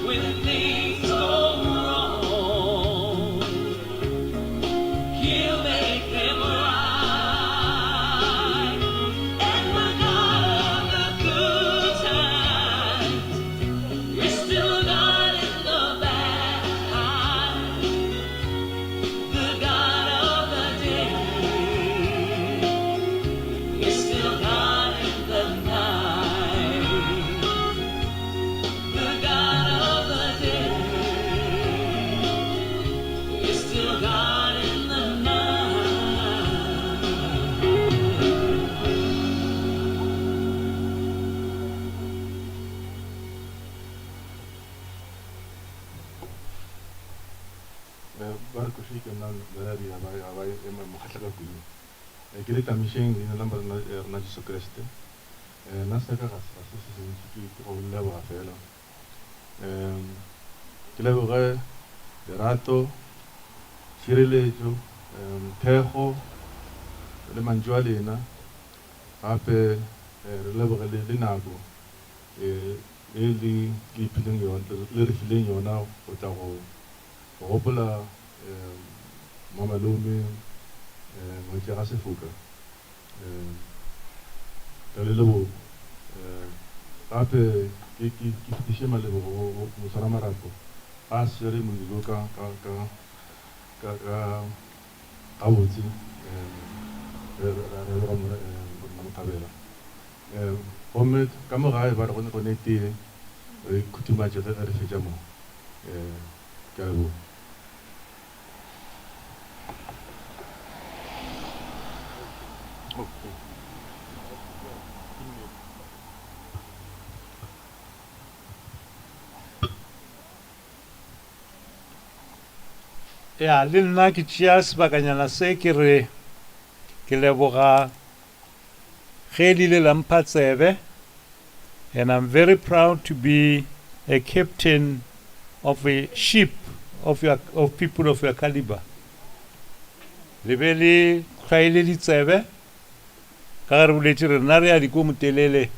When things go wrong, He'll make them right. And the God of the good times is still God in the bad times. The God of the day is still God in the night. The God of the day is still God in the night. Ba re koši ke nna Merari ya ba ya ba ema mokgahla ka kudu. Ke le tamišeng leina la Morena rena Jesu Kriste. Nna sa ka ga se ga se se sentši ke ke go leboga fela. Ke leboge lerato, tšhireletšo, thekgo le mantšu a lena. Gape re leboge le le nako. e le le iphileng yona, le re fileng yona go tla go go gopola Mmamalome ngwetši ya ga Sefoka. Re a le leboga. Gape ke ke ke fetiše malebogo go go moswaramarapo ga a swere modiro ka ka ka ka ka gabotse. Re re a leboga Morena Mokgabela. Gomme ka mo gae ba re go ne tee re khuthumatše ge re fetša mo. Ke a leboga. Ya, le nna ke tšea sebakanyana se ke re ke leboga ge le ile la mpha tsebe and I'm very proud to be a captain of a ship of your of people of your caliber. Le be le hlwaile ditsebe ka ge re boletše re rena re ya diko motelele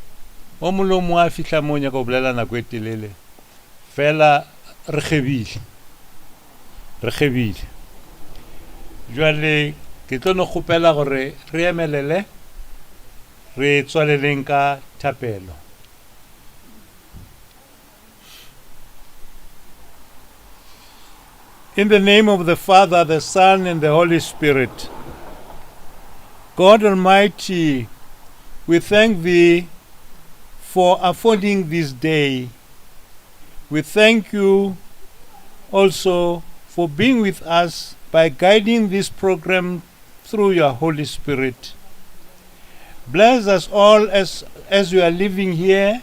o mongwe le o mongwe a fihla mo o nyaka go bolela nako e telele fela re kgebile re kgebile jwale ke tlo no kgopela gore re emelele re tswaleleng ka thapelo. In the name of the Father, the Son, and the Holy Spirit, God Almighty, we thank Thee for affording this day. We thank you also for being with us by guiding this program through your Holy Spirit. Bless us all as, as we are living here,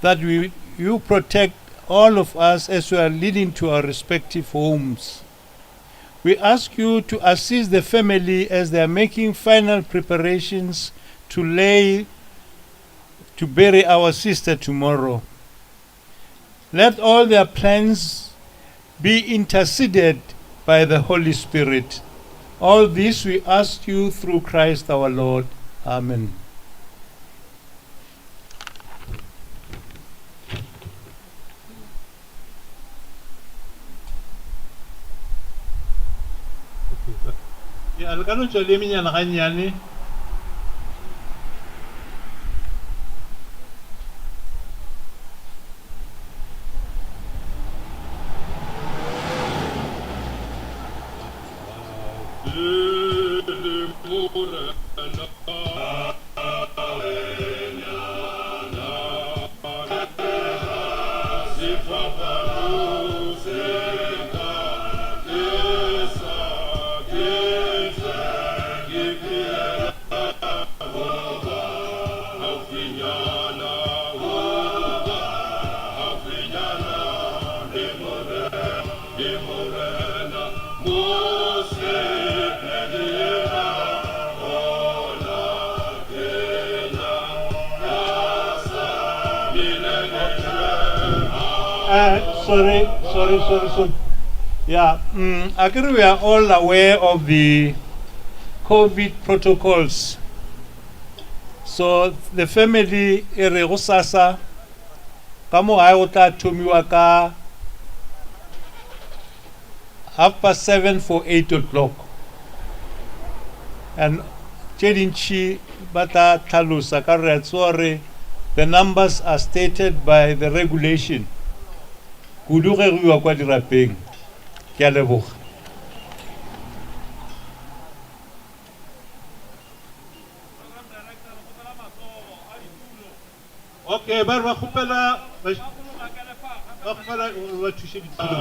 that we, you protect all of us as we are leading to our respective homes. We ask you to assist the family as they are making final preparations to lay to bury our sister tomorrow. Let all their plans be interceded by the Holy Spirit. All this we ask you through Christ our Lord. Amen. Ya, le ka no tšwa le eminyana gannyane. Uh, sorry, sorry, sorry, sorry. Yeah, I agree we are all aware of the COVID protocols. So the family e re go sasa ka mo gae go tla thomiwa ka 7:30 for 8 o'clock. And tše dintši ba tla tlhalosa ka re a tseba gore the numbers are stated by the regulation kudu ge go iwa kwa dirapeng. Ke a leboga. Okay, ba re ba kgopela ba kgopela gore ba thuše ditulo.